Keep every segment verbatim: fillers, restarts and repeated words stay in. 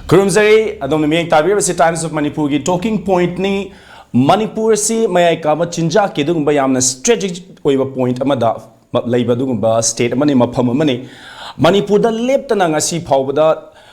ꯈꯨꯔꯨꯝꯖꯔꯤ꯫ ꯑꯗꯣꯝꯅ ꯃꯤꯠꯌꯦꯡ ꯇꯥꯕꯤꯔꯤꯕꯁꯤ Times of Monipureꯒꯤ talking pointꯅꯤ꯫ Manipur ꯑꯁꯤ ꯃꯌꯥꯏ ꯀꯥꯕ ꯆꯤꯟꯖꯥꯛꯀꯤ ꯑꯗꯨꯒꯨꯝꯕ ꯌꯥꯝꯅ strategic ꯑꯣꯏꯕ point ꯑꯃꯗ ꯂꯩꯕ ꯑꯗꯨꯒꯨꯝꯕ state ꯑꯃꯅꯤ, ꯃꯐꯝ ꯑꯃꯅꯤ꯫ ꯃꯅꯤꯄꯨꯔꯗ ꯂꯦꯞꯇꯅ ꯉꯁꯤ ꯐꯥꯎꯕꯗ,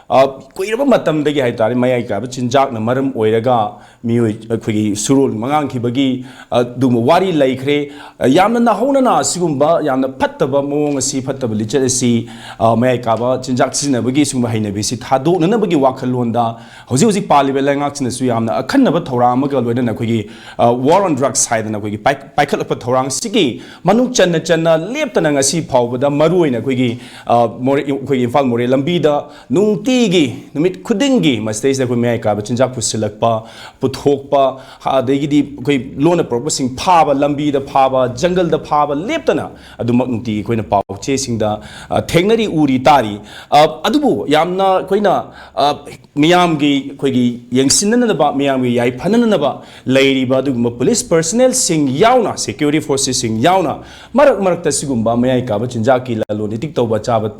ꯑ, ꯀꯨꯏꯔꯕ ꯃꯇꯝꯗꯒꯤ ꯍꯥꯏꯇꯥꯔꯦ, ꯃꯌꯥꯏ ꯀꯥꯕ ꯆꯤꯟꯖꯥꯛꯅ ꯃꯔꯝ ꯑꯣꯏꯔꯒ ꯃꯤꯑꯣꯏ ꯑꯩꯈꯣꯏꯒꯤ ꯁꯨꯔꯣꯜ ꯃꯉꯥꯡꯈꯤꯕꯒꯤ, ꯑ, ꯑꯗꯨꯒꯨꯝꯕ ꯋꯥꯔꯤ ꯂꯩꯈ꯭ꯔꯦ꯫ ꯑ, ꯌꯥꯝꯅ ꯅꯧꯍꯧꯅꯅ ꯑꯁꯤꯒꯨꯝꯕ ꯌꯥꯝꯅ ꯐꯠꯇꯕ ꯃꯑꯣꯡ ꯑꯁꯤ, ꯐꯠꯇꯕ ꯂꯤꯆꯠ ꯑꯁꯤ, ꯑ, ꯃꯌꯥꯏ ꯀꯥꯕ ꯆꯤꯟꯖꯥꯛ ꯁꯤꯖꯤꯟꯅꯕꯒꯤ ꯁꯤꯒꯨꯝꯕ ꯍꯩꯅꯕꯤ ꯑꯁꯤ ꯊꯥꯗꯣꯛꯅꯅꯕꯒꯤ ꯋꯥꯈꯜꯂꯣꯟꯗ ꯍꯧꯖꯤꯛ ꯍꯧꯖꯤꯛ ꯄꯥꯜꯂꯤꯕ ꯂꯩꯉꯥꯛꯁꯤꯅꯁꯨ ꯌꯥꯝꯅ ꯑꯈꯟꯅꯕ ꯊꯧꯔꯥꯡ ꯑꯃꯒ ꯂꯣꯏꯅꯅ ꯑꯩꯈꯣꯏꯒꯤ, ꯑ, War on Drugs ꯍꯥꯏꯗꯅ ꯑꯩꯈꯣꯏꯒꯤ ꯄꯥꯏ-, ꯄꯥꯏꯈꯠꯂꯛꯄ ꯊꯧꯔꯥꯡꯁꯤꯒꯤ ꯃꯅꯨꯡ ꯆꯟꯅ ꯆꯟꯅ ꯂꯦꯞꯇꯅ ꯉꯁꯤ ꯐꯥꯎꯕꯗ ꯃꯔꯨꯑꯣꯏꯅ ꯑꯩꯈꯣꯏꯒꯤ, ꯑ, ꯃꯣꯔꯦ-, ꯑꯩꯈꯣꯏꯒꯤ ꯏꯝꯐꯥꯜ ꯃꯣꯔꯦ ꯂꯝꯕꯤꯗ ꯅꯨꯡꯇꯤꯒꯤ ꯅꯨꯃꯤꯠ ꯈꯨꯗꯤꯡꯒꯤ ꯃꯁꯤꯗꯩꯁꯤꯗ ꯑꯩꯈꯣꯏ ꯃꯌꯥꯏ ꯀꯥꯕ ꯆꯤꯟꯖꯥꯛ ꯄꯨꯁꯤꯜꯂꯛꯄ, ꯄꯨꯊꯣꯛꯄ, ꯑꯗꯒꯤꯗꯤ ꯑꯩꯈꯣꯏ ꯂꯣꯟꯅ ꯄꯨꯔꯛꯄꯁꯤꯡ ꯐꯥꯕ, ꯂꯝꯕꯤꯗ ꯐꯥꯕ, ꯖꯪꯒꯜꯗ ꯐꯥꯕ ꯂꯦꯞꯇꯅ ꯑꯗꯨꯃꯛ ꯅꯨꯡꯇꯤꯒꯤ ꯑꯩꯈꯣꯏꯅ ꯄꯥꯎ ꯆꯦꯁꯤꯡꯗ, ꯑ, ꯊꯦꯡꯅꯔꯤ, ꯎꯔꯤ, ꯇꯥꯔꯤ꯫ ꯑ, ꯑꯗꯨꯕꯨ ꯌꯥꯝꯅ ꯑꯩꯈꯣꯏꯅ, ꯑ, ꯃꯤꯌꯥꯝꯒꯤ ꯑꯩꯈꯣꯏꯒꯤ ꯌꯦꯡꯁꯤꯟꯅꯅꯕ, ꯃꯤꯌꯥꯝꯒꯤ ꯌꯥꯏꯐꯅꯅꯕ ꯂꯩꯔꯤꯕ ꯑꯗꯨꯒꯨꯝꯕ police personnelꯁꯤꯡ ꯌꯥꯎꯅ, security forcesꯁꯤꯡ ꯌꯥꯎꯅ ꯃꯔꯛ ꯃꯔꯛꯇ ꯁꯤꯒꯨꯝꯕ ꯃꯌꯥꯏ ꯀꯥꯕ ꯆꯤꯟꯖꯥꯛꯀꯤ ꯂꯂꯣꯟ ꯏꯇꯤꯛ ꯇꯧꯕ, ꯆꯥꯕ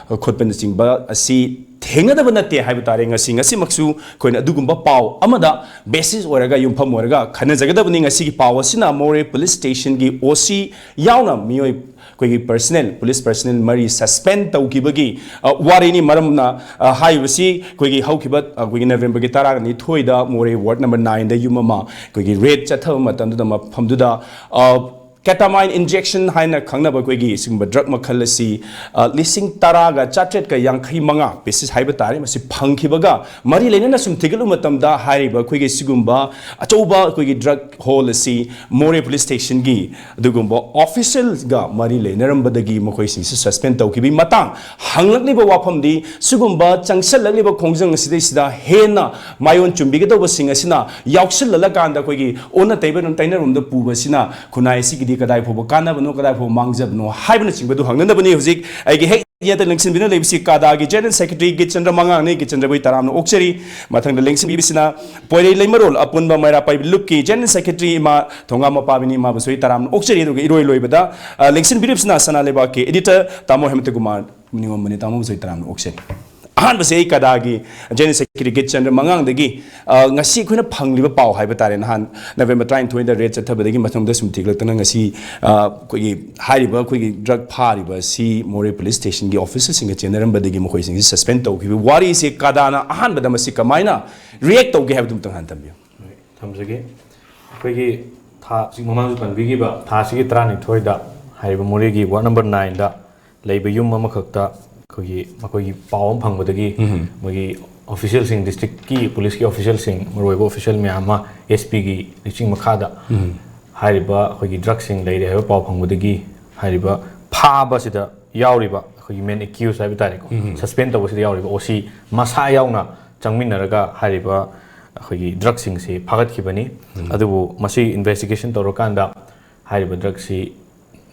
ꯈꯣꯠꯄꯅꯆꯤꯡꯕ ꯑꯁꯤ ꯊꯦꯡꯅꯗꯕ ꯅꯠꯇꯦ ꯍꯥꯏꯕ ꯇꯥꯔꯦ꯫ ꯉꯁꯤ, ꯉꯁꯤꯃꯛꯁꯨ ꯑꯩꯈꯣꯏꯅ ꯑꯗꯨꯒꯨꯝꯕ ꯄꯥꯎ ꯑꯃꯗ basis ꯑꯣꯏꯔꯒ, ꯌꯨꯝꯐꯝ ꯑꯣꯏꯔꯒ ꯈꯟꯅꯖꯒꯗꯕꯅꯤ꯫ ꯉꯁꯤꯒꯤ ꯄꯥꯎ ꯑꯁꯤꯅ ꯃꯣꯔꯦ police stationꯒꯤ OC ꯌꯥꯎꯅ ꯃꯤꯑꯣꯏ ꯑꯩꯈꯣꯏꯒꯤ personnel, police personnel ꯃꯔꯤ suspend ꯇꯧꯈꯤꯕꯒꯤ, ꯑ, ꯋꯥꯔꯤꯅꯤ꯫ ꯃꯔꯝꯅ, ꯑ, ꯍꯥꯏꯔꯤꯕꯁꯤ ꯑꯩꯈꯣꯏꯒꯤ ꯍꯧꯈꯤꯕ, ꯑ, ꯑꯩꯈꯣꯏꯒꯤ Novemberꯒꯤ ꯇꯔꯥꯅꯤꯊꯣꯏꯗ ꯃꯣꯔꯦ ward number nineꯗ ꯌꯨꯝ ꯑꯃ ꯑꯩꯈꯣꯏꯒꯤ raid ꯆꯠꯊꯕ ꯃꯇꯝꯗꯨꯗ ꯃꯐꯝꯗꯨꯗ, ꯑ, ketamine injection ꯍꯥꯏꯅ ꯈꯪꯅꯕ ꯑꯩꯈꯣꯏꯒꯤ ꯁꯤꯒꯨꯝꯕ drug ꯃꯈꯜ ꯑꯁꯤ, ꯑ, ꯂꯤꯁꯤꯡ ꯇꯔꯥꯒ ꯆꯥꯇ꯭ꯔꯦꯠꯀ ꯌꯥꯡꯈꯩ ꯃꯉꯥ pieces ꯍꯥꯏꯕ ꯇꯥꯔꯦ, ꯃꯁꯤ ꯐꯪꯈꯤꯕꯒ ꯃꯔꯤ ꯂꯩꯅꯅ ꯁꯨꯝ ꯊꯤꯒꯠꯂꯨꯕ ꯃꯇꯝꯗ ꯍꯥꯏꯔꯤꯕ ꯑꯩꯈꯣꯏꯒꯤ ꯁꯤꯒꯨꯝꯕ ꯑꯆꯧꯕ ꯑꯩꯈꯣꯏꯒꯤ drug haul ꯑꯁꯤ ꯃꯣꯔꯦ police stationꯒꯤ ꯑꯗꯨꯒꯨꯝꯕ officialꯒ ꯃꯔꯤ ꯂꯩꯅꯔꯝꯕꯗꯒꯤ ꯃꯈꯣꯏꯁꯤꯡꯁꯤ suspend ꯇꯧꯈꯤꯕꯒꯤ ꯃꯇꯥꯡ ꯍꯪꯂꯛꯂꯤꯕ ꯋꯥꯐꯝꯗꯤ, ꯁꯤꯒꯨꯝꯕ ꯆꯪꯁꯜꯂꯛꯂꯤꯕ ꯈꯣꯡꯖꯪ ꯑꯁꯤꯗꯩꯁꯤꯗ ꯍꯦꯟꯅ ꯃꯥꯏꯑꯣꯟ ꯆꯨꯝꯕꯤꯒꯗꯧꯕꯁꯤꯡ ꯑꯁꯤꯅ ꯌꯥꯎꯁꯤꯜꯂꯂꯀꯥꯟꯗ ꯑꯩꯈꯣꯏꯒꯤ ꯑꯣꯟꯅ ꯇꯩꯅ-, ꯇꯩꯅꯔꯣꯝꯗ ꯄꯨꯕꯁꯤꯅ ꯈꯨꯟꯅꯥꯏ ꯑꯁꯤꯒꯤꯗꯤ ꯀꯗꯥꯏ ꯐꯥꯎꯕ ꯀꯥꯟꯅꯕꯅꯣ, ꯀꯗꯥꯏ ꯐꯥꯎꯕ ꯃꯥꯡꯖꯕꯅꯣ ꯍꯥꯏꯕꯅꯆꯤꯡꯕꯗꯨ ꯍꯪꯅꯅꯕꯅꯤ꯫ ꯍꯧꯖꯤꯛ ꯑꯩꯒꯤ ꯍꯦꯛ ꯌꯦꯠꯇ ꯂꯦꯡꯁꯤꯟꯕꯤꯅ ꯂꯩꯕꯁꯤ ꯀꯥꯗꯥꯒꯤ General Secretary ꯒꯤꯆꯟꯗ꯭ꯔ ꯃꯉꯥꯡꯅꯤ꯫ ꯒꯤꯆꯟꯗ꯭ꯔꯕꯨ ꯑꯩ ꯇꯔꯥꯝꯅ ꯑꯣꯛꯆꯔꯤ꯫ ꯃꯊꯪꯗ ꯂꯦꯡꯁꯤꯟꯕꯤꯕꯁꯤꯅ ꯄꯣꯏꯔꯩ ꯂꯩꯃꯔꯣꯜ ꯑꯄꯨꯟꯕ ꯃꯩꯔꯥ ꯄꯥꯏꯕꯤ ꯂꯨꯞꯀꯤ General Secretary ꯏꯃꯥ ꯊꯣꯡꯒꯥꯝ ꯃꯄꯥꯕꯤꯅꯤ꯫ ꯏꯃꯥꯕꯨꯁꯨ ꯑꯩ ꯇꯔꯥꯝꯅ ꯑꯣꯛꯆꯔꯤ꯫ ꯑꯗꯨꯒ ꯏꯔꯣꯏ ꯂꯣꯏꯕꯗ, ꯑ, ꯂꯦꯡꯁꯤꯟꯕꯤꯔꯤꯕꯁꯤꯅ ꯁꯅꯥ ꯂꯩꯕꯥꯛꯀꯤ editor ꯇꯥꯃꯣ ꯍꯦꯃꯟꯇ ꯀꯨꯃꯥꯔ ꯅꯤꯉꯣꯝꯕꯅꯤ꯫ ꯇꯥꯃꯣꯕꯨꯁꯨ ꯑꯩ ꯇꯔꯥꯝꯅ ꯑꯣꯛꯆꯔꯤ꯫ ꯑꯍꯥꯟꯕꯁꯦ ꯑꯩ ꯀꯗꯥꯒꯤ ꯖꯦꯅꯔꯦꯜ ꯁꯦꯀ꯭ꯔꯦꯇꯔꯤ ꯒꯤꯔꯤꯠ ꯆꯟꯗ꯭ꯔ ꯃꯉꯥꯡꯗꯒꯤ, ꯑ, ꯉꯁꯤ ꯑꯩꯈꯣꯏꯅ ꯐꯪꯂꯤꯕ ꯄꯥꯎ ꯍꯥꯏꯕ ꯇꯥꯔꯦ, ꯅꯍꯥꯟ ꯅꯕꯦꯝꯕꯔ ꯇꯔꯥꯅꯤꯊꯣꯏꯗ ꯔꯦꯗ ꯆꯠꯊꯕꯗꯒꯤ ꯃꯇꯨꯡꯗ ꯁꯨꯝ ꯊꯤꯒꯠꯂꯛꯇꯅ ꯉꯁꯤ, ꯑ, ꯑꯩꯈꯣꯏꯒꯤ ꯍꯥꯏꯔꯤꯕ ꯑꯩꯈꯣꯏꯒꯤ ꯗ꯭ꯔꯒ ꯐꯥꯔꯤꯕ ꯑꯁꯤ ꯃꯣꯔꯦ ꯄꯨꯂꯤꯁ ꯁ꯭ꯇꯦꯁꯟꯒꯤ ꯑꯣꯐꯤꯁꯔꯁꯤꯡꯒ ꯆꯦꯟꯅꯔꯝꯕꯗꯒꯤ ꯃꯈꯣꯏꯁꯤꯡꯁꯤ ꯁꯁꯄꯦꯟ ꯇꯧꯈꯤꯕ ꯋꯥꯔꯤꯁꯤ ꯀꯗꯥꯅ ꯑꯍꯥꯟꯕꯗ ꯃꯁꯤ ꯀꯃꯥꯏꯅ ꯔꯤꯌꯦꯛ ꯇꯧꯒꯦ ꯍꯥꯏꯕꯗꯨ ꯑꯃꯇꯪ ꯍꯥꯟꯅ ꯊꯝꯕꯤꯌꯨ꯫ ꯊꯝꯖꯒꯦ꯫ ꯑꯩꯈꯣꯏꯒꯤ ꯊꯥ, ꯍꯧꯖꯤꯛ ꯃꯃꯥꯡꯁꯨ ꯄꯟꯕꯤꯈꯤꯕ ꯊꯥꯁꯤꯒꯤ ꯇꯔꯥꯅꯤꯊꯣꯏꯗ ꯍꯥꯏꯔꯤꯕ ꯃꯣꯔꯦꯒꯤ ꯋꯥꯔꯗ ꯅꯝꯕꯔ ꯅꯥꯏꯟꯗ ꯂꯩꯕ ꯌꯨꯝ ꯑꯃꯈꯛꯇ ꯑꯩꯈꯣꯏꯒꯤ, ꯃꯈꯣꯏꯒꯤ ꯄꯥꯎ ꯑꯃ ꯐꯪꯕꯗꯒꯤ ꯎꯝ꯫ ꯃꯣꯏꯒꯤ ꯑꯣꯐꯤꯁꯤꯌꯦꯜꯁꯤꯡ, ꯗꯤꯁꯇ꯭ꯔꯤꯛꯀꯤ ꯄꯨꯂꯤꯁꯀꯤ ꯑꯣꯐꯤꯁꯤꯌꯦꯜꯁꯤꯡ, ꯃꯔꯨꯑꯣꯏꯕ ꯑꯣꯐꯤꯁꯤꯌꯦꯜ ꯃꯌꯥꯝ ꯑꯃ, ꯑꯦꯁ ꯄꯤꯒꯤ ꯂꯨꯆꯤꯡ ꯃꯈꯥꯗ ꯎꯝ꯫ ꯍꯥꯏꯔꯤꯕ ꯑꯩꯈꯣꯏꯒꯤ ꯗ꯭ꯔꯒꯁꯤꯡ ꯂꯩꯔꯦ ꯍꯥꯏꯕ ꯄꯥꯎ ꯐꯪꯕꯗꯒꯤ ꯍꯥꯏꯔꯤꯕ ꯐꯥꯕꯁꯤꯗ ꯌꯥꯎꯔꯤꯕ ꯑꯩꯈꯣꯏꯒꯤ ꯃꯦꯟ ꯑꯦꯀ꯭ꯌꯨꯁ ꯍꯥꯏꯕ ꯇꯥꯔꯦꯀꯣ, ꯎꯝ꯫ ꯁꯁꯄꯦꯟ ꯇꯧꯕꯁꯤꯗ ꯌꯥꯎꯔꯤꯕ ꯑꯣ ꯁꯤ ꯃꯁꯥ ꯌꯥꯎꯅ ꯆꯪꯃꯤꯟꯅꯔꯒ ꯍꯥꯏꯔꯤꯕ ꯑꯩꯈꯣꯏꯒꯤ ꯗ꯭ꯔꯒꯁꯤꯡꯁꯤ ꯐꯥꯒꯠꯈꯤꯕꯅꯤ꯫ ꯎꯝ꯫ ꯑꯗꯨꯕꯨ ꯃꯁꯤ ꯏꯟꯚꯦꯁꯇꯤꯒꯦꯁꯟ ꯇꯧꯔꯀꯥꯟꯗ ꯍꯥꯏꯔꯤꯕ ꯗ꯭ꯔꯒꯁꯤ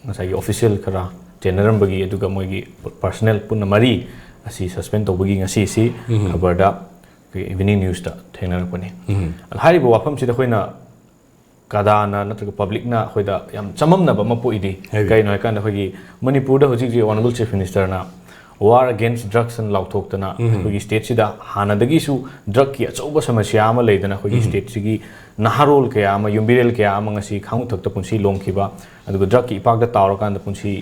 ꯉꯁꯥꯏꯒꯤ ꯑꯣꯐꯤꯁꯤꯌꯦꯜ ꯈꯔ ꯆꯦꯟꯅꯔꯝꯕꯒꯤ, ꯑꯗꯨꯒ ꯃꯣꯏꯒꯤ ꯄꯔꯁꯅꯦꯜ ꯄꯨꯟꯅ ꯃꯔꯤ ꯑꯁꯤ ꯁꯁꯄꯦꯟ ꯇꯧꯕꯒꯤ ꯉꯁꯤꯁꯤ ꯎꯝ꯫ ꯈꯕꯔꯗ ꯑꯩꯈꯣꯏ ꯏꯚꯤꯅꯤꯡ ꯅ꯭ꯌꯨꯁꯇ ꯊꯦꯡꯅꯔꯛꯄꯅꯤ꯫ ꯎꯝ꯫ ꯑꯗꯣ ꯍꯥꯏꯔꯤꯕ ꯋꯥꯐꯝꯁꯤꯗ ꯑꯩꯈꯣꯏꯅ ꯀꯗꯥꯅ ꯅꯠꯇ꯭ꯔꯒ ꯄꯕ꯭ꯂꯤꯛꯅ ꯑꯩꯈꯣꯏꯗ ꯌꯥꯝ ꯆꯃꯝꯅꯕ ꯑꯃ ꯄꯣꯛꯏꯗꯤ ꯍꯥꯏꯕꯤꯌꯨ꯫ ꯀꯩꯅꯣ ꯍꯥꯏꯀꯥꯟꯗ ꯑꯩꯈꯣꯏꯒꯤ ꯃꯅꯤꯄꯨꯔꯗ ꯍꯧꯖꯤꯛ ꯍꯧꯖꯤꯛ ꯑꯣꯅꯔꯦꯕꯜ ꯆꯤꯐ ꯃꯤꯅꯤꯁꯇꯔꯅ ꯋꯥꯔ ꯑꯒꯦꯟꯁ ꯗ꯭ꯔꯒꯁ ꯑꯅ ꯂꯥꯎꯊꯣꯛꯇꯅ ꯎꯝ꯫ ꯑꯩꯈꯣꯏꯒꯤ ꯁ꯭ꯇꯦꯠꯁꯤꯗ ꯍꯥꯟꯅꯗꯒꯤꯁꯨ ꯗ꯭ꯔꯒꯀꯤ ꯑꯆꯧꯕ ꯁꯃꯁ꯭ꯌꯥ ꯑꯃ ꯂꯩꯗꯅ ꯑꯩꯈꯣꯏꯒꯤ ꯎꯝ꯫ ꯁ꯭ꯇꯦꯠꯁꯤꯒꯤ ꯅꯍꯥꯔꯣꯜ ꯀꯌꯥ ꯑꯃ, ꯌꯨꯝꯕꯤꯔꯦꯜ ꯀꯌꯥ ꯑꯃ ꯉꯁꯤ ꯈꯥꯉꯨ ꯊꯛꯇ ꯄꯨꯟꯁꯤ ꯂꯣꯡꯈꯤꯕ, ꯑꯗꯨꯒ ꯗ꯭ꯔꯒꯀꯤ ꯏꯄꯥꯛꯇ ꯇꯥꯎꯔꯀꯥꯟꯗ ꯄꯨꯟꯁꯤ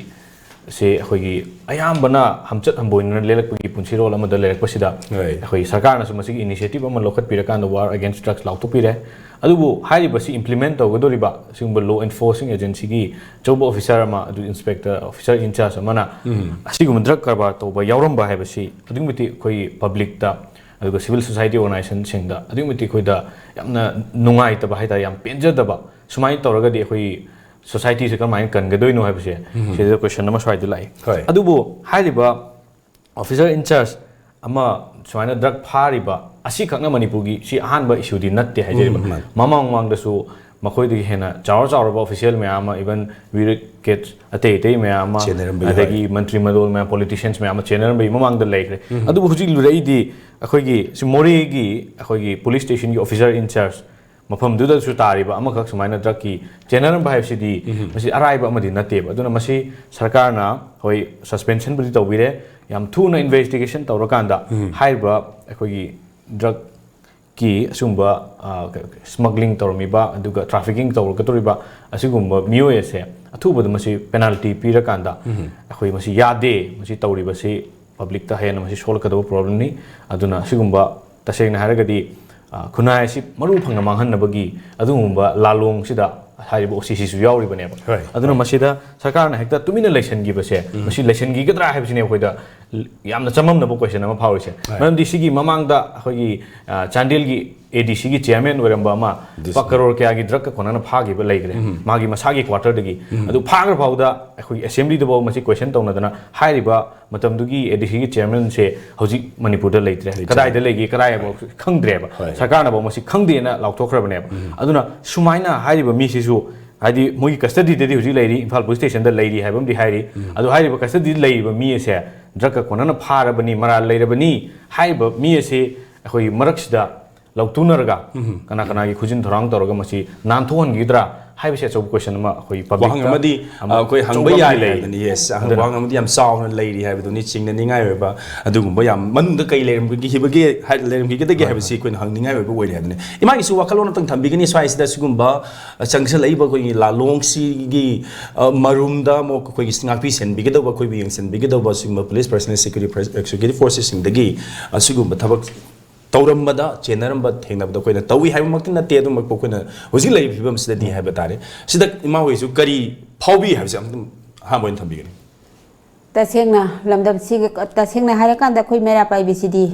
ꯁꯦ ꯑꯩꯈꯣꯏꯒꯤ ꯑꯌꯥꯝꯕꯅ ꯍꯝꯆꯠ ꯍꯝꯕꯣꯏꯅꯅ ꯂꯦꯜꯂꯛꯄꯒꯤ ꯄꯨꯟꯁꯤꯔꯣꯜ ꯑꯃꯗ ꯂꯩꯔꯛꯄꯁꯤꯗ ꯍꯣꯏ꯫ ꯑꯩꯈꯣꯏꯒꯤ ꯁꯔꯀꯥꯔꯅꯁꯨ ꯃꯁꯤꯒꯤ ꯏꯅꯤꯁꯤꯌꯦꯇꯤꯚ ꯑꯃ ꯂꯧꯈꯠꯄꯤꯔꯀꯥꯟꯗ ꯋꯥꯔ ꯑꯒꯦꯟꯁ ꯗ꯭ꯔꯒꯁ ꯂꯥꯎꯊꯣꯛꯄꯤꯔꯦ꯫ ꯑꯗꯨꯕꯨ ꯍꯥꯏꯔꯤꯕꯁꯤ ꯏꯝꯄ꯭ꯂꯤꯃꯦꯟ ꯇꯧꯒꯗꯧꯔꯤꯕ ꯑꯁꯤꯒꯨꯝꯕ ꯂꯣ ꯑꯦꯟꯐꯣꯔꯁꯤꯡ ꯑꯦꯖꯦꯟꯁꯤꯒꯤ ꯑꯆꯧꯕ ꯑꯣꯐꯤꯁꯥꯔ ꯑꯃ, ꯑꯗꯨ ꯏꯟꯁꯄꯦꯛꯇꯔ, ꯑꯣꯐꯤꯁꯥꯔ ꯏꯟꯆꯥꯔꯖ ꯑꯃꯅ ꯎꯝ꯫ ꯑꯁꯤꯒꯨꯝꯕ ꯗ꯭ꯔꯒ ꯀꯔꯕꯥꯔ ꯇꯧꯕ ꯌꯥꯎꯔꯝꯕ ꯍꯥꯏꯕꯁꯤ ꯑꯗꯨꯛꯀꯤ ꯃꯇꯤꯛ ꯑꯩꯈꯣꯏꯒꯤ ꯄꯕ꯭ꯂꯤꯛꯇ ꯑꯗꯨꯒ ꯁꯤꯚꯤꯜ ꯁꯣꯁꯥꯏꯇꯤ ꯑꯣꯔꯒꯅꯥꯏꯖꯦꯁꯟꯁꯤꯡꯗ ꯑꯗꯨꯛꯀꯤ ꯃꯇꯤꯛ ꯑꯩꯈꯣꯏꯗ ꯌꯥꯝꯅ ꯅꯨꯡꯉꯥꯏꯇꯕ ꯍꯥꯏꯇꯥꯔꯦ, ꯌꯥꯝ ꯄꯦꯟꯖꯗꯕ, ꯁꯨꯃꯥꯏꯅ ꯇꯧꯔꯒꯗꯤ ꯑꯩꯈꯣꯏꯒꯤ ꯁꯣꯁꯥꯏꯇꯤꯁꯦ ꯀꯔꯝꯍꯥꯏꯅ ꯀꯟꯒꯗꯣꯏꯅꯣ ꯍꯥꯏꯕꯁꯦ ꯎꯝ꯫ ꯁꯤꯗ ꯀꯣꯏꯁꯟ ꯑꯃ ꯁ꯭ꯋꯥꯏꯗ ꯂꯥꯛꯏ꯫ ꯍꯣꯏ꯫ ꯑꯗꯨꯕꯨ ꯍꯥꯏꯔꯤꯕ ꯑꯣꯐꯤꯁꯥꯔ ꯏꯟꯆꯥꯔꯖ ꯑꯃ ꯁꯨꯃꯥꯏꯅ ꯗ꯭ꯔꯒ ꯐꯥꯔꯤꯕ ꯑꯁꯤꯈꯛꯅ ꯃꯅꯤꯄꯨꯔꯒꯤ ꯁꯤ ꯑꯍꯥꯟꯕ ꯏꯁꯨꯗꯤ ꯅꯠꯇꯦ ꯍꯥꯏꯖꯔꯤꯕ꯫ ꯎꯝ, ꯃꯥꯅꯤ꯫ ꯃꯃꯥꯡ ꯃꯃꯥꯡꯗꯁꯨ ꯃꯈꯣꯏꯗꯒꯤ ꯍꯦꯟꯅ ꯆꯥꯎꯔ ꯆꯥꯎꯔꯕ ꯑꯣꯐꯤꯁꯤꯌꯦꯜ ꯃꯌꯥꯝ ꯑꯃ, ꯏꯚꯟ ꯕ꯭ꯌꯨꯔꯣꯀ꯭ꯔꯦꯠꯁ ꯑꯇꯩ ꯑꯇꯩ ꯃꯌꯥꯝ ꯑꯃ, ꯆꯦꯟꯅꯔꯝꯕ ꯌꯥꯏ꯫ ꯑꯗꯒꯤ ꯃꯟꯇ꯭ꯔꯤ ꯃꯟꯗꯣꯜ ꯃꯌꯥꯝ, ꯄꯣꯂꯤꯇꯤꯁꯤꯌꯟꯁ ꯃꯌꯥꯝ ꯑꯃ ꯆꯦꯟꯅꯔꯝꯕꯒꯤ ꯃꯃꯥꯡꯗ ꯂꯩꯈ꯭ꯔꯦ꯫ ꯎꯝ꯫ ꯑꯗꯨꯕꯨ ꯍꯧꯖꯤꯛ ꯂꯨꯔꯛꯏꯗꯤ ꯑꯩꯈꯣꯏꯒꯤ ꯁꯤ ꯃꯣꯔꯦꯒꯤ ꯑꯩꯈꯣꯏꯒꯤ ꯄꯨꯂꯤꯁ ꯁ꯭ꯇꯦꯁꯟꯒꯤ ꯑꯣꯐꯤꯁꯥꯔ ꯏꯟꯆꯥꯔꯖ ꯃꯐꯝꯗꯨꯗꯁꯨ ꯇꯥꯔꯤꯕ ꯑꯃꯈꯛ ꯁꯨꯃꯥꯏꯅ ꯗ꯭ꯔꯒꯀꯤ ꯆꯦꯟꯅꯔꯝꯕ ꯍꯥꯏꯕꯁꯤꯗꯤ ꯃꯁꯤ ꯑꯔꯥꯏꯕ ꯑꯃꯗꯤ ꯅꯠꯇꯦꯕ꯫ ꯑꯗꯨꯅ ꯃꯁꯤ ꯁꯔꯀꯥꯔꯅ, ꯍꯣꯏ, ꯁꯁꯄꯦꯟꯁꯟꯕꯨꯗꯤ ꯇꯧꯕꯤꯔꯦ, ꯌꯥꯝ ꯊꯨꯅ ꯏꯟꯚꯦꯁꯇꯤꯒꯦꯁꯟ ꯇꯧꯔꯀꯥꯟꯗ ꯍꯥꯏꯔꯤꯕ ꯑꯩꯈꯣꯏꯒꯤ ꯗ꯭ꯔꯒꯀꯤ ꯑꯁꯤꯒꯨꯝꯕ ꯁ꯭ꯃꯒ꯭ꯂꯤꯡ ꯇꯧꯔꯝꯃꯤꯕ ꯑꯗꯨꯒ ꯇ꯭ꯔꯥꯐꯤꯀꯤꯡ ꯇꯧꯔꯛꯀꯗꯧꯔꯤꯕ ꯑꯁꯤꯒꯨꯝꯕ ꯃꯤꯑꯣꯏ ꯑꯁꯦ ꯑꯊꯨꯕꯗ ꯃꯁꯤ ꯄꯦꯅꯥꯜꯇꯤ ꯄꯤꯔꯀꯥꯟꯗ ꯑꯩꯈꯣꯏ ꯃꯁꯤ ꯌꯥꯗꯦ, ꯃꯁꯤ ꯇꯧꯔꯤꯕꯁꯤ ꯄꯕ꯭ꯂꯤꯛꯇ ꯍꯦꯟꯅ ꯃꯁꯤ ꯁꯣꯛꯂꯛꯀꯗꯕ ꯄ꯭ꯔꯣꯕ꯭ꯂꯦꯝꯅꯤ꯫ ꯑꯗꯨꯅ ꯑꯁꯤꯒꯨꯝꯕ, ꯇꯁꯦꯡꯅ ꯍꯥꯏꯔꯒꯗꯤ, ꯑ, ꯈꯨꯟꯅꯥꯏ ꯑꯁꯤ ꯃꯔꯨ ꯐꯪꯅ ꯃꯥꯡꯍꯟꯅꯕꯒꯤ ꯑꯗꯨꯒꯨꯝꯕ ꯂꯥꯂꯣꯡꯁꯤꯗ ꯍꯥꯏꯔꯤꯕ ꯑꯣ ꯁꯤ ꯁꯤꯁꯨ ꯌꯥꯎꯔꯤꯕꯅꯦꯕ꯫ ꯍꯣꯏ, ꯑꯗꯨꯅ ꯍꯣꯏ꯫ ꯃꯁꯤꯗ ꯁꯔꯀꯥꯔꯅ ꯍꯦꯛꯇ ꯇꯨꯃꯤꯟꯅ ꯂꯩꯁꯟꯈꯤꯕꯁꯦ, ꯃꯁꯤ ꯂꯩꯁꯟꯈꯤꯒꯗ꯭ꯔꯥ ꯍꯥꯏꯕꯁꯤꯅꯦ ꯑꯩꯈꯣꯏꯗ ꯌꯥꯝꯅ ꯆꯃꯝꯅꯕ ꯀꯣꯏꯁꯟ ꯑꯃ ꯐꯥꯎꯔꯤꯁꯦ꯫ ꯍꯣꯏ꯫ ꯃꯔꯝꯗꯤ ꯁꯤꯒꯤ ꯃꯃꯥꯡꯗ ꯑꯩꯈꯣꯏꯒꯤ, ꯑ, ꯆꯥꯟꯗꯦꯜꯒꯤ ꯑꯦ ꯗꯤ ꯁꯤꯒꯤ ꯆꯤꯌꯔꯃꯦꯟ ꯑꯣꯏꯔꯝꯕ ꯑꯃ ꯂꯨꯄꯥ ꯀꯔꯣꯔ ꯀꯌꯥꯒꯤ ꯗ꯭ꯔꯒꯀ ꯀꯣꯟꯅꯅ ꯐꯥꯈꯤꯕ ꯂꯩꯈ꯭ꯔꯦ, ꯃꯥꯒꯤ ꯃꯁꯥꯒꯤ ꯀ꯭ꯋꯥꯇꯔꯗꯒꯤ꯫ ꯑꯗꯨ ꯐꯥꯈ꯭ꯔ ꯐꯥꯎꯗ ꯑꯩꯈꯣꯏꯒꯤ ꯑꯦꯁꯦꯝꯕ꯭ꯂꯤꯗꯐꯥꯎ ꯃꯁꯤ ꯀꯣꯏꯁꯟ ꯇꯧꯅꯗꯅ ꯍꯥꯏꯔꯤꯕ ꯃꯇꯝꯗꯨꯒꯤ ꯑꯦ ꯗꯤ ꯁꯤꯒꯤ ꯆꯤꯌꯔꯃꯦꯟꯁꯦ ꯍꯧꯖꯤꯛ ꯃꯅꯤꯄꯨꯔꯗ ꯂꯩꯇ꯭ꯔꯦ꯫ ꯂꯩꯇ꯭ꯔꯦ꯫ ꯀꯗꯥꯏꯗ ꯂꯩꯒꯦ, ꯀꯗꯥꯏꯐꯥꯎ ꯈꯪꯗ꯭ꯔꯦꯕ꯫ ꯍꯣꯏ꯫ ꯁꯔꯀꯥꯔꯅꯐꯥꯎ ꯃꯁꯤ ꯈꯪꯗꯦꯅ ꯂꯥꯎꯊꯣꯛꯈ꯭ꯔꯕꯅꯦꯕ꯫ ꯑꯗꯨꯅ ꯁꯨꯃꯥꯏꯅ ꯍꯥꯏꯔꯤꯕ ꯃꯤꯁꯤꯁꯨ, ꯍꯥꯏꯗꯤ, ꯃꯣꯏꯒꯤ ꯀꯁꯇꯗꯤꯗꯗꯤ ꯍꯧꯖꯤꯛ ꯂꯩꯔꯤ, ꯏꯝꯐꯥꯜ ꯄꯨꯂꯤꯁ ꯁ꯭ꯇꯦꯁꯟꯗ ꯂꯩꯔꯤ ꯍꯥꯏꯕ ꯑꯃꯗꯤ ꯍꯥꯏꯔꯤ꯫ ꯑꯗꯨ ꯍꯥꯏꯔꯤꯕ ꯀꯁꯇꯗꯤꯗ ꯂꯩꯔꯤꯕ ꯃꯤ ꯑꯁꯦ ꯗ꯭ꯔꯒꯀ ꯀꯣꯟꯅꯅ ꯐꯥꯔꯕꯅꯤ, ꯃꯔꯥꯜ ꯂꯩꯔꯕꯅꯤ ꯍꯥꯏꯔꯤꯕ ꯃꯤ ꯑꯁꯤ ꯑꯩꯈꯣꯏꯒꯤ ꯃꯔꯛꯁꯤꯗ ꯂꯧꯊꯣꯛꯅꯔꯒ ꯀꯅꯥ ꯀꯅꯥꯒꯤ ꯈꯨꯖꯤꯟ ꯊꯧꯔꯥꯡ ꯇꯧꯔꯒ ꯃꯁꯤ ꯅꯥꯟꯊꯣꯛꯍꯟꯈꯤꯒꯗ꯭ꯔꯥ ꯍꯥꯏꯕꯁꯤ ꯑꯆꯧꯕ ꯀꯣꯏꯁꯟ ꯑꯃ ꯑꯩꯈꯣꯏ ꯄꯕ꯭ꯂꯤꯛꯇ ꯋꯥꯍꯪ ꯑꯃꯗꯤ, ꯑꯃ ꯑ, ꯑꯩꯈꯣꯏ ꯍꯪꯕ ꯑꯆꯧꯕ ꯑꯃꯗꯤ ꯌꯥꯔꯤ ꯂꯩ꯫ ꯍꯥꯏꯕꯗꯨꯅꯤ꯫ Yes, ꯑꯗꯨꯅ ꯋꯥꯍꯪ ꯑꯃꯗꯤ ꯌꯥꯝ ꯆꯥꯎꯅ ꯂꯩꯔꯤ ꯍꯥꯏꯕꯗꯨꯅꯤ, ꯆꯤꯡꯅꯅꯤꯡꯉꯥꯏ ꯑꯣꯏꯕ ꯑꯗꯨꯒꯨꯝꯕ ꯌꯥꯝ ꯃꯅꯨꯡꯗ ꯀꯩ ꯂꯩꯔꯝꯈꯤꯕꯒꯦ ꯍꯥꯏ-, ꯂꯩꯔꯝꯈꯤꯒꯗꯒꯦ ꯍꯣꯏ, ꯍꯥꯏꯕꯁꯤ ꯍꯣꯏ꯫ ꯑꯩꯈꯣꯏꯅ ꯍꯪꯅꯤꯡꯉꯥꯏ ꯑꯣꯏꯕ ꯑꯣꯏꯔꯦ ꯍꯥꯏꯕꯅꯤ꯫ ꯏꯃꯥꯒꯤꯁꯨ ꯋꯥꯈꯜꯂꯣꯟ ꯑꯃꯇꯪ ꯊꯝꯕꯤꯒꯅꯤ ꯁ꯭ꯋꯥꯏꯁꯤꯗ ꯁꯤꯒꯨꯝꯕ, ꯑ, ꯆꯪꯁꯤꯜꯂꯛꯏꯕ ꯑꯩꯈꯣꯏꯒꯤ ꯂꯥꯂꯣꯡꯁꯤꯒꯤ, ꯑ, ꯃꯔꯨꯝꯗ ꯑꯃꯨꯛ ꯑꯩꯈꯣꯏꯒꯤ ꯉꯥꯛꯄꯤ ꯁꯦꯟꯕꯤꯒꯗꯧꯕ, ꯑꯩꯈꯣꯏꯕꯨ ꯌꯦꯡꯁꯤꯟꯕꯤꯒꯗꯧꯕ ꯁꯤꯒꯨꯝꯕ police personal security force-, security ꯐꯣꯔꯁꯦꯁꯁꯤꯡꯗꯒꯤ ꯑꯁꯤꯒꯨꯝꯕ ꯊꯕꯛ ꯇꯧꯔꯝꯕꯗ, ꯆꯦꯟꯅꯔꯝꯕ, ꯊꯦꯡꯅꯕꯗ ꯑꯩꯈꯣꯏꯅ ꯇꯧꯏ ꯍꯥꯏꯕꯃꯛꯇꯤ ꯅꯠꯇꯦ, ꯑꯗꯨꯃꯛꯄꯨ ꯑꯩꯈꯣꯏꯅ ꯍꯧꯖꯤꯛ ꯂꯩꯔꯤꯕ ꯐꯤꯕꯝꯁꯤꯗꯗꯤ ꯍꯥꯏꯕ ꯇꯥꯔꯦ꯫ ꯁꯤꯗ ꯏꯃꯥ ꯍꯣꯏꯁꯨ ꯀꯔꯤ ꯐꯥꯎꯕꯤ ꯍꯥꯏꯕꯁꯦ ꯑꯃꯇꯪ ꯑꯍꯥꯟꯕ ꯑꯣꯏꯅ ꯊꯝꯕꯤꯒꯅꯤ꯫ ꯇꯁꯦꯡꯅ ꯂꯝꯗꯝꯁꯤꯒꯤ, ꯇꯁꯦꯡꯅ ꯍꯥꯏꯔꯀꯥꯟꯗ ꯑꯩꯈꯣꯏ ꯃꯩꯔꯥ ꯄꯥꯏꯕꯤꯁꯤꯗꯤ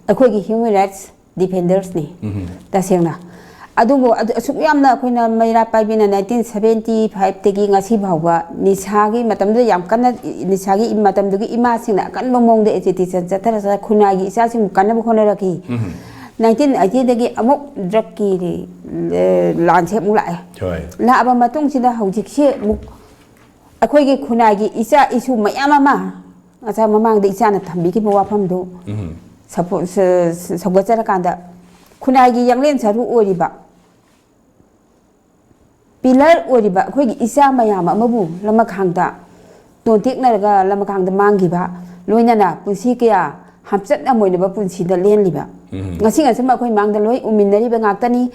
ꯑꯩꯈꯣꯏꯒꯤ human rights defendersꯅꯤ꯫ ꯇꯁꯦꯡꯅ꯫ ꯑꯗꯨꯕꯨ ꯑꯗꯨ ꯑꯁꯨꯛ ꯌꯥꯝꯅ ꯑꯩꯈꯣꯏꯅ ꯃꯩꯔꯥ ꯄꯥꯏꯕꯤꯅ nineteen seventy fiveꯇꯒꯤ ꯉꯁꯤ ꯐꯥꯎꯕ ꯅꯤꯁꯥꯒꯤ ꯃꯇꯝꯗꯨꯗ ꯌꯥꯝ ꯀꯟꯅ, ꯅꯤꯁꯥꯒꯤ ꯃꯇꯝꯗꯨꯒꯤ ꯏꯃꯥꯁꯤꯡꯅ ꯑꯀꯟꯕ ꯃꯑꯣꯡꯗ agitation ꯆꯠꯊꯔ ꯆꯠꯊꯔ ꯈꯨꯟꯅꯥꯏꯒꯤ ꯏꯆꯥꯁꯤꯡꯕꯨ ꯀꯟꯅꯕ ꯍꯣꯠꯅꯔꯛꯈꯤ꯫ Nineteen eightyꯗꯒꯤ ꯑꯃꯨꯛ ꯗ꯭ꯔꯒꯀꯤ, ꯑꯦ, ꯂꯥꯟꯁꯦ ꯑꯃꯨꯛ ꯂꯥꯛꯑꯦ꯫ ꯍꯣꯏ꯫ ꯂꯥꯛꯑꯕ ꯃꯇꯨꯡꯁꯤꯗ ꯍꯧꯖꯤꯛꯁꯤ ꯑꯃꯨꯛ ꯑꯩꯈꯣꯏꯒꯤ ꯈꯨꯟꯅꯥꯏꯒꯤ ꯏꯆꯥ ꯏꯁꯨ ꯃꯌꯥꯝ ꯑꯃ, ꯉꯁꯥꯏ ꯃꯃꯥꯡꯗ ꯏꯆꯥꯅ ꯊꯝꯕꯤꯈꯤꯕ ꯋꯥꯐꯝꯗꯨ ꯁꯄꯣ-, ꯁ-, ꯁ-, ꯁꯧꯒꯠꯆꯔꯀꯥꯟꯗ ꯈꯨꯟꯅꯥꯏꯒꯤ ꯌꯥꯡꯂꯦꯟ ꯁꯔꯨ ꯑꯣꯏꯔꯤꯕ ꯄꯤꯂꯔ ꯑꯣꯏꯔꯤꯕ ꯑꯩꯈꯣꯏꯒꯤ ꯏꯆꯥ ꯃꯌꯥꯝ ꯑꯃꯕꯨ ꯂꯃꯈꯥꯡꯗ ꯇꯣꯟꯇꯦꯛꯅꯔꯒ ꯂꯃꯈꯥꯡꯗ ꯃꯥꯡꯈꯤꯕ, ꯂꯣꯏꯅꯅ ꯄꯨꯟꯁꯤ ꯀꯌꯥ ꯍꯥꯝꯆꯠ ꯑꯃꯣꯏꯅꯕ ꯄꯨꯟꯁꯤꯗ ꯂꯦꯟꯂꯤꯕ, ꯎꯝ꯫ ꯉꯁꯤ ꯉꯁꯤꯃꯛ ꯑꯩꯈꯣꯏ ꯃꯥꯡꯗ ꯂꯣꯏ ꯎꯃꯤꯟꯅꯔꯤꯕ ꯉꯥꯛꯇꯅꯤ꯫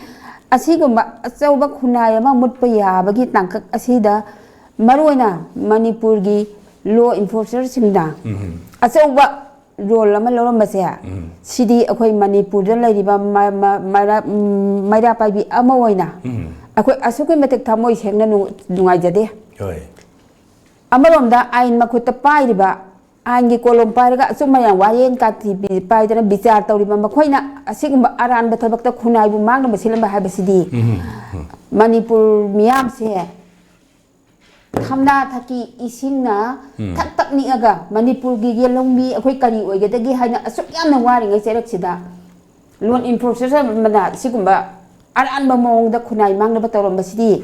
ꯑꯁꯤꯒꯨꯝꯕ ꯑꯆꯧꯕ ꯈꯨꯟꯅꯥꯏ ꯑꯃ ꯃꯨꯠꯄ ꯌꯥꯕꯒꯤ ꯇꯥꯡꯀꯛ ꯑꯁꯤꯗ ꯃꯔꯨꯑꯣꯏꯅ ꯃꯅꯤꯄꯨꯔꯒꯤ ꯂꯣ ꯏꯟꯐꯣꯔꯁꯔꯁꯤꯡꯅ ꯎꯝ꯫ ꯑꯆꯧꯕ ꯔꯣꯜ ꯑꯃ ꯂꯧꯔꯝꯕꯁꯦ, ꯎꯝ꯫ ꯁꯤꯗꯤ ꯑꯩꯈꯣꯏ ꯃꯅꯤꯄꯨꯔꯗ ꯂꯩꯔꯤꯕ ꯃ-, ꯃ-, ꯃꯩꯔꯥ-, ꯎꯝ, ꯃꯩꯔꯥ ꯄꯥꯏꯕꯤ ꯑꯃ ꯑꯣꯏꯅ ꯎꯝ꯫ ꯑꯩꯈꯣꯏ ꯑꯁꯨꯛꯀꯤ ꯃꯇꯤꯛ ꯊꯃꯣꯏ ꯁꯦꯡꯅ ꯅꯨꯡ-, ꯅꯨꯡꯉꯥꯏꯖꯗꯦ꯫ ꯍꯣꯏ꯫ ꯑꯃꯔꯣꯝꯗ ꯑꯥꯏꯟ ꯃꯈꯨꯠꯇ ꯄꯥꯏꯔꯤꯕ, ꯑꯥꯏꯟꯒꯤ ꯀꯣꯂꯣꯝ ꯄꯥꯏꯔꯒ ꯑꯆꯨꯝ ꯑꯌꯥꯝ ꯋꯥꯌꯦꯜ ꯀꯥꯇꯤ ꯄꯤ-, ꯄꯥꯏꯗꯅ ꯕꯤꯆꯥꯔ ꯇꯧꯔꯤꯕ ꯃꯈꯣꯏꯅ ꯑꯁꯤꯒꯨꯝꯕ ꯑꯔꯥꯟꯕ ꯊꯕꯛꯇ ꯈꯨꯟꯅꯥꯏꯕꯨ ꯃꯥꯡꯅꯕ ꯁꯤꯜꯂꯝꯕ ꯍꯥꯏꯕꯁꯤꯗꯤ ꯎꯝ, ꯎꯝ꯫ ꯃꯅꯤꯄꯨꯔ ꯃꯤꯌꯥꯝꯁꯦ ꯊꯝꯅꯥ ꯊꯛꯀꯤ ꯏꯁꯤꯡꯅ ꯎꯝ꯫ ꯊꯛ ꯊꯛ ꯅꯤꯛꯑꯒ ꯃꯅꯤꯄꯨꯔꯒꯤ ꯌꯦꯜꯍꯧꯃꯤ ꯑꯩꯈꯣꯏ ꯀꯔꯤ ꯑꯣꯏꯒꯗꯒꯦ ꯍꯥꯏꯅ ꯑꯁꯨꯛ ꯌꯥꯝꯅ ꯋꯥꯔꯤꯉꯩ ꯆꯩꯔꯛꯁꯤꯗ ꯂꯣꯟ ꯏꯟꯐꯣꯔꯁꯔ ꯑꯃꯅ ꯁꯤꯒꯨꯝꯕ ꯑꯔꯥꯟꯕ ꯃꯑꯣꯡꯗ ꯈꯨꯟꯅꯥꯏ ꯃꯥꯡꯅꯕ ꯇꯧꯔꯝꯕꯁꯤꯗꯤ,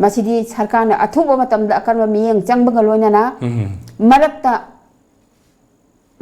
ꯃꯁꯤꯗꯤ ꯁꯔꯀꯥꯔꯅ ꯑꯊꯨꯕ ꯃꯇꯝꯗ ꯑꯀꯟꯕ ꯃꯤꯠꯌꯦꯡ ꯆꯪꯕꯒ ꯂꯣꯏꯅꯅ ꯎꯝ꯫ ꯃꯔꯛꯇ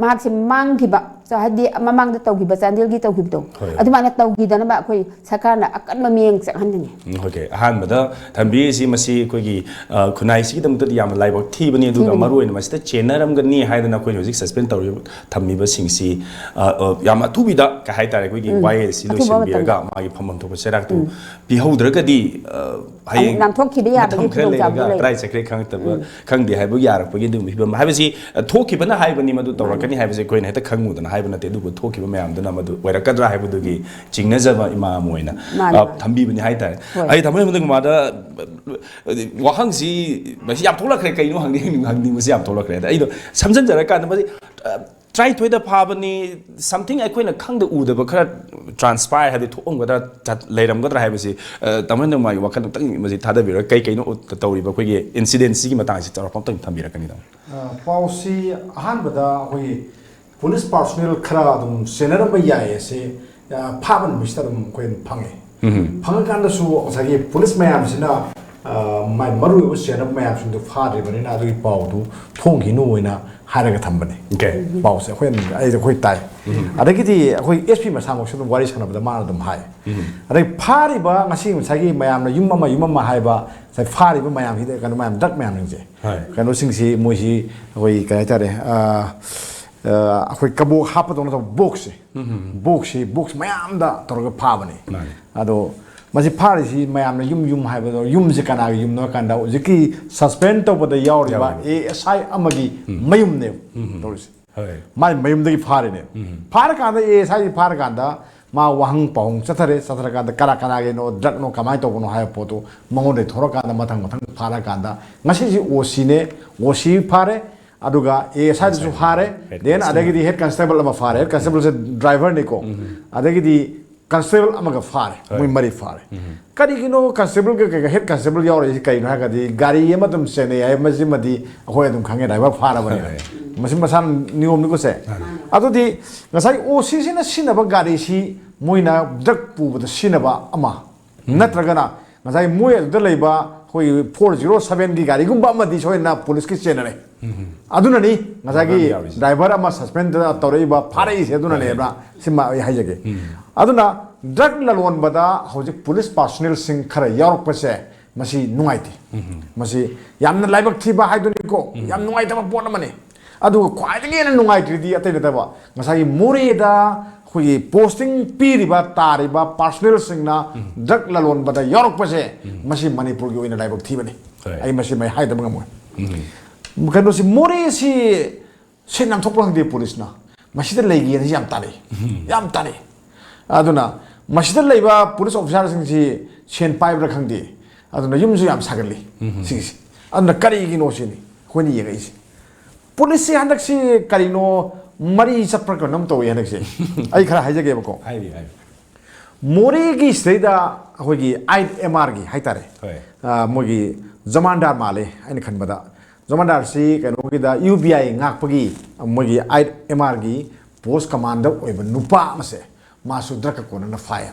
ꯃꯍꯥꯛꯁꯦ ꯃꯥꯡꯈꯤꯕ, ꯆ-, ꯍꯥꯏꯗꯤ ꯃꯃꯥꯡꯗ ꯇꯧꯈꯤꯕ, ꯆꯥꯟꯗꯦꯜꯒꯤ ꯇꯧꯈꯤꯕꯗꯣ, ꯍꯣꯏ꯫ ꯑꯗꯨꯃꯥꯏꯅ ꯇꯧꯈꯤꯗꯅꯕ ꯑꯩꯈꯣꯏ ꯁꯔꯀꯥꯔꯅ ꯑꯀꯟꯕ ꯃꯤꯠꯌꯦꯡ ꯆꯪꯍꯟꯅꯤꯡꯉꯤ꯫ ꯎꯝ, OK꯫ ꯑꯍꯥꯟꯕꯗ ꯊꯝꯕꯤꯔꯤꯁꯤ ꯃꯁꯤ ꯑꯩꯈꯣꯏꯒꯤ, ꯑ, ꯈꯨꯟꯅꯥꯏꯁꯤꯒꯤꯗꯃꯛꯇꯗꯤ ꯌꯥꯝꯅ ꯂꯥꯏꯕꯛ ꯊꯤꯕꯅꯤ, ꯑꯗꯨꯒ ꯊꯤꯕꯅꯤ꯫ ꯃꯔꯨꯑꯣꯏꯅ ꯃꯁꯤꯗ ꯆꯦꯟꯅꯔꯝꯒꯅꯤ ꯍꯥꯏꯗꯅ ꯑꯩꯈꯣꯏꯅ ꯍꯧꯖꯤꯛ ꯁꯁꯄꯦꯟ ꯇꯧꯔꯤꯕ, ꯊꯝꯃꯤꯕꯁꯤꯡꯁꯤ, ꯑ, ꯑ, ꯌꯥꯝ ꯑꯊꯨꯕꯤꯗ, ꯀꯩ ꯍꯥꯏꯇꯥꯔꯦ, ꯑꯩꯈꯣꯏꯒꯤ ꯎꯝ꯫ ꯋꯥꯌꯦꯜꯁꯤ ꯑꯊꯨꯕ ꯂꯣꯏꯁꯤꯟꯕꯤꯔꯒ ꯃꯇꯝꯗ꯫ ꯃꯥꯒꯤ ꯐꯝꯐꯝ ꯊꯣꯛꯄ ꯆꯩꯔꯥꯛꯇꯨ ꯎꯝ꯫ ꯄꯤꯍꯧꯗ꯭ꯔꯒꯗꯤ, ꯑ, ꯑꯃꯨꯛ ꯍꯌꯦꯡ ꯅꯥꯟꯊꯣꯛꯈꯤꯕ ꯌꯥꯕꯒꯤ ꯃꯇꯝ ꯈꯔ ꯈꯨꯗꯣꯡꯆꯥꯕꯗꯨ ꯂꯩꯔꯒ ꯂꯩ꯫ ꯀꯗꯥꯏ ꯆꯠꯈ꯭ꯔꯦ ꯈꯪꯉꯛꯇꯕ, ꯎꯝ꯫ ꯈꯪꯗꯦ ꯍꯥꯏꯕ ꯌꯥꯔꯛꯄꯒꯤ ꯑꯗꯨꯒꯨꯝꯕ ꯐꯤꯕꯝ ꯍꯥꯏꯕꯁꯤ, ꯑ, ꯊꯣꯛꯈꯤꯕꯅ ꯍꯥꯏꯕꯅꯤ, ꯃꯗꯨ ꯇꯧꯔꯛꯀꯅꯤ ꯃꯥꯅꯤ꯫ ꯍꯥꯏꯕꯁꯤ ꯑꯩꯈꯣꯏꯅ ꯍꯦꯛꯇ ꯈꯪꯉꯨꯗꯅ ꯍꯥꯏꯕ ꯅꯠꯇꯦ, ꯑꯗꯨꯕꯨ ꯊꯣꯛꯈꯤꯕ ꯃꯌꯥꯝꯗꯨꯅ ꯃꯗꯨ ꯑꯣꯏꯔꯛꯀꯗ꯭ꯔꯥ ꯍꯥꯏꯕꯗꯨꯒꯤ ꯆꯤꯡꯅꯖꯕ ꯏꯃꯥ ꯑꯃ ꯑꯣꯏꯅ, ꯃꯥꯅꯤ, ꯑ, ꯃꯥꯅꯤ꯫ ꯊꯝꯕꯤꯕꯅꯤ ꯍꯥꯏꯇꯥꯔꯦ꯫ ꯍꯣꯏ꯫ ꯑꯩ ꯊꯝꯃꯣꯏ ꯃꯇꯝ ꯃꯥꯗ, ꯑ, ꯋꯥꯍꯪꯁꯤ ꯃꯁꯤ ꯌꯥꯝ ꯊꯣꯛꯂꯛꯈ꯭ꯔꯦ, ꯀꯩꯅꯣ ꯍꯪꯅꯤꯡ-, ꯍꯪꯅꯤꯡꯕꯁꯤ ꯌꯥꯝ ꯊꯣꯛꯂꯛꯈ꯭ꯔꯦ꯫ ꯑꯗ ꯑꯩꯗꯣ ꯁꯝꯖꯤꯟꯖꯔꯀꯥꯟꯗ ꯃꯁꯤ, ꯑ, ꯇꯔꯥꯅꯤꯊꯣꯏꯗ ꯐꯥꯕꯅꯤ, something ꯑꯩꯈꯣꯏꯅ ꯈꯪꯗ ꯎꯗꯕ ꯈꯔ transpire ꯍꯥꯏꯗꯤ ꯊꯣꯛꯑꯝꯒꯗ꯭ꯔꯥ, ꯆꯠ-, ꯂꯩꯔꯝꯒꯗ꯭ꯔꯥ ꯍꯥꯏꯕꯁꯤ, ꯑ, ꯇꯥꯃꯣ ꯅꯣꯡꯃꯥꯏꯒꯤ ꯋꯥꯈꯜ ꯑꯃꯨꯛꯇꯪ ꯃꯁꯤ ꯊꯥꯗꯕꯤꯔꯒ ꯀꯩ ꯀꯩꯅꯣ ꯎꯠ-, ꯇꯧꯔꯤꯕ ꯑꯩꯈꯣꯏꯒꯤ incident ꯁꯤꯒꯤ ꯃꯇꯥꯡꯁꯤ ꯆꯥꯎꯔꯥꯛꯄ ꯑꯃꯇꯪ ꯊꯝꯕꯤꯔꯛꯀꯅꯤ, ꯇꯥꯃꯣ? ꯑ, ꯄꯥꯎꯁꯤ ꯑꯍꯥꯟꯕꯗ ꯑꯩꯈꯣꯏꯒꯤ ꯄꯨꯂꯤꯁ personnel ꯈꯔ ꯑꯗꯨꯝ ꯆꯦꯟꯅꯔꯝꯕ ꯌꯥꯏ ꯑꯁꯤ, ꯑ, ꯐꯥꯕ ꯅꯨꯃꯤꯠꯁꯤꯗ ꯑꯗꯨꯝ ꯑꯩꯈꯣꯏ ꯑꯗꯨꯝ ꯐꯪꯉꯦ꯫ ꯎꯝ꯫ ꯐꯪꯉꯀꯥꯟꯗꯁꯨ ꯉꯁꯥꯏꯒꯤ ꯄꯨꯂꯤꯁ ꯃꯌꯥꯝꯁꯤꯅ ꯑ, ꯃꯥꯏ ꯃꯔꯨꯑꯣꯏꯕ ꯆꯦꯟꯅꯕ ꯃꯌꯥꯝꯁꯤꯡꯗꯨ ꯐꯥꯗ꯭ꯔꯤꯕꯅꯤꯅ ꯑꯗꯨꯒꯤ ꯄꯥꯎꯗꯨ ꯐꯣꯡꯈꯤꯅꯨ ꯍꯥꯏꯅ ꯍꯥꯏꯔꯒ ꯊꯝꯕꯅꯤ꯫ Okay. ꯄꯥꯎꯁꯦ ꯑꯩꯈꯣꯏ ꯑꯗꯨꯝ, ꯑꯩꯗꯤ ꯑꯩꯈꯣꯏ ꯇꯥꯏ꯫ ꯑꯗꯒꯤꯗꯤ ꯑꯩꯈꯣꯏ S P ꯃꯁꯥꯃꯛꯁꯨ ꯑꯗꯨꯝ ꯋꯥꯔꯤ ꯁꯥꯟꯅꯕꯗ ꯃꯥꯅ ꯑꯗꯨꯝ ꯍꯥꯏ꯫ ꯑꯗꯩ ꯐꯥꯔꯤꯕ ꯉꯁꯤ ꯉꯁꯥꯏꯒꯤ ꯃꯌꯥꯝꯅ ꯌꯨꯝ ꯑꯃ ꯌꯨꯝ ꯑꯃ ꯍꯥꯏꯕ ꯉꯁꯥꯏ ꯐꯥꯔꯤꯕ ꯃꯌꯥꯝꯁꯤꯗ ꯀꯩꯅꯣ ꯃꯌꯥꯝ drug ꯃꯌꯥꯝꯁꯤꯡꯁꯦ, ꯍꯣꯏ꯫ ꯀꯩꯅꯣꯁꯤꯡꯁꯤ ꯃꯣꯏꯁꯤ ꯑꯩꯈꯣꯏ ꯀꯩ ꯍꯥꯏꯇꯥꯔꯦ, ꯑ, ꯑ, ꯑꯩꯈꯣꯏ ꯀꯕꯣꯛ ꯍꯥꯞꯄꯗꯧꯅ ꯇꯧꯕ boxꯁꯦ, boxꯁꯤ box ꯃꯌꯥꯝꯗ ꯇꯧꯔꯒ ꯐꯥꯕꯅꯤ꯫ ꯃꯥꯅꯤ꯫ ꯑꯗꯣ ꯃꯁꯤ ꯐꯥꯔꯤꯁꯤ ꯃꯌꯥꯝꯅ ꯌꯨꯝ ꯌꯨꯝ ꯍꯥꯏꯕꯗꯣ ꯌꯨꯝꯁꯦ ꯀꯅꯥꯒꯤ ꯌꯨꯝꯅꯣ ꯍꯥꯏ ꯀꯥꯟꯗ ꯍꯧꯖꯤꯛꯀꯤ suspend ꯇꯧꯕꯗ ꯌꯥꯎꯔꯤꯕ ꯌꯥꯎꯔꯤꯕ꯫ A S I ꯑꯃꯒꯤ ꯃꯌꯨꯝꯅꯦꯕ ꯇꯧꯔꯤꯁꯦ꯫ ꯍꯣꯏ꯫ ꯃꯥꯏ ꯃꯌꯨꯝꯗꯒꯤ ꯐꯥꯔꯤꯅꯦ꯫ ꯐꯥꯔꯀꯥꯟꯗ A S I ꯁꯤ ꯐꯥꯔꯀꯥꯟꯗ ꯃꯥ ꯋꯥꯍꯪ ꯄꯥꯎꯍꯪ ꯆꯠꯊꯔꯦ꯫ ꯆꯠꯊꯔꯀꯥꯟꯗ ꯀꯅꯥ ꯀꯅꯥꯒꯤꯅꯣ, drugꯅꯣ, ꯀꯃꯥꯏꯅ ꯇꯧꯕꯅꯣ ꯍꯥꯏꯕ ꯄꯣꯠꯇꯨ ꯃꯉꯣꯟꯗꯒꯤ ꯊꯣꯔꯛꯀꯥꯟꯗ ꯃꯊꯪ ꯃꯊꯪ ꯐꯥꯔꯀꯥꯟꯗ ꯉꯁꯤꯁꯤ OCꯅꯦ, OC ꯐꯥꯔꯦ, ꯑꯗꯨꯒ A S I ꯗꯨꯁꯨ ꯐꯥꯔꯦ, Head then constable꯫ ꯑꯗꯒꯤꯗꯤ head constableꯑꯃ ꯐꯥꯔꯦ, head constableꯁꯦ driverꯅꯤꯀꯣ, ꯑꯗꯒꯤꯗꯤ constable ꯑꯃꯒ ꯐꯥꯔꯦ, ꯍꯣꯏ꯫ ꯃꯣꯏ ꯃꯔꯤ ꯐꯥꯔꯦ꯫ ꯀꯔꯤꯒꯤꯅꯣ constableꯒ ꯀꯩꯒ head constable ꯌꯥꯎꯔꯛꯏꯁꯤ ꯀꯔꯤꯅꯣ ꯍꯥꯏꯔꯒꯗꯤ ꯒꯥꯔꯤ ꯑꯃ ꯑꯗꯨꯝ ꯆꯦꯟꯅꯩ ꯍꯥꯏ, ꯃꯁꯤꯃꯗꯤ ꯑꯩꯈꯣꯏ ꯑꯗꯨꯝ ꯈꯪꯉꯦ, driver ꯐꯥꯔꯕꯅꯤꯅ꯫ ꯍꯣꯏ꯫ ꯃꯁꯤ ꯃꯁꯥꯅ ꯅꯤꯌꯣꯝꯅꯤꯀꯣ ꯁꯦ꯫ ꯑꯗꯨꯗꯤ ꯉꯁꯥꯏ OCꯁꯤꯅ ꯁꯤꯖꯤꯟꯅꯕ ꯒꯥꯔꯤꯁꯤ ꯃꯣꯏꯅ drug ꯄꯨꯕꯗ ꯁꯤꯖꯤꯟꯅꯕ ꯑꯃ, ꯅꯠꯇ꯭ꯔꯒꯅ ꯉꯁꯥꯏ ꯃꯣꯏ ꯑꯗꯨꯗ ꯂꯩꯕ ꯑꯩꯈꯣꯏꯒꯤ four zero sevenꯒꯤ ꯒꯥꯔꯤꯒꯨꯝꯕ ꯑꯃꯗꯤ ꯁꯣꯏꯗꯅ ꯄꯨꯂꯤꯁꯀꯤ ꯆꯦꯟꯅꯔꯦ꯫ ꯑꯗꯨꯅꯅꯤ ꯉꯁꯥꯏꯒꯤ Driver ꯌꯥꯎꯔꯤꯁꯦ꯫ Driver ꯑꯃ suspend ꯇꯧꯔꯛꯏꯕ, ꯐꯥꯔꯛꯏꯁꯦ ꯑꯗꯨꯅꯅꯦꯕ꯫ ꯁꯤꯃ ꯑꯩ ꯍꯥꯏꯖꯒꯦ꯫ ꯑꯗꯨꯅ drug ꯂꯂꯣꯟꯕꯗ ꯍꯧꯖꯤꯛ police personnelꯁꯤꯡ ꯈꯔ ꯌꯥꯎꯔꯛꯄꯁꯦ ꯃꯁꯤ ꯅꯨꯡꯉꯥꯏꯇꯦ꯫ ꯃꯁꯤ ꯌꯥꯝꯅ ꯂꯥꯏꯕꯛ ꯊꯤꯕ ꯍꯥꯏꯗꯨꯅꯤꯀꯣ, ꯌꯥꯝ ꯅꯨꯡꯉꯥꯏꯇꯕ ꯄꯣꯠ ꯑꯃꯅꯤ꯫ ꯑꯗꯨꯒ ꯈ꯭ꯋꯥꯏꯗꯒꯤ ꯍꯦꯟꯅ ꯅꯨꯡꯉꯥꯏꯇ꯭ꯔꯤꯗꯤ ꯑꯇꯩ ꯅꯠꯇꯕ ꯉꯁꯥꯏꯒꯤ ꯃꯣꯔꯦꯗ ꯑꯩꯈꯣꯏꯒꯤ posting ꯄꯤꯔꯤꯕ ꯇꯥꯔꯤꯕ personnelꯁꯤꯡꯅ drug ꯂꯂꯣꯟꯕꯗ ꯌꯥꯎꯔꯛꯄꯁꯦ ꯃꯁꯤ ꯃꯅꯤꯄꯨꯔꯒꯤ ꯑꯣꯏꯅ ꯂꯥꯏꯕꯛ ꯊꯤꯕꯅꯤ꯫ ꯍꯣꯏ꯫ ꯑꯩ ꯃꯁꯤ ꯃꯩ ꯍꯥꯏꯗꯕ ꯉꯝꯃꯣꯏ꯫ ꯀꯩꯅꯣꯁꯤ ꯃꯣꯔꯦꯁꯤ ꯁꯦꯟ ꯌꯥꯝ ꯊꯣꯛꯄ꯭ꯔꯥ ꯈꯪꯗꯦ ꯄꯨꯂꯤꯁꯅ ꯃꯁꯤꯗ ꯂꯩꯒꯦꯅ ꯌꯥꯝ ꯇꯥꯅꯩ꯫ ꯌꯥꯝ ꯇꯥꯅꯩ꯫ ꯑꯗꯨꯅ ꯃꯁꯤꯗ ꯂꯩꯕ police officerꯁꯤꯡꯁꯤ ꯁꯦꯟ ꯄꯥꯏꯕ꯭ꯔꯥ ꯈꯪꯗꯦ꯫ ꯑꯗꯨꯅ ꯌꯨꯝꯁꯨ ꯌꯥꯝ ꯁꯥꯒꯠꯂꯤ ꯁꯤꯒꯤꯁꯦ꯫ ꯑꯗꯨꯅ ꯀꯔꯤꯒꯤꯅꯣ ꯁꯤꯅꯤ ꯑꯩꯈꯣꯏꯅ ꯌꯦꯡꯉꯛꯏꯁꯦ꯫ ꯄꯨꯂꯤꯁꯁꯦ ꯍꯟꯗꯛꯁꯤ ꯀꯔꯤꯅꯣ ꯃꯔꯤ ꯆꯠꯄ꯭ꯔꯥ ꯀꯩꯅꯣꯝ ꯇꯧꯏ ꯍꯟꯗꯛꯁꯦ꯫ ꯑꯩ ꯈꯔ ꯍꯥꯏꯖꯒꯦꯕꯀꯣ꯫ ꯍꯥꯏꯕꯤꯌꯨ, ꯍꯥꯏꯕꯤꯌꯨ꯫ ꯃꯣꯔꯦꯒꯤ ꯁꯤꯗꯩꯗ ꯑꯩꯈꯣꯏꯒꯤ ꯑꯥꯏꯠ ꯑꯦꯝ ꯑꯥꯔꯒꯤ ꯍꯥꯏꯇꯥꯔꯦ꯫ ꯍꯣꯏ꯫ ꯑ, ꯃꯣꯏꯒꯤ ꯖꯃꯥꯟꯗꯥꯔ ꯃꯥꯜꯂꯦ ꯑꯩꯅ ꯈꯟꯕꯗ꯫ ꯖꯃꯥꯟꯗꯥꯔꯁꯤ ꯀꯩꯅꯣꯒꯤꯗ ꯌꯨ ꯕꯤ ꯑꯥꯏ ꯉꯥꯛꯄꯒꯤ ꯃꯣꯏꯒꯤ ꯑꯥꯏꯠ ꯑꯦꯝ ꯑꯥꯔꯒꯤ post commander ꯑꯣꯏꯕ ꯅꯨꯄꯥ ꯑꯃꯁꯦ ꯃꯥꯁꯨ drugꯀ ꯀꯣꯟꯅꯅ ꯐꯥꯏ꯫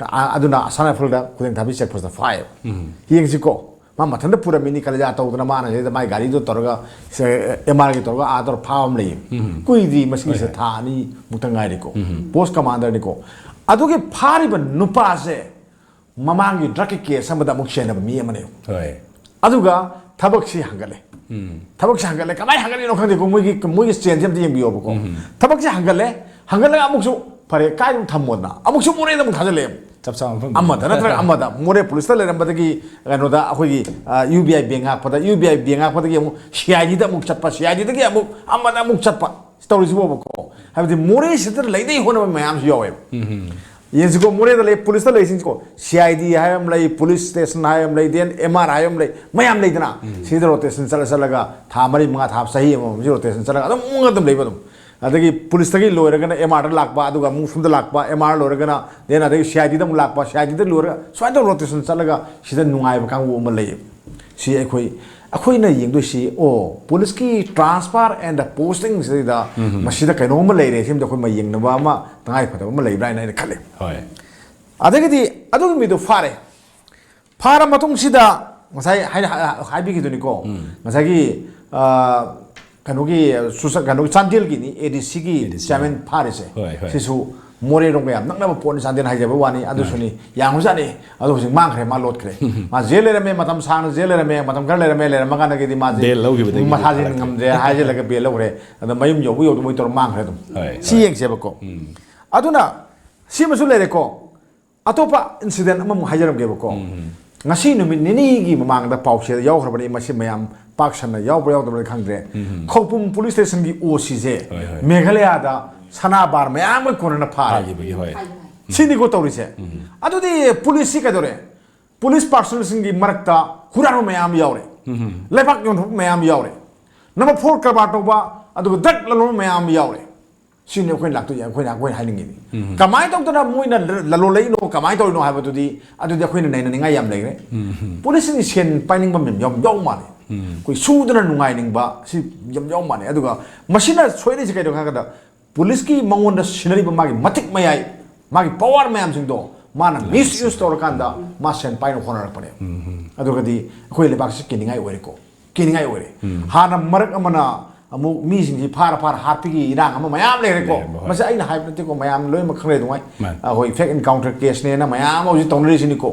ꯑ-, ꯑꯗꯨꯅ ꯑꯁꯥꯝ ꯔꯥꯏꯐꯜꯗ ꯈꯨꯗꯦꯡ ꯊꯥꯕꯤ ꯆꯦꯛ ꯄꯣꯁꯇ ꯐꯥꯏꯌꯦꯕ꯫ ꯌꯦꯡꯁꯤꯀꯣ, ꯃꯥ ꯃꯊꯟꯇ ꯄꯨꯔꯝꯃꯤꯅꯤ, ꯀꯂꯦꯖꯥ ꯇꯧꯗꯅ ꯃꯥꯅ ꯁꯤꯗ ꯃꯥꯏ ꯒꯥꯔꯤꯗꯣ ꯇꯧꯔꯒ, ꯑꯦꯝ ꯑꯥꯔꯒꯤ ꯇꯧꯔꯒ ꯑꯥ ꯇꯧꯔ ꯐꯥꯕ ꯑꯃ ꯂꯩꯌꯦ꯫ ꯀꯨꯏꯗ꯭ꯔꯤ, ꯃꯁꯤꯒꯤꯁꯦ ꯍꯣꯏ, ꯍꯣꯏ꯫ ꯊꯥ ꯑꯅꯤꯃꯨꯛꯇ ꯉꯥꯏꯔꯤꯀꯣ꯫ ꯄꯣꯁ ꯀꯃꯥꯟꯗꯔꯅꯤꯀꯣ꯫ ꯑꯗꯨꯒꯤ ꯐꯥꯔꯤꯕ ꯅꯨꯄꯥꯁꯦ ꯃꯃꯥꯡꯒꯤ ꯗ꯭ꯔꯛꯀꯤ ꯀꯦꯁ ꯑꯃꯗ ꯑꯃꯨꯛ ꯆꯦꯟꯅꯕ ꯃꯤ ꯑꯃꯅꯦꯕ꯫ ꯍꯣꯏ꯫ ꯑꯗꯨꯒ ꯊꯕꯛꯁꯤ ꯍꯪꯒꯠꯂꯦ꯫ ꯊꯕꯛꯁꯤ ꯍꯪꯒꯠꯂꯦ꯫ ꯀꯃꯥꯏꯅ ꯍꯪꯒꯠꯂꯤꯅꯣ ꯈꯪꯗꯦꯀꯣ꯫ ꯃꯣꯏꯒꯤ, ꯃꯣꯏꯒꯤ ꯆꯦꯟꯁꯤ ꯑꯝꯇ ꯌꯦꯡꯕꯤꯌꯣꯕꯀꯣ꯫ ꯊꯕꯛꯁꯤ ꯍꯪꯒꯠꯂꯦ꯫ ꯍꯪꯒꯠꯂꯒ ꯑꯃꯨꯛꯁꯨ ꯐꯔꯦ, ꯀꯥꯏꯗ ꯑꯃꯨꯛ ꯊꯝꯃꯣꯗꯅ ꯑꯃꯨꯛꯁꯨ ꯃꯣꯔꯦꯗ ꯑꯃꯨꯛ ꯊꯥꯖꯤꯜꯂꯛꯑꯦ꯫ ꯆꯞ ꯆꯥꯕ ꯃꯐꯝ꯫ ꯑꯃꯗ ꯅꯠꯇ꯭ꯔꯒ ꯑꯃꯗ꯫ ꯃꯣꯔꯦ ꯄꯨꯂꯤꯁꯇ ꯂꯩꯔꯝꯕꯗꯒꯤ ꯀꯩꯅꯣꯗ ꯑꯩꯈꯣꯏꯒꯤ, ꯑ, ꯌꯨ ꯕꯤ ꯑꯥꯏ ꯕꯦꯡ ꯉꯥꯛꯄꯗ, ꯌꯨ ꯕꯤ ꯑꯥꯏ ꯕꯦꯡ ꯉꯥꯛꯄꯗꯒꯤ ꯑꯃꯨꯛ ꯁꯤ ꯑꯥꯏ ꯗꯤꯗ ꯑꯃꯨꯛ ꯆꯠꯄ, ꯁꯤ ꯑꯥꯏ ꯗꯤꯗꯒꯤ ꯑꯃꯨꯛ ꯑꯃꯗ ꯑꯃꯨꯛ ꯆꯠꯄ꯫ ꯇꯧꯔꯤꯁꯤꯕꯣꯕꯀꯣ꯫ ꯍꯥꯏꯕꯗꯤ ꯃꯣꯔꯦꯁꯤꯗ ꯂꯩꯅꯩ ꯍꯣꯠꯅꯕ ꯃꯌꯥꯝꯁꯨ ꯌꯥꯎꯋꯦꯕ꯫ ꯌꯦꯡꯁꯤꯀꯣ, ꯃꯣꯔꯦꯗ ꯂꯩ, ꯄꯨꯂꯤꯁꯇ ꯂꯩꯁꯤꯡꯁꯤꯀꯣ, ꯁꯤ ꯑꯥꯏ ꯗꯤ ꯍꯥꯏꯕ ꯑꯃ ꯂꯩ, ꯄꯨꯂꯤꯁ ꯁ꯭ꯇꯦꯁꯟ ꯍꯥꯏꯕ ꯑꯃ ꯂꯩ, ꯗꯦꯟ ꯑꯦꯝ ꯑꯥꯔ ꯍꯥꯏꯕ ꯑꯃ ꯂꯩ, ꯃꯌꯥꯝ ꯂꯩꯗꯅ꯫ ꯁꯤꯗ ꯔꯣꯇꯦꯁꯟ ꯆꯠꯂ ꯆꯠꯂꯒ ꯊꯥ ꯃꯔꯤ, ꯃꯉꯥ, ꯊꯥ, ꯆꯍꯤ ꯑꯃꯃꯝꯁꯤ ꯔꯣꯇꯦꯁꯟ ꯆꯠꯂꯒ ꯑꯗꯨꯝ ꯑꯗꯨꯝ ꯂꯩꯕ ꯑꯗꯨꯝ꯫ ꯑꯗꯒꯤ ꯄꯨꯂꯤꯁꯇꯒꯤ ꯂꯣꯏꯔꯒꯅ ꯑꯦꯝ ꯑꯥꯔꯗ ꯂꯥꯛꯄ, ꯑꯗꯨꯒ ꯑꯃꯨꯛ ꯁꯣꯝꯗ ꯂꯥꯛꯄ, ꯑꯦꯝ ꯑꯥꯔ ꯂꯣꯏꯔꯒꯅ ꯗꯦꯟ ꯑꯗꯒꯤ ꯁꯤ ꯑꯥꯏ ꯗꯤꯗ ꯑꯃꯨꯛ ꯂꯥꯛꯄ, ꯁꯤ ꯑꯥꯏ ꯗꯤꯗ ꯂꯣꯏꯔꯒ ꯁꯨꯃꯥꯏꯅ ꯇꯧꯔ ꯔꯣꯇꯦꯁꯟ ꯆꯠꯂꯒ ꯁꯤꯗ ꯅꯨꯡꯉꯥꯏꯕ ꯀꯥꯡꯕꯨ ꯑꯃ ꯂꯩꯌꯦꯕ꯫ ꯁꯤ ꯑꯩꯈꯣꯏ, ꯑꯩꯈꯣꯏꯅ ꯌꯦꯡꯗꯣꯏꯁꯤ, ꯑꯣ, ꯄꯨꯂꯤꯁꯀꯤ transfer and posting ꯁꯤꯗ ꯃꯁꯤꯗ ꯀꯩꯅꯣꯝꯃ ꯂꯩꯔꯦ, ꯁꯤꯃꯗ ꯑꯩꯈꯣꯏ ꯃꯌꯦꯡꯅꯕ ꯑꯃ ꯇꯉꯥꯏ ꯐꯗꯕ ꯑꯃ ꯂꯩꯕ꯭ꯔꯥ ꯍꯥꯏꯅ ꯑꯩꯅ ꯈꯜꯂꯦ꯫ ꯍꯣꯏ꯫ ꯑꯗꯒꯤꯗꯤ ꯑꯗꯨꯒꯤ ꯃꯤꯗꯣ ꯐꯥꯔꯦ꯫ ꯐꯥꯔ ꯃꯇꯨꯡꯁꯤꯗ ꯉꯁꯥꯏ ꯍꯥꯏꯅ ꯍꯥꯏꯕꯤꯈꯤꯗꯨꯅꯤꯀꯣ꯫ ꯉꯁꯥꯏꯒꯤ, ꯑ, ꯀꯩꯅꯣꯒꯤ, ꯆꯨꯔꯆꯥ-, ꯀꯩꯅꯣꯒꯤ ꯆꯥꯟꯗꯦꯜꯒꯤꯅꯤ, ꯑꯦ ꯗꯤ ꯁꯤꯒꯤ ꯑꯦ ꯗꯤ ꯁꯤ꯫ ꯆꯤꯌꯥꯔꯃꯦꯟ ꯐꯥꯔꯤꯁꯦ꯫ ꯍꯣꯏ, ꯍꯣꯏ꯫ ꯁꯤꯁꯨ ꯃꯣꯔꯦꯔꯣꯝꯒ ꯌꯥꯝ ꯅꯛꯅꯕ ꯄꯣꯠꯅꯤ, ꯆꯥꯟꯗꯦꯜ ꯍꯥꯏꯖꯕ ꯋꯥꯅꯤ, ꯑꯗꯨꯁꯨꯅꯤ꯫ ꯌꯥꯝꯈ꯭ꯔꯖꯥꯠꯅꯤ꯫ ꯑꯗꯣ ꯍꯧꯖꯤꯛ ꯃꯥꯡꯈ꯭ꯔꯦ, ꯃꯥ ꯂꯣꯠꯈ꯭ꯔꯦ꯫ ꯃꯥ ꯖꯦꯜ ꯂꯩꯔꯝꯃꯦ, ꯃꯇꯝ ꯁꯥꯡꯅ ꯖꯦꯜ ꯂꯩꯔꯝꯃꯦ, ꯃꯇꯝ ꯈꯔ ꯂꯩꯔꯝꯃꯦ, ꯂꯩꯔꯝꯃ ꯀꯥꯟꯗꯒꯤꯗꯤ ꯃꯥꯁꯦ ꯕꯦꯜ ꯂꯧꯈꯤꯕꯗꯒꯤꯗꯤ ꯃꯁꯥꯁꯦ ꯊꯥꯔꯛꯈ꯭ꯔꯦ꯫ ꯉꯝꯗ꯭ꯔꯦ ꯍꯥꯏꯖꯤꯜꯂꯒ ꯕꯦꯜ ꯂꯧꯈ꯭ꯔꯦ꯫ ꯑꯗꯣ ꯃꯌꯨꯝ ꯌꯧꯕ ꯌꯧꯗ ꯃꯣꯏ ꯇꯧꯔ ꯃꯥꯡꯈ꯭ꯔꯦ ꯑꯗꯨꯝ꯫ ꯍꯣꯏ, ꯁꯤ ꯍꯣꯏ꯫ ꯌꯦꯡꯁꯦꯕꯀꯣ꯫ ꯑꯗꯨꯅ ꯁꯤꯃꯁꯨ ꯂꯩꯔꯦꯀꯣ꯫ ꯑꯇꯣꯞꯄ incident ꯑꯃꯃꯨꯛ ꯍꯥꯏꯖꯔꯝꯒꯦꯕꯀꯣ꯫ ꯉꯁꯤ ꯅꯨꯃꯤꯠ ꯅꯤꯅꯤꯒꯤ ꯃꯃꯥꯡꯗ ꯄꯥꯎꯁꯦ ꯌꯥꯎꯈ꯭ꯔꯕꯅꯤ, ꯃꯁꯤ ꯃꯌꯥꯝ ꯄꯥꯛ ꯁꯟꯅ ꯌꯥꯎꯕ꯭ꯔꯥ ꯌꯥꯎꯗꯕ꯭ꯔꯥ ꯈꯪꯗ꯭ꯔꯦ꯫ ꯈꯧꯄꯨꯝ ꯄꯨꯂꯤꯁ ꯁ꯭ꯇꯦꯁꯟꯒꯤ ꯑꯣ ꯁꯤꯁꯦ ꯍꯣꯏ, ꯍꯣꯏ꯫ ꯃꯦꯘꯥꯂꯌꯥꯗ ꯁꯅꯥ ꯕꯥꯔ ꯃꯌꯥꯝ ꯑꯃ ꯀꯣꯟꯅꯅ ꯐꯥꯔꯦ꯫ ꯐꯥꯈꯤꯕꯒꯤ, ꯍꯣꯏ꯫ ꯁꯤꯅꯤꯀꯣ ꯇꯧꯔꯤꯁꯦ꯫ ꯑꯗꯨꯗꯤ ꯄꯨꯂꯤꯁꯁꯤ ꯀꯩꯗꯧꯔꯦ? ꯄꯨꯂꯤꯁ personnelꯁꯤꯡꯒꯤ ꯃꯔꯛꯇ ꯍꯨꯔꯥꯟꯕ ꯃꯌꯥꯝ ꯌꯥꯎꯔꯦ꯫ ꯂꯩꯕꯥꯛ ꯌꯣꯟꯊꯣꯛꯄ ꯃꯌꯥꯝ ꯌꯥꯎꯔꯦ꯫ Number four ꯀꯔꯕꯥꯔ ꯇꯧꯕ, ꯑꯗꯨꯒ drug ꯂꯂꯣꯟꯕ ꯃꯌꯥꯝ ꯌꯥꯎꯔꯦ꯫ ꯁꯤꯅꯤ ꯑꯩꯈꯣꯏꯅ ꯂꯥꯛꯇꯣꯏꯁꯦ, ꯑꯩꯈꯣꯏꯅ, ꯑꯩꯈꯣꯏꯅ ꯍꯥꯏꯅꯤꯡꯉꯤꯗꯤ꯫ ꯀꯃꯥꯏꯅ ꯇꯧꯗꯅ ꯃꯣꯏꯅ ꯂ-, ꯂꯂꯣꯜꯂꯛꯏꯅꯣ, ꯀꯃꯥꯏꯅ ꯇꯧꯔꯤꯅꯣ ꯍꯥꯏꯕꯗꯨꯗꯤ, ꯑꯗꯨꯗꯤ ꯑꯩꯈꯣꯏꯅ ꯅꯩꯅꯅꯤꯡꯉꯥꯏ ꯌꯥꯝ ꯂꯩꯈ꯭ꯔꯦ꯫ ꯄꯨꯂꯤꯁꯁꯤꯡꯒꯤ ꯁꯦꯟ ꯄꯥꯏꯅꯤꯡꯕ ꯃꯌꯥꯝ ꯌꯥꯎ, ꯌꯥꯎ ꯃꯥꯜꯂꯦ꯫ ꯑꯩꯈꯣꯏ ꯁꯨꯗꯅ ꯅꯨꯡꯉꯥꯏꯅꯤꯡꯕ ꯁꯤ ꯌꯥꯝ ꯌꯥꯎ ꯃꯥꯜꯂꯦ꯫ ꯑꯗꯨꯒ ꯃꯁꯤꯅ ꯁꯣꯏꯔꯤꯁꯦ ꯀꯩꯅꯣ ꯍꯥꯏꯔꯀꯥꯟꯗ, ꯄꯨꯂꯤꯁꯀꯤ ꯃꯉꯣꯟꯗ ꯁꯤꯟꯅꯔꯤꯕ ꯃꯥꯒꯤ ꯃꯇꯤꯛ ꯃꯌꯥꯏ, ꯃꯥꯒꯤ power ꯃꯌꯥꯝꯁꯤꯡꯗꯣ ꯃꯥꯅ ꯃꯤꯁ ꯌꯨꯁ ꯇꯧꯔꯀꯥꯟꯗ ꯃꯥ ꯁꯦꯟ ꯄꯥꯏꯅꯕ ꯍꯣꯠꯅꯔꯛꯄꯅꯦ꯫ ꯑꯗꯨꯒꯗꯤ ꯑꯩꯈꯣꯏ ꯂꯩꯕꯥꯛꯁꯤ ꯀꯤꯅꯤꯡꯉꯥꯏ ꯑꯣꯏꯔꯦꯀꯣ, ꯀꯤꯅꯤꯡꯉꯥꯏ ꯑꯣꯏꯔꯦ꯫ ꯍꯥꯟꯅ ꯃꯔꯛ ꯑꯃꯅ ꯑꯃꯨꯛ ꯃꯤꯁꯤꯡꯁꯤ ꯐꯥꯔ ꯐꯥꯔ ꯍꯥꯠꯄꯒꯤ ꯏꯔꯥꯡ ꯑꯃ ꯃꯌꯥꯝ ꯂꯩꯔꯦꯀꯣ꯫ ꯂꯩꯔꯝꯕ, ꯍꯣꯏ꯫ ꯃꯁꯤ ꯑꯩꯅ ꯍꯥꯏꯕ ꯅꯠꯇꯦꯀꯣ, ꯃꯌꯥꯝ ꯂꯣꯏꯅꯃꯛ ꯈꯪꯅꯩ ꯑꯗꯨꯉꯥꯏ꯫ ꯃꯥꯅꯤ꯫ ꯑꯩꯈꯣꯏ ꯐꯦꯛ ꯑꯦꯟꯀꯥꯎꯟꯇꯔ ꯀꯦꯁꯅꯦꯅ ꯃꯌꯥꯝ ꯑꯃ ꯍꯧꯖꯤꯛ ꯇꯧꯅꯔꯤꯁꯤꯅꯤꯀꯣ꯫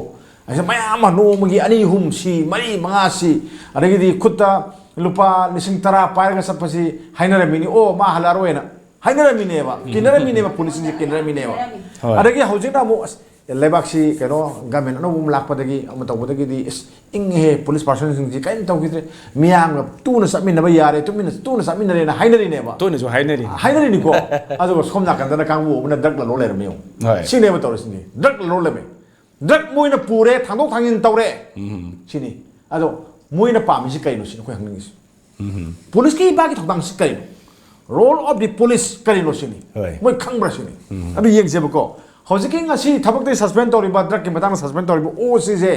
ꯑꯁꯤ ꯃꯌꯥꯝ ꯑꯃ ꯅꯣꯡꯃꯒꯤ ꯑꯅꯤ ꯑꯍꯨꯝ ꯁꯤ, ꯃꯔꯤ ꯃꯉꯥ ꯁꯤ, ꯑꯗꯒꯤꯗꯤ ꯈꯨꯠꯇ ꯂꯨꯄꯥ ꯂꯤꯁꯤꯡ ꯇꯔꯥ ꯄꯥꯏꯔꯒ ꯆꯠꯄꯁꯤ ꯍꯥꯏꯅꯔꯝꯃꯤꯅꯤ, "ꯑꯣ, ꯃꯥ ꯍꯜꯂꯛꯑꯔꯣꯏꯅ" ꯍꯥꯏꯅꯔꯝꯃꯤꯅꯦꯕ, ꯀꯤꯅꯔꯝꯃꯤꯅꯦꯕ, ꯄꯨꯂꯤꯁꯁꯤꯡꯁꯦ ꯀꯤꯅꯔꯝꯃꯤꯅꯦꯕ꯫ ꯍꯣꯏ꯫ ꯑꯗꯒꯤ ꯍꯧꯖꯤꯛꯅ ꯑꯃꯨꯛ ꯑꯁ, ꯂꯩꯕꯥꯛꯁꯤ ꯀꯩꯅꯣ ꯒꯃꯦꯟ ꯑꯅꯧꯕ ꯑꯃ ꯂꯥꯛꯄꯗꯒꯤ ꯑꯃ ꯇꯧꯕꯗꯒꯤꯗꯤ ꯑꯁ, ꯏꯪꯉꯦꯍꯦ, ꯄꯨꯂꯤꯁ ꯄꯥꯔꯁꯟꯁꯤꯡꯁꯤ ꯀꯔꯤꯝ ꯇꯧꯈꯤꯗ꯭ꯔꯦ, ꯃꯤꯌꯥꯝꯒ ꯇꯨꯅ ꯆꯠꯃꯤꯟꯅꯕ ꯌꯥꯔꯦ, ꯇꯨꯃꯤꯟꯅ ꯇꯨꯅ ꯆꯠꯃꯤꯟꯅꯔꯦꯅ ꯍꯥꯏꯅꯔꯤꯅꯦꯕ꯫ ꯇꯣꯏꯅꯁꯨ ꯍꯥꯏꯅꯔꯤ꯫ ꯍꯥꯏꯅꯔꯤꯅꯤꯀꯣ꯫ ꯑꯗꯨꯒ ꯁꯣꯝ ꯅꯥꯀꯟꯗꯅ ꯀꯥꯡꯕꯨ ꯑꯃꯅ ꯗ꯭ꯔꯒ ꯂꯂꯣꯟ ꯂꯩꯔꯝꯃꯦ ꯌꯦꯡꯉꯨ꯫ ꯍꯣꯏ꯫ ꯁꯤꯅꯦꯕ ꯇꯧꯔꯤꯁꯤꯅꯤ, ꯗ꯭ꯔꯒ ꯂꯂꯣꯟ ꯂꯩꯔꯝꯃꯦ꯫ ꯗ꯭ꯔꯒ ꯃꯣꯏꯅ ꯄꯨꯔꯦ, ꯊꯥꯡꯗꯣꯛ ꯊꯥꯡꯖꯤꯟ ꯇꯧꯔꯦ꯫ ꯁꯤꯅꯤ꯫ ꯑꯗꯣ ꯃꯣꯏꯅ ꯄꯥꯝꯃꯤꯁꯤ ꯀꯩꯅꯣ ꯁꯤꯅꯤ ꯑꯩꯈꯣꯏ ꯍꯪꯅꯤꯡꯉꯤꯁꯤ꯫ ꯄꯨꯂꯤꯁꯀꯤ ꯏꯄꯥꯒꯤ ꯊꯧꯗꯥꯡꯁꯤ ꯀꯔꯤꯅꯣ? Role of the police ꯀꯔꯤꯅꯣ ꯁꯤꯅꯤ꯫ ꯍꯣꯏ꯫ ꯃꯣꯏ ꯈꯪꯕ꯭ꯔꯥ ꯁꯤꯅꯤ꯫ ꯑꯗꯨ ꯌꯦꯡꯁꯦꯕꯀꯣ꯫ ꯍꯧꯖꯤꯛꯀꯤ ꯉꯁꯤ ꯊꯕꯛꯇꯒꯤ ꯁꯁꯄꯦꯟ ꯇꯧꯔꯤꯕ, ꯗ꯭ꯔꯒꯀꯤ ꯃꯇꯥꯡꯗ ꯁꯁꯄꯦꯟ ꯇꯧꯔꯤꯕ ꯑꯣ ꯁꯤꯁꯦ,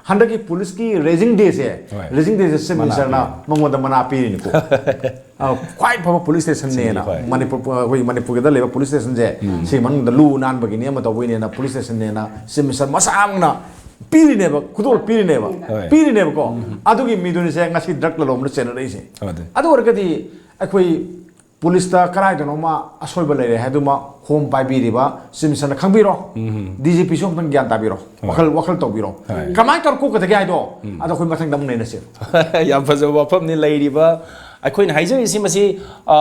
ꯍꯟꯗꯛꯀꯤ ꯄꯨꯂꯤꯁꯀꯤ ꯔꯦꯖꯤꯡ ꯗꯦꯁꯦ, ꯍꯣꯏ꯫ ꯔꯦꯖꯤꯡ ꯗꯦꯁꯦ ꯆꯤꯐ ꯃꯤꯅꯤꯁꯇꯔꯅ ꯃꯉꯣꯟꯗ ꯃꯅꯥ ꯄꯤꯔꯤꯅꯤꯀꯣ꯫ ꯑ, ꯈ꯭ꯋꯥꯏ ꯐꯕ ꯄꯨꯂꯤꯁ ꯁ꯭ꯇꯦꯁꯟꯅꯦꯅ꯫ ꯃꯅꯥ ꯄꯤꯕ꯫ ꯃꯅꯤꯄꯨꯔ, ꯑꯩꯈꯣꯏ ꯃꯅꯤꯄꯨꯔꯒꯤꯗ ꯂꯩꯕ ꯄꯨꯂꯤꯁ ꯁ꯭ꯇꯦꯁꯟꯁꯦ, ꯁꯤ ꯃꯅꯨꯡꯗ ꯂꯨ ꯅꯥꯟꯕꯒꯤꯅꯦ, ꯑꯃ ꯇꯧꯕꯒꯤꯅꯦꯅ ꯄꯨꯂꯤꯁ ꯁ꯭ꯇꯦꯁꯟꯅꯦꯅ ꯆꯤꯐ ꯃꯤꯅꯤꯁꯇꯔ ꯃꯁꯥꯃꯛꯅ ꯄꯤꯔꯤꯅꯦꯕ, ꯈꯨꯗꯣꯜ ꯄꯤꯔꯤꯅꯦꯕ꯫ ꯍꯣꯏ꯫ ꯄꯤꯔꯤꯅꯦꯕꯀꯣ꯫ ꯑꯗꯨꯒꯤ ꯃꯤꯗꯨꯅꯤꯁꯦ ꯉꯁꯤ ꯗ꯭ꯔꯒ ꯂꯂꯣꯟꯕꯗ ꯆꯦꯟꯅꯔꯛꯏꯁꯦ꯫ ꯑꯗꯨ꯫ ꯑꯗꯨ ꯑꯣꯏꯔꯒꯗꯤ ꯑꯩꯈꯣꯏ ꯄꯨꯂꯤꯁꯇ ꯀꯗꯥꯏꯗꯅꯣꯃ ꯑꯁꯣꯏꯕ ꯂꯩꯔꯦ ꯍꯥꯏꯗꯨꯃ ꯍꯣꯝ ꯄꯥꯏꯕꯤꯔꯤꯕ ꯆꯤꯐ ꯃꯤꯅꯤꯁꯇꯔꯅ ꯈꯪꯕꯤꯔꯣ꯫ ꯗꯤ ꯖꯤ ꯄꯤꯁꯨ ꯑꯃꯨꯛꯇꯪ ꯒ꯭ꯌꯥꯟ ꯇꯥꯕꯤꯔꯣ꯫ ꯍꯣꯏ꯫ ꯋꯥꯈꯜ, ꯋꯥꯈꯜ ꯇꯧꯕꯤꯔꯣ꯫ ꯍꯣꯏ꯫ ꯀꯃꯥꯏꯅ ꯇꯧꯔ ꯀꯣꯛꯀꯗꯒꯦ ꯍꯥꯏꯗꯣ, ꯑꯗꯣ ꯑꯩꯈꯣꯏ ꯃꯊꯪꯗ ꯑꯃꯨꯛ ꯅꯩꯅꯁꯦ꯫ ꯌꯥꯝ ꯐꯖꯕ ꯋꯥꯐꯝꯅꯤ ꯂꯩꯔꯤꯕ꯫ ꯑꯩꯈꯣꯏꯅ ꯍꯥꯏꯖꯔꯤꯁꯤ ꯃꯁꯤ, ꯑ,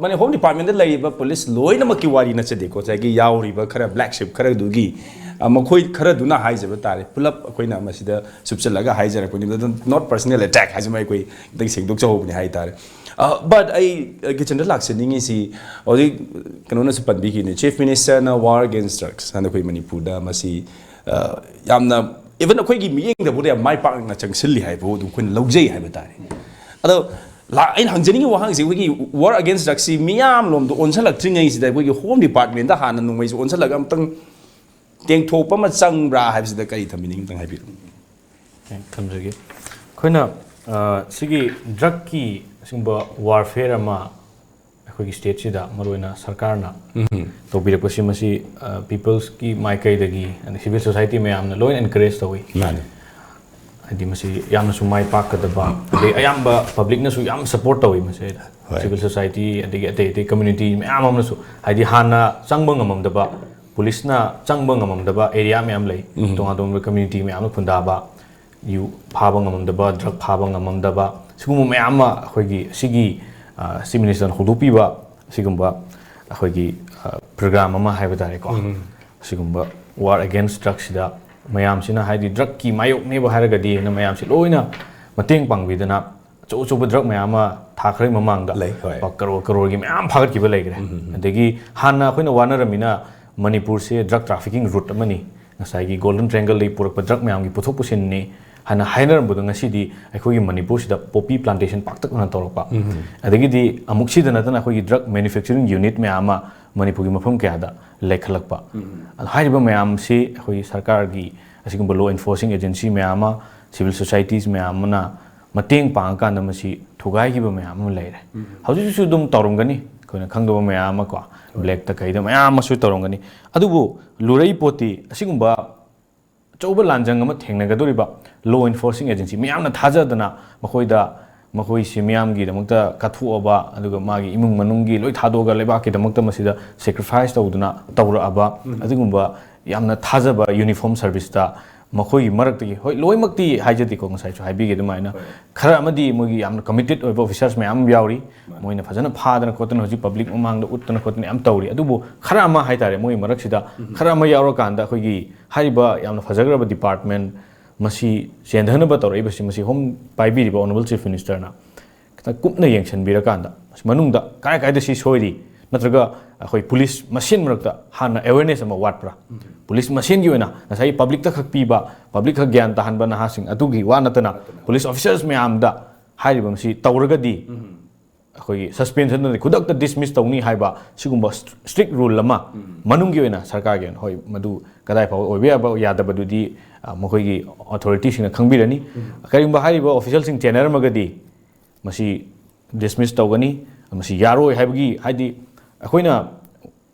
ꯃꯅꯤ ꯍꯣꯝ ꯗꯤꯄꯥꯔꯠꯃꯦꯟꯗ ꯂꯩꯔꯤꯕ ꯄꯨꯂꯤꯁ ꯂꯣꯏꯅꯃꯛꯀꯤ ꯋꯥꯔꯤ ꯅꯠꯆꯗꯦꯀꯣ, ꯉꯁꯥꯏꯒꯤ ꯌꯥꯎꯔꯤꯕ ꯈꯔ ꯕ꯭ꯂꯦꯛ ꯁꯤꯞ ꯈꯔꯗꯨꯒꯤ, ꯑ, ꯃꯈꯣꯏ ꯈꯔꯗꯨꯅ ꯍꯥꯏꯖꯕ ꯇꯥꯔꯦ꯫ ꯄꯨꯂꯞ ꯑꯩꯈꯣꯏꯅ ꯃꯁꯤꯗ ꯁꯨꯞꯆꯜꯂꯒ ꯍꯥꯏꯖꯔꯛꯄꯅꯤ, ꯑꯗꯨ not personal attack ꯍꯥꯏꯁꯤꯃ ꯑꯩꯈꯣꯏ ꯈꯤꯇꯪ ꯁꯦꯡꯗꯣꯛꯆꯍꯧꯕꯅꯤ ꯍꯥꯏꯇꯥꯔꯦ꯫ ꯑ, but ꯑꯩ, ꯑ, ꯀꯤꯆꯟꯗ ꯂꯥꯛꯆꯅꯤꯡꯉꯤꯁꯤ, ꯍꯧꯖꯤꯛ ꯀꯩꯅꯣꯅꯁꯨ ꯄꯟꯕꯤꯈꯤꯕꯅꯤ, ꯆꯤꯐ ꯃꯤꯅꯤꯁꯇꯔꯅ war against drugs ꯍꯥꯏꯅ ꯑꯩꯈꯣꯏ ꯃꯅꯤꯄꯨꯔꯗ ꯃꯁꯤ, ꯑ, ꯌꯥꯝꯅ, even ꯑꯩꯈꯣꯏꯒꯤ ꯃꯤꯠꯌꯦꯡꯗꯕꯨꯗ ꯌꯥꯝ ꯃꯥꯏ ꯄꯥꯛꯅ ꯆꯪꯁꯤꯜꯂꯤ ꯍꯥꯏꯕ ꯑꯗꯨꯝ ꯑꯩꯈꯣꯏꯅ ꯂꯧꯖꯩ ꯍꯥꯏꯕ ꯇꯥꯔꯦ꯫ ꯑꯗꯣ ꯂꯥ-, ꯑꯩꯅ ꯍꯪꯖꯅꯤꯡꯉꯤꯕ ꯋꯥꯍꯪꯁꯤ, ꯑꯩꯈꯣꯏꯒꯤ war against drugsꯁꯤ ꯃꯤꯌꯥꯝꯂꯣꯝꯗ ꯑꯣꯟꯁꯤꯜꯂꯛꯇ꯭ꯔꯤꯉꯩꯁꯤꯗ ꯑꯩꯈꯣꯏꯒꯤ ꯍꯣꯝ ꯗꯤꯄꯥꯔꯠꯃꯦꯟꯗ ꯍꯥꯟꯅ ꯅꯣꯡꯃꯩꯁꯦ ꯑꯣꯟꯁꯤꯜꯂꯒ ꯑꯃꯨꯛꯇꯪ ꯇꯦꯡꯊꯣꯛꯄ ꯑꯃ ꯆꯪꯕ꯭ꯔꯥ ꯍꯥꯏꯕꯁꯤꯗ ꯀꯔꯤ ꯊꯝꯕꯤꯅꯤꯡꯉꯤ? ꯑꯃꯨꯛꯇꯪ ꯍꯥꯏꯕꯤꯔꯛꯎ꯫ ꯑꯩ ꯊꯝꯖꯒꯦ꯫ ꯑꯩꯈꯣꯏꯅ, ꯑ, ꯁꯤꯒꯤ ꯗ꯭ꯔꯒꯀꯤ ꯑꯁꯤꯒꯨꯝꯕ ꯋꯥꯔꯐꯤꯌꯔ ꯑꯃ ꯑꯩꯈꯣꯏꯒꯤ ꯁ꯭ꯇꯦꯠꯁꯤꯗ ꯃꯔꯨꯑꯣꯏꯅ ꯁꯔꯀꯥꯔꯅ ꯇꯧꯕꯤꯔꯛꯄꯁꯤ ꯃꯁꯤ ꯄꯤꯄꯜꯁꯀꯤ ꯃꯥꯏꯀꯩꯗꯒꯤ ꯑꯗꯩ ꯁꯤꯚꯤꯜ ꯁꯣꯁꯥꯏꯇꯤ ꯃꯌꯥꯝꯅ ꯂꯣꯏꯅ ꯑꯦꯟꯀꯔꯦꯖ ꯇꯧꯏ꯫ ꯃꯥꯅꯤ꯫ ꯍꯥꯏꯗꯤ ꯃꯁꯤ ꯌꯥꯝꯅꯁꯨ ꯃꯥꯏ ꯄꯥꯛꯀꯗꯕ ꯑꯗꯩ ꯑꯌꯥꯝꯕ ꯄꯕ꯭ꯂꯤꯛꯅꯁꯨ ꯌꯥꯝ ꯁꯄꯣꯔꯠ ꯇꯧꯏ ꯃꯁꯤꯗ꯫ ꯍꯣꯏ꯫ ꯁꯤꯚꯤꯜ ꯁꯣꯁꯥꯏꯇꯤ ꯑꯗꯒꯤ ꯑꯇꯩ ꯑꯇꯩ ꯀꯝꯃ꯭ꯌꯨꯅꯤꯇꯤ ꯃꯌꯥꯝ ꯑꯃꯅꯁꯨ ꯍꯥꯏꯗꯤ ꯍꯥꯟꯅ ꯆꯪꯕ ꯉꯝꯃꯝꯗꯕ, ꯄꯨꯂꯤꯁꯅ ꯆꯪꯕ ꯉꯝꯃꯝꯗꯕ ꯑꯦꯔꯤꯌꯥ ꯃꯌꯥꯝ ꯂꯩ꯫ ꯇꯣꯉꯥꯟ ꯇꯣꯉꯥꯟꯕ ꯀꯝꯃ꯭ꯌꯨꯅꯤꯇꯤ ꯃꯌꯥꯝꯅ ꯈꯨꯟꯗꯥꯕ, ꯌꯨ ꯐꯥꯕ ꯉꯝꯃꯝꯗꯕ, ꯗ꯭ꯔꯒ ꯐꯥꯕ ꯉꯝꯃꯝꯗꯕ, ꯁꯤꯒꯨꯝꯕ ꯃꯌꯥꯝ ꯑꯃ ꯑꯩꯈꯣꯏꯒꯤ ꯁꯤꯒꯤ ꯆꯤꯐ ꯃꯤꯅꯤꯁꯇꯔꯅ ꯍꯧꯗꯣꯛꯄꯤꯕ ꯑꯁꯤꯒꯨꯝꯕ ꯑꯩꯈꯣꯏꯒꯤ ꯄ꯭ꯔꯣꯒ꯭ꯔꯥꯝ ꯑꯃ ꯍꯥꯏꯕ ꯇꯥꯔꯦꯀꯣ꯫ ꯑꯁꯤꯒꯨꯝꯕ ꯋꯥꯔ ꯑꯦꯒꯦꯟꯁ ꯗ꯭ꯔꯒꯁꯤꯗ ꯃꯌꯥꯝꯁꯤꯅ ꯍꯥꯏꯗꯤ ꯗ꯭ꯔꯒꯀꯤ ꯃꯥꯌꯣꯛꯅꯦꯕ ꯍꯥꯏꯔꯒꯗꯤ ꯃꯌꯥꯝꯁꯤ ꯂꯣꯏꯅ ꯃꯇꯦꯡ ꯄꯥꯡꯕꯤꯗꯅ ꯑꯆꯧ ꯑꯆꯧꯕ ꯗ꯭ꯔꯒ ꯃꯌꯥꯝ ꯑꯃ ꯊꯥ ꯈꯔꯒꯤ ꯃꯃꯥꯡꯗ ꯂꯩ, ꯍꯣꯏ꯫ ꯂꯨꯄꯥ ꯀꯔꯣꯔ ꯀꯔꯣꯔꯒꯤ ꯃꯌꯥꯝ ꯐꯥꯒꯠꯈꯤꯕ ꯂꯩꯈ꯭ꯔꯦ꯫ ꯑꯗꯒꯤ ꯍꯥꯟꯅ ꯑꯩꯈꯣꯏꯅ ꯋꯥꯅꯔꯝꯃꯤꯅ ꯃꯅꯤꯄꯨꯔꯁꯦ ꯗ꯭ꯔꯒ ꯇ꯭ꯔꯥꯐꯤꯀꯤꯡ ꯔꯨꯠ ꯑꯃꯅꯤ, ꯉꯁꯥꯏꯒꯤ ꯒꯣꯜꯗꯟ ꯇ꯭ꯔꯦꯡꯒꯜꯗꯒꯤ ꯄꯨꯔꯛꯄ ꯗ꯭ꯔꯒ ꯃꯌꯥꯝꯒꯤ ꯄꯨꯊꯣꯛ ꯄꯨꯁꯤꯟꯅꯤ ꯍꯥꯏꯅ ꯍꯥꯏꯅꯔꯝꯕꯗꯣ ꯉꯁꯤꯗꯤ ꯑꯩꯈꯣꯏꯒꯤ ꯃꯅꯤꯄꯨꯔꯁꯤꯗ ꯄꯣꯄꯤ ꯄ꯭ꯂꯥꯟꯇꯦꯁꯟ ꯄꯥꯛꯇꯛꯅꯅ ꯇꯧꯔꯛꯄ꯫ ꯑꯗꯒꯤꯗꯤ ꯑꯃꯨꯛ ꯁꯤꯗ ꯅꯠꯇꯅ ꯑꯩꯈꯣꯏꯒꯤ ꯗ꯭ꯔꯒ ꯃꯦꯅꯨꯐꯦꯛꯆꯔꯤꯡ ꯌꯨꯅꯤꯠ ꯃꯌꯥꯝ ꯑꯃ ꯃꯅꯤꯄꯨꯔꯒꯤ ꯃꯐꯝ ꯀꯌꯥꯗ ꯂꯩꯈꯠꯂꯛꯄ꯫ ꯑꯗꯣ ꯍꯥꯏꯔꯤꯕ ꯃꯌꯥꯝꯁꯤ ꯑꯩꯈꯣꯏꯒꯤ ꯁꯔꯀꯥꯔꯒꯤ ꯑꯁꯤꯒꯨꯝꯕ ꯂꯣ ꯏꯟꯐꯣꯔꯁꯤꯡ ꯑꯦꯖꯦꯟꯁꯤ ꯃꯌꯥꯝ ꯑꯃ, ꯁꯤꯚꯤꯜ ꯁꯣꯁꯥꯏꯇꯤꯁ ꯃꯌꯥꯝ ꯑꯃꯅ ꯃꯇꯦꯡ ꯄꯥꯡꯉꯀꯥꯟꯗ ꯃꯁꯤ ꯊꯨꯒꯥꯏꯈꯤꯕ ꯃꯌꯥꯝ ꯑꯃ ꯂꯩꯔꯦ꯫ ꯍꯧꯖꯤꯛꯁꯨ ꯑꯗꯨꯝ ꯇꯧꯔꯝꯒꯅꯤ, ꯑꯩꯈꯣꯏꯅ ꯈꯪꯗꯕ ꯃꯌꯥꯝ ꯑꯃ ꯀꯣ, ꯕ꯭ꯂꯦꯛꯇ ꯀꯩꯗ ꯃꯌꯥꯝ ꯑꯃꯁꯨ ꯇꯧꯔꯝꯒꯅꯤ꯫ ꯑꯗꯨꯕꯨ ꯂꯨꯔꯩ ꯄꯣꯠꯇꯤ ꯑꯁꯤꯒꯨꯝꯕ ꯑꯆꯧꯕ ꯂꯥꯟꯖꯪ ꯑꯃ ꯊꯦꯡꯅꯒꯗꯧꯔꯤꯕ ꯂꯣ ꯏꯟꯐꯣꯔꯁꯤꯡ ꯑꯦꯖꯦꯟꯁꯤ ꯃꯌꯥꯝꯅ ꯊꯥꯖꯗꯅ ꯃꯈꯣꯏꯗ, ꯃꯈꯣꯏꯁꯤ ꯃꯤꯌꯥꯝꯒꯤꯗꯃꯛꯇ ꯀꯠꯊꯣꯛꯑꯕ, ꯑꯗꯨꯒ ꯃꯥꯒꯤ ꯏꯃꯨꯡ ꯃꯅꯨꯡꯒꯤ ꯂꯣꯏ ꯊꯥꯗꯣꯛꯑꯒ ꯂꯩꯕꯥꯛꯀꯤꯗꯃꯛꯇ ꯃꯁꯤꯗ ꯁꯦꯀ꯭ꯔꯤꯐꯥꯏꯁ ꯇꯧꯗꯨꯅ ꯇꯧꯔꯛꯑꯕ ꯑꯗꯨꯒꯨꯝꯕ ꯌꯥꯝꯅ ꯊꯥꯖꯕ ꯌꯨꯅꯤꯐꯣꯔꯝ ꯁꯔꯚꯤꯁꯇ ꯃꯈꯣꯏꯒꯤ ꯃꯔꯛꯇꯒꯤ, ꯍꯣꯏ, ꯂꯣꯏꯅꯃꯛꯇꯤ ꯍꯥꯏꯖꯗꯦꯀꯣ, ꯉꯁꯥꯏꯁꯨ ꯍꯥꯏꯕꯤꯒꯦ ꯑꯗꯨꯃꯥꯏꯅ, ꯈꯔ ꯑꯃꯗꯤ ꯃꯣꯏꯒꯤ ꯌꯥꯝꯅ ꯀꯃꯤꯇꯦꯠ ꯑꯣꯏꯕ ꯑꯣꯐꯤꯁꯔꯁ ꯃꯌꯥꯝ ꯑꯃ ꯌꯥꯎꯔꯤ꯫ ꯃꯣꯏꯅ ꯐꯖꯅ ꯐꯥꯗꯅ ꯈꯣꯠꯇꯅ ꯍꯧꯖꯤꯛ ꯄꯕ꯭ꯂꯤꯛ ꯃꯃꯥꯡꯗ ꯎꯠꯇꯅ ꯈꯣꯠꯇꯅ ꯌꯥꯝ ꯇꯧꯔꯤ꯫ ꯑꯗꯨꯕꯨ ꯈꯔ ꯑꯃ ꯍꯥꯏꯇꯥꯔꯦ, ꯃꯣꯏꯒꯤ ꯃꯔꯛꯁꯤꯗ ꯈꯔ ꯑꯃ ꯌꯥꯎꯔꯀꯥꯟꯗ ꯑꯩꯈꯣꯏꯒꯤ ꯍꯥꯏꯔꯤꯕ ꯌꯥꯝꯅ ꯐꯖꯈ꯭ꯔꯕ ꯗꯤꯄꯥꯔꯠꯃꯦꯟ ꯃꯁꯤ ꯆꯦꯟꯊꯅꯕ ꯇꯧꯔꯛꯏꯕꯁꯤ, ꯃꯁꯤ ꯍꯣꯝ ꯄꯥꯏꯕꯤꯔꯤꯕ ꯑꯣꯅꯔꯦꯕꯜ ꯆꯤꯐ ꯃꯤꯅꯤꯁꯇꯔꯅ ꯈꯤꯇꯪ ꯀꯨꯞꯅ ꯌꯦꯡꯁꯤꯟꯕꯤꯔꯀꯥꯟꯗ ꯃꯁꯤ ꯃꯅꯨꯡꯗ ꯀꯥꯏ ꯀꯥꯏꯗ ꯁꯤ ꯁꯣꯏꯔꯤ, ꯅꯠꯇ꯭ꯔꯒ ꯑꯩꯈꯣꯏ ꯄꯨꯂꯤꯁ ꯃꯁꯦꯟ ꯃꯔꯛꯇ ꯍꯥꯟꯅ ꯑꯦꯋꯦꯔꯅꯦꯁ ꯑꯃ ꯋꯥꯠꯄ꯭ꯔꯥ? ꯄꯨꯂꯤꯁ ꯃꯁꯦꯟꯒꯤ ꯑꯣꯏꯅ ꯉꯁꯥꯏꯒꯤ ꯄꯕ꯭ꯂꯤꯛꯇ ꯈꯛ ꯄꯤꯕ, ꯄꯕ꯭ꯂꯤꯛ ꯈꯛ ꯒ꯭ꯌꯥꯟ ꯇꯥꯍꯟꯕ ꯅꯍꯥꯁꯤꯡ ꯑꯗꯨꯒꯤ ꯋꯥ ꯅꯠꯇꯅ ꯄꯨꯂꯤꯁ ꯑꯣꯐꯤꯁꯔꯁ ꯃꯌꯥꯝꯗ ꯍꯥꯏꯔꯤꯕ ꯃꯁꯤ ꯇꯧꯔꯒꯗꯤ ꯑꯩꯈꯣꯏꯒꯤ ꯁꯁꯄꯦꯟꯁꯟ ꯅꯠꯇ꯭ꯔꯒ ꯈꯨꯗꯛꯇ ꯗꯤꯁꯃꯤꯁ ꯇꯧꯅꯤ ꯍꯥꯏꯕ ꯁꯤꯒꯨꯝꯕ ꯁ꯭ꯇ꯭ꯔꯤꯛ ꯔꯨꯜ ꯑꯃ ꯃꯅꯨꯡꯒꯤ ꯑꯣꯏꯅ ꯁꯔꯀꯥꯔꯒꯤ ꯑꯣꯏꯅ, ꯍꯣꯏ, ꯃꯗꯨ ꯀꯗꯥꯏ ꯐꯥꯎꯕ ꯑꯣꯏꯕ ꯌꯥꯕ ꯌꯥꯗꯕꯗꯨꯗꯤ ꯑ, ꯃꯈꯣꯏꯒꯤ ꯑꯣꯊꯣꯔꯤꯇꯤꯁꯤꯡꯅ ꯈꯪꯕꯤꯔꯅꯤ꯫ ꯀꯔꯤꯒꯨꯝꯕ ꯍꯥꯏꯔꯤꯕ ꯑꯣꯐꯤꯁꯤꯌꯦꯜꯁꯤꯡ ꯆꯦꯟꯅꯔꯝꯃꯒꯗꯤ ꯃꯁꯤ ꯗꯤꯁꯃꯤꯁ ꯇꯧꯒꯅꯤ꯫ ꯃꯁꯤ ꯌꯥꯔꯣꯏ ꯍꯥꯏꯕꯒꯤ, ꯍꯥꯏꯗꯤ ꯑꯩꯈꯣꯏꯅ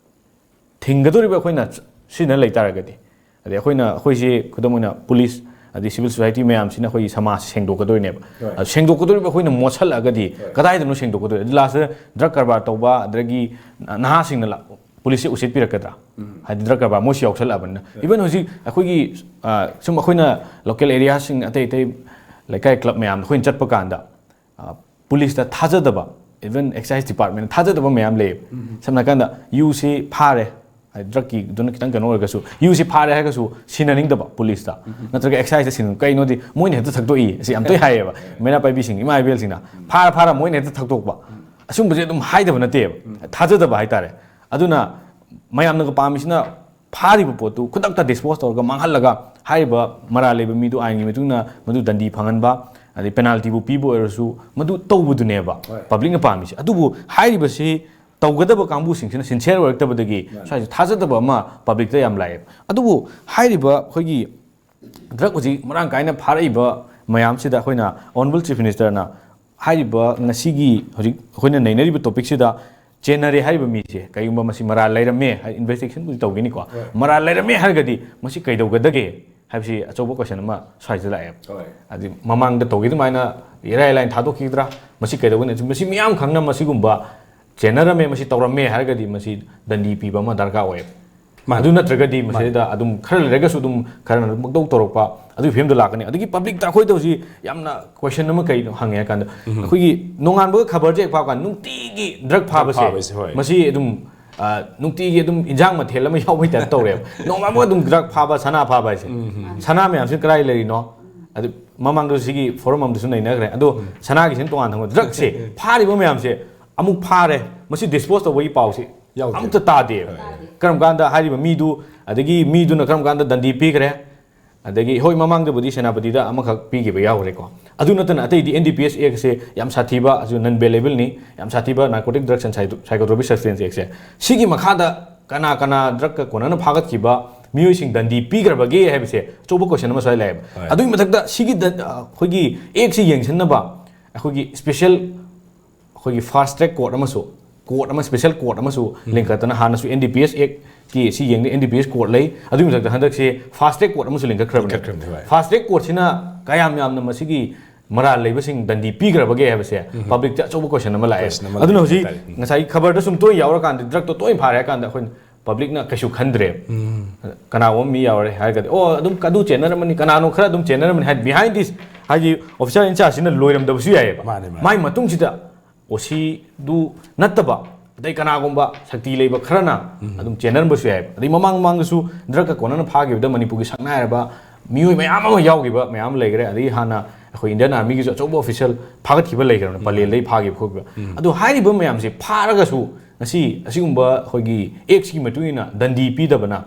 ꯊꯤꯡꯒꯗꯧꯔꯤꯕ ꯑꯩꯈꯣꯏꯅ ꯁꯤꯖꯤꯟꯅ ꯂꯩ ꯇꯥꯔꯒꯗꯤ, ꯑꯗꯩ ꯑꯩꯈꯣꯏꯅ, ꯑꯩꯈꯣꯏꯁꯦ ꯈꯨꯗꯝ ꯑꯣꯏꯅ ꯄꯨꯂꯤꯁ ꯑꯗꯩ ꯁꯤꯚꯤꯜ ꯁꯣꯁꯥꯏꯇꯤ ꯃꯌꯥꯝꯁꯤꯅ ꯑꯩꯈꯣꯏꯒꯤ ꯁꯃꯥꯖꯁꯦ ꯁꯦꯡꯗꯣꯛꯀꯗꯣꯏꯅꯦꯕ꯫ ꯍꯣꯏ꯫ ꯑꯗꯨ ꯁꯦꯡꯗꯣꯛꯀꯗꯧꯔꯤꯕ ꯑꯩꯈꯣꯏꯅ ꯃꯣꯠꯁꯜꯂꯛꯑꯒꯗꯤ ꯍꯣꯏ꯫ ꯀꯗꯥꯏꯗꯅꯣ ꯁꯦꯡꯗꯣꯛꯀꯗꯣꯏ? ꯑꯗꯨ ꯂꯥꯁꯇ ꯗ꯭ꯔꯒ ꯀꯔꯕꯥꯔ ꯇꯧꯕ ꯑꯗꯒꯤ ꯅꯍꯥꯁꯤꯡꯅ ꯂꯥ-, ꯄꯨꯂꯤꯁꯁꯦ ꯎꯁꯤꯠꯄꯤꯔꯛꯀꯗ꯭ꯔꯥ? ꯍꯥꯏꯗꯤ ꯗ꯭ꯔꯒ ꯀꯔꯕꯥꯔ ꯃꯣꯏꯁꯨ ꯌꯥꯎꯁꯜꯂꯛꯑꯕꯅꯤꯅ꯫ ꯏꯚꯟ ꯍꯧꯖꯤꯛ ꯑꯩꯈꯣꯏꯒꯤ, ꯑ, ꯁꯨꯝ ꯑꯩꯈꯣꯏꯅ ꯂꯣꯀꯦꯜ ꯑꯦꯔꯤꯌꯥꯁꯤꯡ, ꯑꯇꯩ ꯑꯇꯩ ꯂꯩꯀꯥꯏ ꯀ꯭ꯂꯕ ꯃꯌꯥꯝꯗ ꯑꯩꯈꯣꯏꯅ ꯆꯠꯄ ꯀꯥꯟꯗ, ꯑ, ꯄꯨꯂꯤꯁꯇ ꯊꯥꯖꯗꯕ, ꯏꯚꯟ ꯑꯦꯛꯁꯥꯏꯁ ꯗꯤꯄꯥꯔꯠꯃꯦꯟ ꯊꯥꯖꯗꯕ ꯃꯌꯥꯝ ꯂꯩꯌꯦꯕ꯫ ꯁꯝꯅ ꯍꯥꯏꯔꯀꯥꯟꯗ ꯌꯨꯁꯤ ꯐꯥꯔꯦ, ꯍꯥꯏꯗꯤ ꯗ꯭ꯔꯒꯀꯤꯗꯨꯅ ꯈꯤꯇꯪ ꯀꯩꯅꯣ ꯑꯣꯏꯔꯒꯁꯨ, ꯌꯨꯁꯤ ꯐꯥꯔꯦ ꯍꯥꯏꯔꯒꯁꯨ ꯁꯤꯟꯅꯅꯤꯡꯗꯕ ꯄꯨꯂꯤꯁꯇ, ꯅꯠꯇ꯭ꯔꯒ ꯑꯦꯛꯁꯥꯏꯁꯇ ꯁꯤꯟꯅ-, ꯀꯩꯅꯣꯗꯤ ꯃꯣꯏꯅ ꯍꯦꯛꯇ ꯊꯛꯇꯣꯛꯏ, ꯑꯁꯤ ꯌꯥꯝ ꯇꯣꯏ ꯍꯥꯏꯌꯦꯕ ꯃꯩꯔꯥ ꯄꯥꯏꯕꯤꯁꯤꯡ, ꯏꯃꯥ ꯏꯕꯦꯜꯁꯤꯡꯅ꯫ ꯐꯥꯔ ꯐꯥꯔ ꯃꯣꯏꯅ ꯍꯦꯛꯇ ꯊꯛꯇꯣꯛꯄ꯫ ꯑꯁꯨꯝꯕꯁꯦ ꯑꯗꯨꯝ ꯍꯥꯏꯗꯕ ꯅꯠꯇꯦꯕ, ꯊꯥꯖꯗꯕ ꯍꯥꯏꯇꯥꯔꯦ꯫ ꯑꯗꯨꯅ ꯃꯌꯥꯝꯅꯒ ꯄꯥꯝꯃꯤꯁꯤꯅ ꯐꯥꯔꯤꯕ ꯄꯣꯠꯇꯨ ꯈꯨꯗꯛꯇ ꯗꯤꯁꯄꯣꯖ ꯇꯧꯔꯒ ꯃꯥꯡꯍꯜꯂꯒ ꯍꯥꯏꯔꯤꯕ ꯃꯔꯥꯜ ꯂꯩꯕ ꯃꯤꯗꯨ ꯑꯥꯏꯟꯒꯤ ꯃꯇꯨꯡ ꯏꯟꯅ ꯃꯗꯨ ꯗꯟꯗꯤ ꯐꯪꯍꯟꯕ, ꯑꯗꯩ ꯄꯦꯅꯥꯜꯇꯤꯕꯨ ꯄꯤꯕ ꯑꯣꯏꯔꯁꯨ ꯃꯗꯨ ꯇꯧꯕꯗꯨꯅꯦꯕ ꯍꯣꯏ꯫ ꯄꯕ꯭ꯂꯤꯛꯅ ꯄꯥꯝꯃꯤꯁꯦ꯫ ꯑꯗꯨꯕꯨ ꯍꯥꯏꯔꯤꯕꯁꯤ ꯇꯧꯒꯗꯕ ꯀꯥꯡꯕꯨꯁꯤꯡꯁꯤꯅ ꯁꯤꯟꯁꯤꯌꯔ ꯑꯣꯏꯔꯛꯇꯕꯗꯒꯤ ꯃꯥꯅꯤ꯫ ꯁ꯭ꯋꯥꯏꯁꯦ ꯊꯥꯖꯗꯕ ꯑꯃ ꯄꯕ꯭ꯂꯤꯛꯇ ꯌꯥꯝ ꯂꯥꯛꯑꯦꯕ꯫ ꯑꯗꯨꯕꯨ ꯍꯥꯏꯔꯤꯕ ꯑꯩꯈꯣꯏꯒꯤ ꯗ꯭ꯔꯒ ꯍꯧꯖꯤꯛ ꯃꯔꯥꯡ ꯀꯥꯏꯅ ꯐꯥꯔꯛꯏꯕ ꯃꯌꯥꯝꯁꯤꯗ ꯑꯩꯈꯣꯏꯅ ꯑꯣꯅꯔꯦꯕꯜ ꯆꯤꯐ ꯃꯤꯅꯤꯁꯇꯔꯅ ꯍꯥꯏꯔꯤꯕ ꯉꯁꯤꯒꯤ ꯍꯧꯖꯤꯛ ꯑꯩꯈꯣꯏꯅ ꯅꯩꯅꯔꯤꯕ ꯇꯣꯄꯤꯛꯁꯤꯗ ꯆꯦꯟꯅꯔꯦ ꯍꯥꯏꯔꯤꯕ ꯃꯤꯁꯦ, ꯀꯩꯒꯨꯝꯕ ꯃꯁꯤ ꯃꯔꯥꯜ ꯂꯩꯔꯝꯃꯦ ꯍꯥꯏ, ꯏꯟꯚꯦꯁꯇꯤꯒꯦꯁꯟꯕꯨꯗꯤ ꯇꯧꯈꯤꯅꯤꯀꯣ, ꯍꯣꯏ꯫ ꯃꯔꯥꯜ ꯂꯩꯔꯝꯃꯦ ꯍꯥꯏꯔꯒꯗꯤ ꯃꯁꯤ ꯀꯩꯗꯧꯒꯗꯒꯦ ꯍꯥꯏꯕꯁꯤ ꯑꯆꯧꯕ ꯀꯣꯏꯁꯟ ꯑꯃ ꯁ꯭ꯋꯥꯏꯁꯤꯗ ꯂꯥꯛꯑꯦꯕ꯫ ꯍꯣꯏ꯫ ꯍꯥꯏꯗꯤ ꯃꯃꯥꯡꯗ ꯇꯧꯈꯤ ꯑꯗꯨꯃꯥꯏꯅ ꯏꯔꯥꯏ ꯂꯥꯏꯅ ꯊꯥꯗꯣꯛꯈꯤꯒꯗ꯭ꯔꯥ? ꯃꯁꯤ ꯀꯩꯗꯧꯒꯅꯤ? ꯃꯁꯤ ꯃꯤꯌꯥꯝ ꯈꯪꯅ ꯃꯁꯤꯒꯨꯝꯕ ꯆꯦꯟꯅꯔꯝꯃꯦ, ꯃꯁꯤ ꯇꯧꯔꯝꯃꯦ ꯍꯥꯏꯔꯒꯗꯤ ꯃꯁꯤ ꯗꯟꯗꯤ ꯄꯤꯕ ꯑꯃ ꯗꯔꯀꯥꯔ ꯑꯣꯏꯌꯦꯕ꯫ ꯃꯥꯅꯤ꯫ ꯑꯗꯨ ꯅꯠꯇ꯭ꯔꯒꯗꯤ ꯃꯁꯤꯗ ꯑꯗꯨꯝ ꯈꯔ ꯂꯩꯔꯒꯁꯨ ꯑꯗꯨꯝ ꯈꯔꯅ ꯑꯗꯨꯝ ꯄꯪꯇꯧ ꯇꯧꯔꯛꯄ ꯑꯗꯨꯒꯤ ꯐꯤꯕꯝꯗ ꯂꯥꯛꯀꯅꯤ꯫ ꯑꯗꯒꯤ ꯄꯕ꯭ꯂꯤꯛꯇ ꯑꯩꯈꯣꯏꯗ ꯍꯧꯖꯤꯛ ꯌꯥꯝꯅ ꯀꯣꯏꯁꯟ ꯑꯃ ꯀꯩꯅꯣ ꯍꯪꯉꯦ ꯍꯥꯏ ꯀꯥꯟꯗ, ꯑꯩꯈꯣꯏꯒꯤ ꯅꯣꯡꯉꯥꯟꯕꯒ ꯈꯕꯔꯁꯦ ꯍꯦꯛ ꯄꯥꯕ ꯀꯥꯟꯗ ꯅꯨꯡꯇꯤꯒꯤ ꯗ꯭ꯔꯒ ꯐꯥꯕꯁꯦ, ꯐꯥꯕꯁꯦ, ꯍꯣꯏ꯫ ꯃꯁꯤ ꯑꯗꯨꯝ, ꯑ, ꯅꯨꯡꯇꯤꯒꯤ ꯑꯗꯨꯝ ꯏꯟꯖꯥꯡ ꯃꯊꯦꯜ ꯑꯃ ꯌꯥꯎꯕꯩ ꯇꯥꯏꯞ ꯇꯧꯔꯦꯕ꯫ ꯅꯣꯡꯉꯥꯟꯕꯒ ꯑꯗꯨꯝ ꯗ꯭ꯔꯒ ꯐꯥꯕ, ꯁꯅꯥ ꯐꯥꯕ ꯍꯥꯏꯁꯦ꯫ ꯁꯅꯥ ꯃꯌꯥꯝꯁꯤ ꯀꯗꯥꯏ ꯂꯩꯔꯤꯅꯣ? ꯑꯗꯨ ꯃꯃꯥꯡꯗꯁꯨ ꯁꯤꯒꯤ ꯐꯣꯔꯝ ꯑꯃꯗꯁꯨ ꯅꯩꯅꯈ꯭ꯔꯦ꯫ ꯑꯗꯣ ꯁꯅꯥꯒꯤꯁꯤꯅ ꯇꯣꯉꯥꯟ ꯊꯝꯃꯒ ꯗ꯭ꯔꯒꯁꯦ ꯐꯥꯔꯤꯕ ꯃꯌꯥꯝꯁꯦ ꯑꯃꯨꯛ ꯐꯥꯔꯦ, ꯃꯁꯤ ꯗꯤꯁꯄꯣꯖ ꯇꯧꯕꯒꯤ ꯄꯥꯎꯁꯦ ꯌꯥꯎꯗꯦ꯫ ꯑꯝꯇ ꯇꯥꯗꯦꯕ꯫ ꯀꯔꯝ ꯀꯥꯟꯗ ꯍꯥꯏꯔꯤꯕ ꯃꯤꯗꯨ, ꯑꯗꯒꯤ ꯃꯤꯗꯨꯅ ꯀꯔꯝ ꯀꯥꯟꯗ ꯗꯟꯗꯤ ꯄꯤꯈ꯭ꯔꯦ? ꯑꯗꯒꯤ ꯍꯣꯏ, ꯃꯃꯥꯡꯗꯕꯨꯗꯤ ꯁꯦꯅꯥꯄꯇꯤꯗ ꯑꯃꯈꯛ ꯄꯤꯈꯤꯕ ꯌꯥꯎꯈ꯭ꯔꯦꯀꯣ꯫ ꯑꯗꯨ ꯅꯠꯇꯅ ꯑꯇꯩꯗꯤ ꯑꯦꯟ ꯗꯤ ꯄꯤ ꯑꯦꯁ ꯑꯦꯛꯁꯦ ꯌꯥꯝ ꯁꯥꯊꯤꯕ, ꯑꯗꯨ ꯅꯟ ꯕꯦꯂꯦꯕꯜꯅꯤ, ꯌꯥꯝ ꯁꯥꯊꯤꯕ ꯅꯥꯔꯀꯣꯇꯤꯛ ꯗ꯭ꯔꯒꯁ ꯑꯦꯟ ꯁꯥꯏꯀꯣꯇ꯭ꯔꯣꯄꯤꯛ ꯁꯕꯁꯇꯦꯟꯁ ꯑꯦꯛꯁꯦ꯫ ꯁꯤꯒꯤ ꯃꯈꯥꯗ ꯀꯅꯥ ꯀꯅꯥ ꯗ꯭ꯔꯒꯀ ꯀꯣꯟꯅꯅ ꯐꯥꯒꯠꯈꯤꯕ ꯃꯤꯑꯣꯏꯁꯤꯡ ꯗꯟꯗꯤ ꯄꯤꯈ꯭ꯔꯕꯒꯦ ꯍꯥꯏꯕꯁꯦ ꯑꯆꯧꯕ ꯀꯣꯏꯁꯟ ꯑꯃ ꯁ꯭ꯋꯥꯏ ꯂꯥꯛꯑꯦꯕ꯫ ꯍꯣꯏ꯫ ꯑꯗꯨꯒꯤ ꯃꯊꯛꯇ ꯁꯤꯒꯤ ꯗꯟ-, ꯑꯩꯈꯣꯏꯒꯤ ꯑꯦꯛꯁꯤ ꯌꯦꯡꯁꯤꯟꯅꯕ ꯑꯩꯈꯣꯏꯒꯤ ꯁ꯭ꯄꯦꯁꯦꯜ ꯑꯩꯈꯣꯏꯒꯤ ꯐꯥꯁ ꯇ꯭ꯔꯦꯛ ꯀꯣꯔꯠ ꯑꯃꯁꯨ, ꯀꯣꯔꯠ ꯑꯃ, ꯁ꯭ꯄꯦꯁꯦꯜ ꯀꯣꯔꯠ ꯑꯃꯁꯨ ꯂꯤꯡꯈꯠꯇꯅ, ꯍꯥꯟꯅꯁꯨ ꯑꯦꯟ ꯗꯤ ꯄꯤ ꯑꯦꯁ ꯑꯦꯛꯀꯤ ꯁꯤ ꯌꯦꯡꯅ N D P S court ꯂꯩ, ꯑꯗꯨꯒꯤ ꯃꯊꯛꯇ ꯍꯟꯗꯛꯁꯦ ꯐꯥꯁ ꯇ꯭ꯔꯦꯛ ꯀꯣꯔꯠ ꯑꯃꯁꯨ ꯂꯤꯡꯈꯠꯈ꯭ꯔꯕꯅꯦ꯫ ꯂꯤꯡꯈꯠꯈ꯭ꯔꯕꯅꯦ, ꯍꯣꯏ꯫ ꯐꯥꯁ ꯇ꯭ꯔꯦꯛ ꯀꯣꯔꯠꯁꯤꯅ ꯀꯌꯥꯝ ꯌꯥꯝꯅ ꯃꯁꯤꯒꯤ ꯃꯔꯥꯜ ꯂꯩꯕꯁꯤꯡ ꯗꯟꯗꯤ ꯄꯤꯈ꯭ꯔꯕꯒꯦ ꯍꯥꯏꯕꯁꯦ ꯄꯕ꯭ꯂꯤꯛꯇ ꯑꯆꯧꯕ ꯀꯣꯏꯁꯟ ꯑꯃ ꯂꯥꯛꯑꯦ꯫ ꯀꯣꯏꯁꯟ ꯑꯃ ꯑꯗꯨꯅ ꯂꯥꯛꯑꯦ ꯍꯧꯖꯤꯛ ꯍꯥꯏꯇꯥꯔꯦ꯫ ꯎꯝ꯫ ꯉꯁꯥꯏ ꯈꯕꯔꯗ ꯁꯨꯝ ꯇꯣꯏꯅ ꯌꯥꯎꯔꯀꯥꯟꯗ, ꯗ꯭ꯔꯛꯇꯣ ꯇꯣꯏꯅ ꯐꯥꯔꯦ ꯍꯥꯏ ꯀꯥꯟꯗ, ꯑꯩꯈꯣꯏꯅ ꯄꯕ꯭ꯂꯤꯛꯅ ꯀꯩꯁꯨ ꯈꯟꯗ꯭ꯔꯦꯕ꯫ ꯀꯅꯥꯒꯨꯝꯕ ꯃꯤ ꯌꯥꯎꯔꯦ ꯍꯥꯏꯔꯒꯗꯤ, "ꯑꯣ, ꯑꯗꯨꯝ ꯑꯗꯨ ꯆꯦꯟꯅꯔꯝꯃꯅꯤ, ꯀꯅꯥꯅꯣ ꯈꯔ ꯑꯗꯨꯝ ꯆꯦꯟꯅꯔꯝꯃꯅꯤ" ꯍꯥꯏ, ꯕꯤꯍꯥꯏꯟ ꯗꯤꯁ ꯍꯥꯏꯗꯤ ꯑꯣꯐꯤꯁꯥꯔ ꯏꯟꯆꯥꯔꯖꯁꯤꯅ ꯂꯣꯏꯔꯝꯗꯕꯁꯨ ꯌꯥꯏꯑꯕ꯫ ꯃꯥꯅꯦ, ꯃꯥꯅꯦ꯫ ꯃꯥꯏ ꯃꯇꯨꯡꯁꯤꯗ ꯑꯣ ꯁꯤꯗꯨ ꯅꯠꯇꯕ ꯑꯗꯩ ꯀꯅꯥꯒꯨꯝꯕ ꯁꯛꯇꯤ ꯂꯩꯕ ꯈꯔꯅ ꯑꯗꯨꯝ ꯆꯦꯟꯅꯔꯝꯕꯁꯨ ꯌꯥꯏꯑꯕ꯫ ꯑꯗꯩ ꯃꯃꯥꯡ ꯃꯃꯥꯡꯗꯁꯨ ꯗ꯭ꯔꯛꯀ ꯀꯣꯟꯅꯅ ꯐꯥꯈꯤꯕꯗ ꯃꯅꯤꯄꯨꯔꯒꯤ ꯁꯛꯅꯥꯏꯔꯕ ꯃꯤꯑꯣꯏ ꯃꯌꯥꯝ ꯑꯃ ꯌꯥꯎꯈꯤꯕ ꯃꯌꯥꯝ ꯂꯩꯈ꯭ꯔꯦ꯫ ꯑꯗꯩ ꯍꯥꯟꯅ ꯑꯩꯈꯣꯏ ꯏꯟꯗꯤꯌꯟ ꯑꯥꯔꯃꯤꯒꯤꯁꯨ ꯑꯆꯧꯕ ꯑꯣꯐꯤꯁꯤꯌꯦꯜ ꯐꯥꯒꯠꯈꯤꯕ ꯂꯩꯈ꯭ꯔꯕꯅꯤ, ꯄꯂꯦꯜꯗꯩ ꯐꯥꯈꯤꯕ ꯈꯣꯠꯈꯤꯕ꯫ ꯑꯗꯣ ꯍꯥꯏꯔꯤꯕ ꯃꯌꯥꯝꯁꯦ ꯐꯥꯔꯒꯁꯨ ꯉꯁꯤ ꯑꯁꯤꯒꯨꯝꯕ ꯑꯩꯈꯣꯏꯒꯤ ꯑꯦꯛꯁꯀꯤ ꯃꯇꯨꯡ ꯏꯟꯅ ꯗꯟꯗꯤ ꯄꯤꯗꯕꯅ,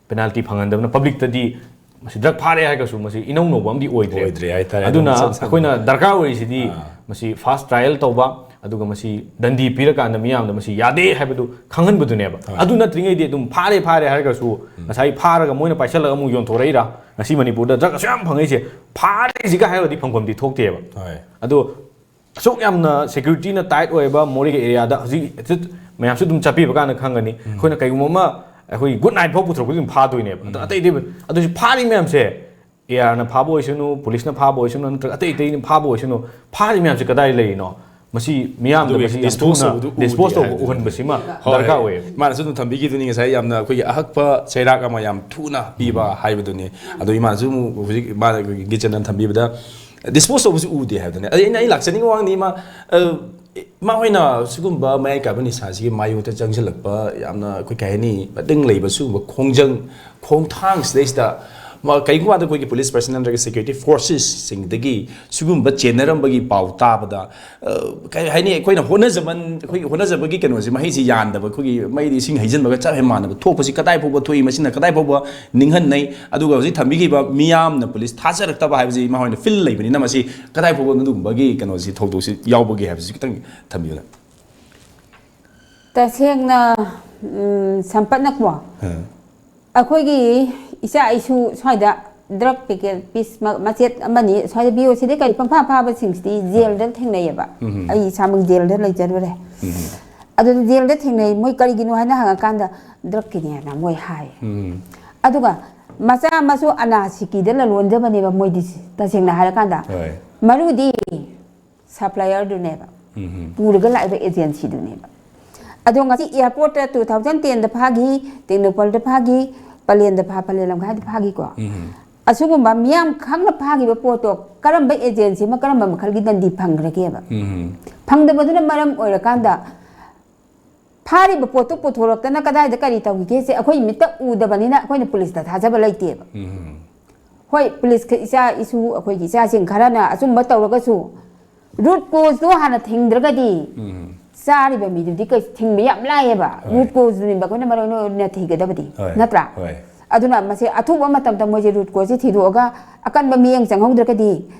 ꯄꯦꯅꯥꯜꯇꯤ ꯐꯪꯍꯟꯗꯕꯅ ꯄꯕ꯭ꯂꯤꯛꯇꯗꯤ ꯃꯁꯤ ꯗ꯭ꯔꯛ ꯐꯥꯔꯦ ꯍꯥꯏꯔꯒꯁꯨ ꯃꯁꯤ ꯏꯅꯧ ꯅꯧꯕ ꯑꯃꯗꯤ ꯑꯣꯏꯗ꯭ꯔꯦ꯫ ꯑꯣꯏꯗ꯭ꯔꯦ ꯍꯥꯏꯇꯥꯔꯦ꯫ ꯑꯗꯨꯅ ꯑꯗꯨꯝ ꯏꯁꯝ ꯁꯝꯅ ꯑꯩꯈꯣꯏꯅ ꯗꯔꯀꯥꯔ ꯑꯣꯏꯔꯤꯁꯤꯗꯤ ꯑꯥ꯫ ꯃꯁꯤ ꯐꯥꯁ ꯇ꯭ꯔꯥꯏꯌꯦꯜ ꯇꯧꯕ, ꯑꯗꯨꯒ ꯃꯁꯤ ꯗꯟꯗꯤ ꯄꯤꯔꯀꯥꯟꯗ ꯃꯤꯌꯥꯝꯗ ꯃꯁꯤ ꯌꯥꯗꯦ ꯍꯥꯏꯕꯗꯨ ꯈꯪꯍꯟꯕꯗꯨꯅꯦꯕ꯫ ꯍꯣꯏ꯫ ꯑꯗꯨ ꯅꯠꯇ꯭ꯔꯤꯉꯩꯗꯤ ꯑꯗꯨꯝ ꯐꯥꯔꯦ ꯐꯥꯔꯦ ꯍꯥꯏꯔꯒꯁꯨ ꯉꯁꯥꯏ ꯐꯥꯔꯒ ꯃꯣꯏꯅ ꯄꯥꯏꯁꯜꯂꯒ ꯑꯃꯨꯛ ꯌꯣꯟꯊꯣꯔꯛꯏꯔꯥ? ꯉꯁꯤ ꯃꯅꯤꯄꯨꯔꯗ ꯗ꯭ꯔꯛ ꯑꯁꯨꯛ ꯌꯥꯝ ꯐꯪꯉꯛꯏꯁꯦ ꯐꯥꯔꯦꯁꯤꯒ ꯍꯥꯏꯔꯒꯗꯤ ꯐꯪꯐꯝꯗꯤ ꯊꯣꯛꯇꯦꯕ꯫ ꯍꯣꯏ꯫ ꯑꯗꯣ ꯑꯁꯨꯛ ꯌꯥꯝꯅ ꯁꯦꯀ꯭ꯌꯨꯔꯤꯇꯤꯅ ꯇꯥꯏꯠ ꯑꯣꯏꯕ ꯃꯣꯔꯦꯒꯤ ꯑꯦꯔꯤꯌꯥꯗ ꯍꯧꯖꯤꯛ ꯃꯌꯥꯝꯁꯨ ꯑꯗꯨꯝ ꯆꯠꯄꯤꯕ ꯀꯥꯟꯗ ꯈꯪꯒꯅꯤ꯫ ꯑꯩꯈꯣꯏꯅ ꯀꯩꯒꯨꯝꯕ ꯑꯃ ꯑꯩꯈꯣꯏ ꯒꯨꯗ ꯅꯥꯏꯠ ꯐꯥꯎ ꯄꯨꯊꯣꯔꯛꯄꯗꯤ ꯑꯗꯨꯝ ꯐꯥꯗꯣꯏꯅꯦꯕ꯫ ꯑꯗꯣ ꯑꯇꯩ ꯑꯇꯩ, ꯑꯗꯨꯁꯨ ꯐꯥꯔꯤ ꯃꯌꯥꯝꯁꯦ, ꯑꯦ ꯑꯥꯔꯅ ꯐꯥꯕ ꯑꯣꯏꯁꯅꯨ, ꯄꯨꯂꯤꯁꯅ ꯐꯥꯕ ꯑꯣꯏꯁꯅꯨ, ꯅꯠꯇ꯭ꯔꯒ ꯑꯇꯩ ꯑꯇꯩꯅ ꯐꯥꯕ ꯑꯣꯏꯁꯅꯨ, ꯐꯥꯔꯤ ꯃꯌꯥꯝꯁꯦ ꯀꯗꯥꯏ ꯂꯩꯔꯤꯅꯣ? ꯃꯁꯤ ꯃꯤꯌꯥꯝꯗ ꯑꯗꯨꯒ ꯃꯁꯤ ꯌꯥꯝ dispose ꯊꯨꯅ ꯇꯧꯕꯗꯨ ꯎꯗꯦ ꯗꯤꯁꯄꯣꯁ ꯇꯧꯕ ꯍꯥꯏꯗꯨꯅꯤ꯫ ꯎꯍꯟꯕꯁꯤꯃ ꯍꯣꯏ, ꯗꯔꯀꯥꯔ ꯍꯣꯏ꯫ ꯑꯣꯏꯌꯦꯕ꯫ ꯃꯥꯅꯁꯨ ꯑꯗꯨꯝ ꯊꯝꯕꯤꯈꯤꯗꯨꯅꯤ ꯉꯁꯥꯏ, ꯌꯥꯝꯅ ꯑꯩꯈꯣꯏꯒꯤ ꯑꯍꯛꯄ ꯆꯩꯔꯥꯛ ꯑꯃ ꯌꯥꯝ ꯊꯨꯅ ꯄꯤꯕ ꯍꯥꯏꯕꯗꯨꯅꯤ꯫ ꯑꯗꯣ ꯏꯃꯥꯅꯁꯨ ꯑꯃꯨꯛ ꯍꯧꯖꯤꯛ ꯃꯥꯅ ꯒꯤꯆꯟꯅ ꯊꯝꯕꯤꯕꯗ ꯗꯤꯁꯄꯣꯁ ꯇꯧꯕꯁꯨ ꯎꯗꯦ ꯍꯥꯏꯕꯗꯨꯅꯤ꯫ ꯑꯗꯩ ꯑꯩꯅ, ꯑꯩ ꯂꯥꯛꯆꯅꯤꯡꯕ ꯋꯥꯍꯪꯗꯤ ꯏꯃꯥ, ꯑ, ꯃꯥ ꯍꯣꯏꯅ ꯁꯤꯒꯨꯝꯕ ꯃꯌꯥꯏ ꯀꯥꯏꯕ ꯅꯤꯁꯥꯁꯤꯒꯤ ꯃꯥꯌꯣꯛꯇ ꯆꯪꯁꯤꯜꯂꯛꯄ ꯌꯥꯝꯅ ꯑꯩꯈꯣꯏ ꯀꯩ ꯍꯥꯏꯅꯤ, ꯃꯇꯤꯡ ꯂꯩꯕ ꯁꯤꯒꯨꯝꯕ ꯈꯣꯡꯖꯪ ꯈꯣꯡꯊꯥꯡ ꯁꯤꯗꯩꯁꯤꯗ ꯃ-, ꯀꯔꯤꯒꯨꯝꯕ ꯀꯥꯟꯗ ꯑꯩꯈꯣꯏꯒꯤ ꯄꯨꯂꯤꯁ ꯄꯔꯁꯅꯦꯜ ꯅꯠꯇ꯭ꯔꯒ ꯁꯦꯀ꯭ꯌꯨꯔꯤꯇꯤ ꯐꯣꯔꯁꯦꯁꯁꯤꯡꯗꯒꯤ ꯁꯤꯒꯨꯝꯕ ꯆꯦꯟꯅꯔꯝꯕꯒꯤ ꯄꯥꯎ ꯇꯥꯕꯗ, ꯑ, ꯀꯩ ꯍꯥꯏꯅꯤ, ꯑꯩꯈꯣꯏꯅ ꯍꯣꯠꯅꯖꯃꯟ-, ꯑꯩꯈꯣꯏꯒꯤ ꯍꯣꯠꯅꯖꯕꯒꯤ ꯀꯩꯅꯣꯁꯦ, ꯃꯍꯩꯁꯤ ꯌꯥꯟꯗꯕ, ꯑꯩꯈꯣꯏꯒꯤ ꯃꯩꯗꯤ ꯏꯁꯤꯡ ꯍꯩꯖꯤꯟꯕꯒ ꯆꯞ ꯍꯦꯛ ꯃꯥꯟꯅꯕ ꯊꯣꯛꯄꯁꯤ ꯀꯗꯥꯏ ꯐꯥꯎꯕ ꯊꯣꯛꯏ, ꯃꯁꯤꯅ ꯀꯗꯥꯏ ꯐꯥꯎꯕ ꯅꯤꯡꯍꯟꯅꯩ? ꯑꯗꯨꯒ ꯍꯧꯖꯤꯛ ꯊꯝꯕꯤꯈꯤꯕ ꯃꯤꯌꯥꯝꯅ ꯄꯨꯂꯤꯁ ꯊꯥꯖꯔꯛꯇꯕ ꯍꯥꯏꯕꯁꯤ ꯏꯃꯥ ꯍꯣꯏꯅ ꯐꯤꯜ ꯂꯩꯕꯅꯤꯅ, ꯃꯁꯤ ꯀꯗꯥꯏ ꯐꯥꯎꯕ ꯃꯗꯨꯒꯨꯝꯕꯒꯤ ꯀꯩꯅꯣꯁꯤ, ꯊꯧꯗꯣꯛꯁꯤ ꯌꯥꯎꯕꯒꯦ ꯍꯥꯏꯕꯁꯤ ꯈꯤꯇꯪ ꯊꯝꯕꯤꯌꯨꯅꯦ꯫ ꯇꯁꯦꯡꯅ, ꯎꯝ, ꯁꯝꯄꯠꯅꯀꯣ, ꯑ, ꯑꯩꯈꯣꯏꯒꯤ ꯏꯆꯥ ꯏꯁꯨ ꯁ꯭ꯋꯥꯏꯗ ꯗ꯭ꯔꯒ ꯄꯦꯀꯦꯠ ꯄꯤꯁ ꯃꯆꯦꯠ ꯑꯃꯅꯤ ꯁ꯭ꯋꯥꯏꯗ ꯕꯤ ꯑꯣ ꯁꯤꯗ ꯀꯔꯤ ꯄꯪꯐꯥ ꯐꯥꯕꯁꯤꯡꯁꯤꯗꯤ ꯖꯦꯜꯗ ꯊꯦꯡꯅꯩꯌꯦꯕ꯫ ꯑꯩ ꯏꯁꯥꯃꯛ ꯖꯦꯜꯗ ꯂꯩꯖꯔꯨꯔꯦ꯫ ꯑꯗꯨꯗ ꯖꯦꯜꯗ ꯊꯦꯡꯅꯩ꯫ ꯃꯣꯏ ꯀꯔꯤꯒꯤꯅꯣ ꯍꯥꯏꯅ ꯍꯪꯉꯀꯥꯟꯗ ꯗ꯭ꯔꯒꯀꯤꯅꯦꯅ ꯃꯣꯏ ꯍꯥꯏ꯫ ꯑꯗꯨꯒ ꯃꯆꯥ ꯃꯁꯨ ꯑꯅꯥꯁꯤꯀꯤꯗ ꯂꯂꯣꯟꯖꯕꯅꯦꯕ ꯃꯣꯏꯗꯤ, ꯇꯁꯦꯡꯅ ꯍꯥꯏꯔꯀꯥꯟꯗ꯫ ꯍꯣꯏ꯫ ꯃꯔꯨꯗꯤ ꯁꯄ꯭ꯂꯥꯏꯌꯔꯗꯨꯅꯦꯕ꯫ ꯄꯨꯔꯒ ꯂꯥꯛꯏꯕ ꯑꯦꯖꯦꯟꯁꯤꯗꯨꯅꯦꯕ꯫ ꯑꯗꯣ ꯉꯁꯤ ꯑꯦꯌꯥꯔꯄꯣꯔꯠꯇ two thousand ten ꯗ ꯐꯥꯈꯤ, ꯇꯦꯡꯅꯧꯄꯜꯗ ꯐꯥꯈꯤ, ꯄꯂꯦꯟꯗ ꯐꯥ-, ꯄꯂꯦꯟ ꯂꯝꯈꯥꯏꯗ ꯐꯥꯈꯤꯀꯣ꯫ ꯑꯁꯤꯒꯨꯝꯕ ꯃꯤꯌꯥꯝ ꯈꯪꯅ ꯐꯥꯈꯤꯕ ꯄꯣꯠꯇꯣ ꯀꯔꯝꯕ ꯑꯦꯖꯦꯟꯁꯤ ꯑꯃ, ꯀꯔꯝꯕ ꯃꯈꯜꯒꯤ ꯗꯟꯗꯤ ꯐꯪꯈ꯭ꯔꯒꯦꯕ? ꯐꯪꯗꯕꯗꯨꯅ ꯃꯔꯝ ꯑꯣꯏꯔꯀꯥꯟꯗ ꯐꯥꯔꯤꯕ ꯄꯣꯠꯇꯨ ꯄꯨꯊꯣꯔꯛꯇꯅ ꯀꯗꯥꯏꯗ ꯀꯔꯤ ꯇꯧꯈꯤꯒꯦꯁꯦ ꯑꯩꯈꯣꯏ ꯃꯤꯠꯇ ꯎꯗꯕꯅꯤꯅ ꯑꯩꯈꯣꯏꯅ ꯄꯨꯂꯤꯁꯇ ꯊꯥꯖꯕ ꯂꯩꯇꯦꯕ꯫ ꯍꯣꯏ, ꯄꯨꯂꯤꯁꯀ ꯏꯆꯥ ꯏꯁꯨ ꯑꯩꯈꯣꯏꯒꯤ ꯏꯆꯥꯁꯤꯡ ꯈꯔꯅ ꯑꯆꯨꯝꯕ ꯇꯧꯔꯒꯁꯨ ꯔꯨꯠ ꯀꯣꯖꯇꯣ ꯍꯥꯟꯅ ꯊꯤꯡꯗ꯭ꯔꯒꯗꯤ ꯆꯥꯔꯤꯕ ꯃꯤꯗꯨꯗꯤ ꯀꯩ ꯊꯤꯡꯕ ꯌꯥꯝ ꯂꯥꯏꯌꯦꯕ꯫ ꯍꯣꯏ꯫ ꯔꯨꯠ ꯀꯣꯖꯇꯨꯅꯦꯕ ꯑꯩꯈꯣꯏꯅ ꯃꯔꯨ ꯑꯣꯏꯅ ꯊꯤꯒꯗꯕꯗꯤ, ꯍꯣꯏ, ꯅꯠꯇ꯭ꯔꯥ? ꯍꯣꯏ꯫ ꯑꯗꯨꯅ ꯃꯁꯤ ꯑꯊꯨꯕ ꯃꯇꯝꯗ ꯃꯣꯏꯁꯦ ꯔꯨꯠ ꯀꯣꯖꯁꯦ ꯊꯤꯗꯣꯛꯑꯒ ꯑꯀꯟꯕ ꯃꯤꯠꯌꯦꯡ ꯆꯪꯍꯧꯗ꯭ꯔꯒꯗꯤ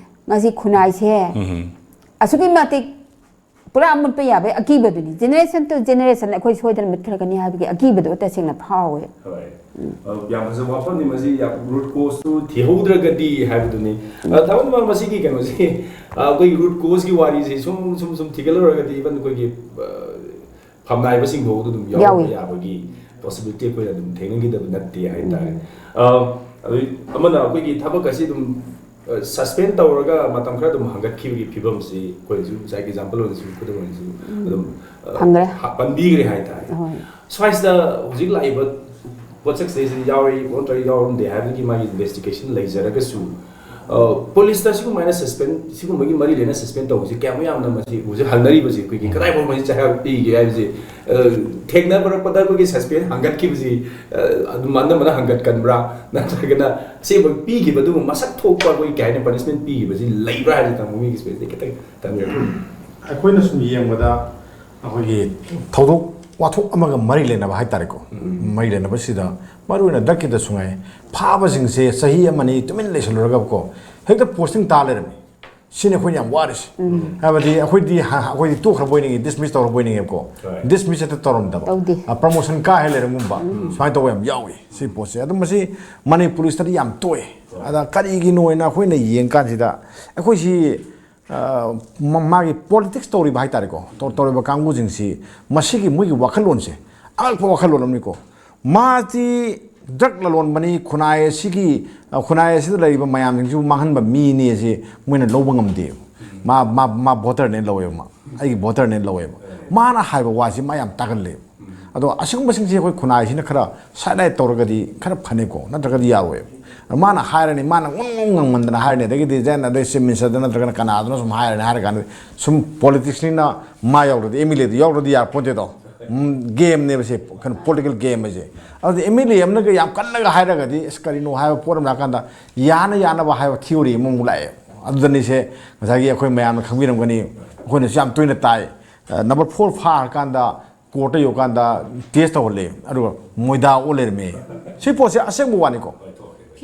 ꯉꯁꯤ ꯈꯨꯟꯅꯥꯏꯁꯦ ꯑꯁꯨꯛꯀꯤ ꯃꯇꯤꯛ ꯄꯨꯔꯥ ꯃꯨꯠꯄ ꯌꯥꯕꯒꯤ ꯑꯀꯤꯕꯗꯨꯅꯤ꯫ Generation to generation ꯑꯩꯈꯣꯏ ꯁꯣꯏꯗꯅ ꯃꯨꯠꯈ꯭ꯔꯒꯅꯤ ꯍꯥꯏꯕꯒꯤ ꯑꯀꯤꯕꯗꯣ ꯇꯁꯦꯡꯅ ꯐꯥꯎꯋꯦ꯫ ꯍꯣꯏ꯫ ꯑ, ꯌꯥꯝ ꯐꯖꯕ ꯋꯥꯐꯝꯅꯤ ꯃꯁꯤ, ꯌꯥꯝ ꯔꯨꯠ ꯀꯣꯖꯇꯨ ꯊꯤꯍꯧꯗ꯭ꯔꯒꯗꯤ ꯍꯥꯏꯕꯗꯨꯅꯤ꯫ ꯑ, ꯊꯥꯕꯜ ꯃꯥ ꯃꯁꯤꯒꯤ ꯀꯩꯅꯣꯁꯤ, ꯑ, ꯑꯩꯈꯣꯏꯒꯤ ꯔꯨꯠ ꯀꯣꯖꯀꯤ ꯋꯥꯔꯤꯁꯤ ꯁꯨꯝ, ꯁꯨꯝ, ꯁꯨꯝ ꯊꯤꯒꯠꯂꯨꯔꯒꯗꯤ even ꯑꯩꯈꯣꯏꯒꯤ, ꯑ, ꯐꯝꯅꯥꯏꯕꯁꯤꯡ ꯐꯥꯎꯕꯗ ꯑꯗꯨꯝ ꯌꯥꯎꯔꯛꯄ ꯌꯥꯎꯏ꯫ ꯌꯥꯕꯒꯤ possibility ꯑꯩꯈꯣꯏꯅ ꯑꯗꯨꯝ ꯊꯦꯡꯅꯈꯤꯗꯕ ꯅꯠꯇꯦ ꯍꯥꯏꯇꯥꯔꯦ꯫ ꯎꯝ꯫ ꯑ, ꯑꯗꯨ ꯑꯃꯅ ꯑꯩꯈꯣꯏꯒꯤ ꯊꯕꯛ ꯑꯁꯤ ꯑꯗꯨꯝ, ꯑ, suspend ꯇꯧꯔꯒ ꯃꯇꯝ ꯈꯔ ꯑꯗꯨꯝ ꯍꯪꯒꯠꯈꯤꯕꯒꯤ ꯐꯤꯕꯝꯁꯤ ꯑꯩꯈꯣꯏꯁꯨ ꯉꯁꯥꯏꯒꯤ example ꯑꯣꯏꯅꯁꯨ ꯈꯨꯗꯝ ꯑꯣꯏꯅꯁꯨ ꯎꯝ꯫ ꯑꯗꯨꯝ, ꯑ, ꯐꯪꯈ꯭ꯔꯦ꯫ ꯍꯥ-, ꯄꯟꯕꯤꯈ꯭ꯔꯦ ꯍꯥꯏꯇꯥꯔꯦ꯫ ꯍꯣꯏ꯫ ꯁ꯭ꯋꯥꯏꯁꯤꯗ ꯍꯧꯖꯤꯛ ꯂꯥꯛꯏꯕ ꯄꯣꯠꯁꯛꯁꯦ ꯁꯤ ꯌꯥꯎꯔꯤ, ꯅꯠꯇ꯭ꯔꯒ ꯌꯥꯎꯔꯝꯗꯦ ꯍꯥꯏꯕꯒꯤ ꯃꯥꯒꯤ investigation ꯂꯩꯖꯔꯒꯁꯨ, ꯑ, ꯄꯨꯂꯤꯁꯇ ꯁꯤꯒꯨꯝꯕ ꯍꯥꯏꯅ suspend, ꯁꯤꯒꯨꯝꯕꯒꯤ ꯃꯔꯤ ꯂꯩꯅ suspend ꯇꯧꯕꯁꯤ ꯀꯌꯥꯃꯨꯛ ꯌꯥꯝꯅ ꯃꯁꯤ ꯍꯧꯖꯤꯛ ꯍꯪꯅꯔꯤꯕꯁꯤ ꯑꯩꯈꯣꯏꯒꯤ ꯀꯗꯥꯏ ꯐꯥꯎꯕ ꯃꯁꯤ ꯆꯩꯔꯥꯛ ꯄꯤꯒꯦ ꯍꯥꯏꯕꯁꯤ, ꯑ, ꯊꯦꯡꯅꯕꯔꯛꯄꯗ ꯑꯩꯈꯣꯏꯒꯤ suspend ꯍꯪꯒꯠꯈꯤꯕꯁꯤ, ꯑ, ꯑꯗꯨꯝ ꯑꯅꯝꯕꯅ ꯍꯪꯒꯠꯀꯟꯕ꯭ꯔꯥ, ꯅꯠꯇ꯭ꯔꯒꯅ ꯑꯁꯦꯡꯕ ꯄꯤꯈꯤꯕꯗꯨꯕꯨ ꯃꯁꯛ ꯊꯣꯛꯄ ꯑꯩꯈꯣꯏ ꯀꯩ ꯍꯥꯏꯅꯤ punishment ꯄꯤꯈꯤꯕꯁꯤ ꯂꯩꯕ꯭ꯔꯥ ꯍꯥꯏꯕꯁꯤ ꯇꯥꯃꯣꯒꯤ experience ꯇꯒꯤ ꯈꯤꯇꯪ ꯇꯝꯕꯤꯔꯛꯎ꯫ ꯑꯩꯈꯣꯏꯅ ꯁꯨꯝ ꯌꯦꯡꯕꯗ ꯑꯩꯈꯣꯏꯒꯤ ꯊꯧꯗꯣꯛ ꯋꯥꯊꯣꯛ ꯑꯃꯒ ꯃꯔꯤ ꯂꯩꯅꯕ ꯍꯥꯏꯇꯥꯔꯦꯀꯣ꯫ ꯎꯝ꯫ ꯃꯔꯤ ꯂꯩꯅꯕꯁꯤꯗ ꯃꯔꯨꯑꯣꯏꯅ ꯗ꯭ꯔꯒꯀꯤꯗꯁꯨ ꯉꯥꯏ, ꯐꯥꯕꯁꯤꯡꯁꯦ ꯆꯍꯤ ꯑꯃꯅꯤ ꯇꯨꯃꯤꯟ ꯂꯩꯁꯜꯂꯨꯔꯒꯀꯣ ꯍꯦꯛꯇ posting ꯇꯥ ꯂꯩꯔꯝꯃꯤ꯫ ꯁꯤꯅꯤ ꯑꯩꯈꯣꯏꯅ ꯌꯥꯝ ꯋꯥꯔꯤꯁꯦ꯫ ꯎꯝ꯫ ꯍꯥꯏꯕꯗꯤ ꯑꯩꯈꯣꯏꯗꯤ ꯍ-, ꯑꯩꯈꯣꯏꯗꯤ ꯇꯣꯛꯈ꯭ꯔꯕꯣꯏ ꯅꯤꯡꯉꯤ, dismiss ꯇꯧꯔꯕꯣꯏ ꯅꯤꯡꯉꯦꯕꯀꯣ꯫ ꯍꯣꯏ꯫ Dismiss ꯍꯦꯛꯇ ꯇꯧꯔꯝꯗꯕ꯫ ꯇꯧꯗꯦ꯫ ꯑ, promotion ꯀꯥ ꯍꯦꯛ ꯂꯩꯔꯝꯒꯨꯝꯕ꯫ ꯎꯝ꯫ ꯁꯨꯃꯥꯏꯅ ꯇꯧꯕ ꯌꯥꯝ ꯌꯥꯎꯏ ꯁꯤ ꯄꯣꯠꯁꯦ꯫ ꯑꯗꯨꯝ ꯃꯁꯤ ꯃꯅꯤꯄꯨꯔ ꯄꯨꯂꯤꯁꯇꯗꯤ ꯌꯥꯝ ꯇꯣꯛꯑꯦ꯫ ꯍꯣꯏ꯫ ꯑꯗ ꯀꯔꯤꯒꯤꯅꯣ ꯍꯥꯏꯅ ꯑꯩꯈꯣꯏꯅ ꯌꯦꯡꯀꯥꯟꯁꯤꯗ ꯑꯩꯈꯣꯏꯁꯤ, ꯑ, ꯃ-, ꯃꯥꯒꯤ ꯄꯣꯂꯤꯇꯤꯛꯁ ꯇꯧꯔꯤꯕ ꯍꯥꯏꯇꯥꯔꯦꯀꯣ, ꯇꯧ-, ꯇꯧꯔꯤꯕ ꯀꯥꯡꯕꯨꯁꯤꯡꯁꯤ, ꯃꯁꯤꯒꯤ ꯃꯣꯏꯒꯤ ꯋꯥꯈꯜꯂꯣꯟꯁꯦ ꯑꯉꯛꯄ ꯋꯥꯈꯜꯂꯣꯟ ꯑꯃꯅꯤꯀꯣ꯫ ꯃꯥꯗꯤ ꯗ꯭ꯔꯒ ꯂꯂꯣꯟꯕꯅꯤ, ꯈꯨꯟꯅꯥꯏ ꯑꯁꯤꯒꯤ, ꯑ, ꯈꯨꯟꯅꯥꯏ ꯑꯁꯤꯗ ꯂꯩꯔꯤꯕ ꯃꯌꯥꯝꯁꯤꯡꯁꯤꯕꯨ ꯃꯥꯡꯍꯟꯕ ꯃꯤꯅꯤ ꯑꯁꯤ ꯃꯣꯏꯅ ꯂꯧꯕ ꯉꯝꯗꯦꯕ꯫ ꯃꯥ, ꯃꯥ, ꯃꯥ ꯚꯣꯇꯔꯅꯦꯅ ꯂꯧꯋꯦꯕ ꯃꯥ꯫ ꯑꯩꯒꯤ ꯚꯣꯇꯔꯅꯦꯅ ꯂꯧꯋꯦꯕ꯫ ꯃꯥꯅ ꯍꯥꯏꯕ ꯋꯥꯁꯤ ꯃꯥ ꯌꯥꯝ ꯇꯥꯒꯜꯂꯦꯕ꯫ ꯑꯗꯣ ꯑꯁꯤꯒꯨꯝꯕꯁꯤꯡꯁꯦ ꯑꯩꯈꯣꯏ ꯈꯨꯟꯅꯥꯏꯁꯤꯅ ꯈꯔ ꯁꯥꯏꯠ ꯂꯥꯏꯠ ꯇꯧꯔꯒꯗꯤ ꯈꯔ ꯐꯅꯤꯀꯣ, ꯅꯠꯇ꯭ꯔꯒꯗꯤ ꯌꯥꯔꯣꯏꯕ꯫ ꯃꯥꯅ ꯍꯥꯏꯔꯅꯤ, ꯃꯥꯅ ꯉꯨꯡ ꯉꯨꯡ ꯉꯪꯃꯟꯗꯅ ꯍꯥꯏꯔꯅꯤ, ꯑꯗꯒꯤꯗꯤ ꯖꯦꯟ ꯑꯗꯩ ꯆꯤꯐ ꯃꯤꯅꯤꯁꯇꯔꯗ ꯅꯠꯇ꯭ꯔꯒꯅ ꯀꯅꯥꯗꯅꯣ ꯁꯨꯝ ꯍꯥꯏꯔꯅꯤ, ꯍꯥꯏꯔ ꯀꯥꯟꯗ ꯁꯨꯝ ꯄꯣꯂꯤꯇꯤꯛꯁꯅꯤꯅ ꯃꯥ ꯌꯥꯎꯗ꯭ꯔꯗꯤ, ꯑꯦꯝ ꯑꯦꯜ ꯑꯦꯗꯨ ꯌꯥꯎꯗ꯭ꯔꯗꯤ ꯌꯥꯔꯄꯣꯟꯇꯦꯗꯣ꯫ ꯎꯝ, ꯒꯦꯝꯅꯦꯕ ꯁꯦ, ꯀꯩꯅꯣ, ꯄꯣꯂꯤꯇꯤꯀꯦꯜ ꯒꯦꯝ ꯍꯥꯏꯁꯦ꯫ ꯑꯗꯨꯗꯤ ꯑꯦꯝ ꯑꯦꯜ ꯑꯦ ꯑꯃꯅꯒ ꯌꯥꯝ ꯀꯟꯅꯒ ꯍꯥꯏꯔꯒꯗꯤ, ꯑꯁ, ꯀꯔꯤꯅꯣ ꯍꯥꯏꯕ ꯄꯣꯠ ꯑꯃ ꯂꯥꯛꯀꯥꯟꯗ ꯌꯥꯅ ꯌꯥꯅꯕ ꯍꯥꯏꯕ ꯊꯤꯑꯣꯔꯤ ꯑꯃꯃꯨꯛ ꯂꯥꯛꯑꯦ꯫ ꯑꯗꯨꯗꯅꯤꯁꯦ ꯉꯁꯥꯏꯒꯤ ꯑꯩꯈꯣꯏ ꯃꯌꯥꯝꯅ ꯈꯪꯕꯤꯔꯝꯒꯅꯤ, ꯑꯩꯈꯣꯏꯅꯁꯨ ꯌꯥꯝ ꯇꯣꯏꯅ ꯇꯥꯏ, ꯅꯝꯕꯔ ꯐꯣꯔ ꯐꯥꯔꯀꯥꯟꯗ ꯀꯣꯔꯠꯇ ꯌꯧꯀꯥꯟꯗ ꯇꯦꯁ ꯇꯧꯍꯜꯂꯦ, ꯑꯗꯨꯒ ꯃꯣꯏꯗꯥ ꯑꯣꯜ ꯂꯩꯔꯝꯃꯦ꯫ ꯁꯤ ꯄꯣꯠꯁꯦ ꯑꯁꯦꯡꯕ ꯋꯥꯅꯤꯀꯣ꯫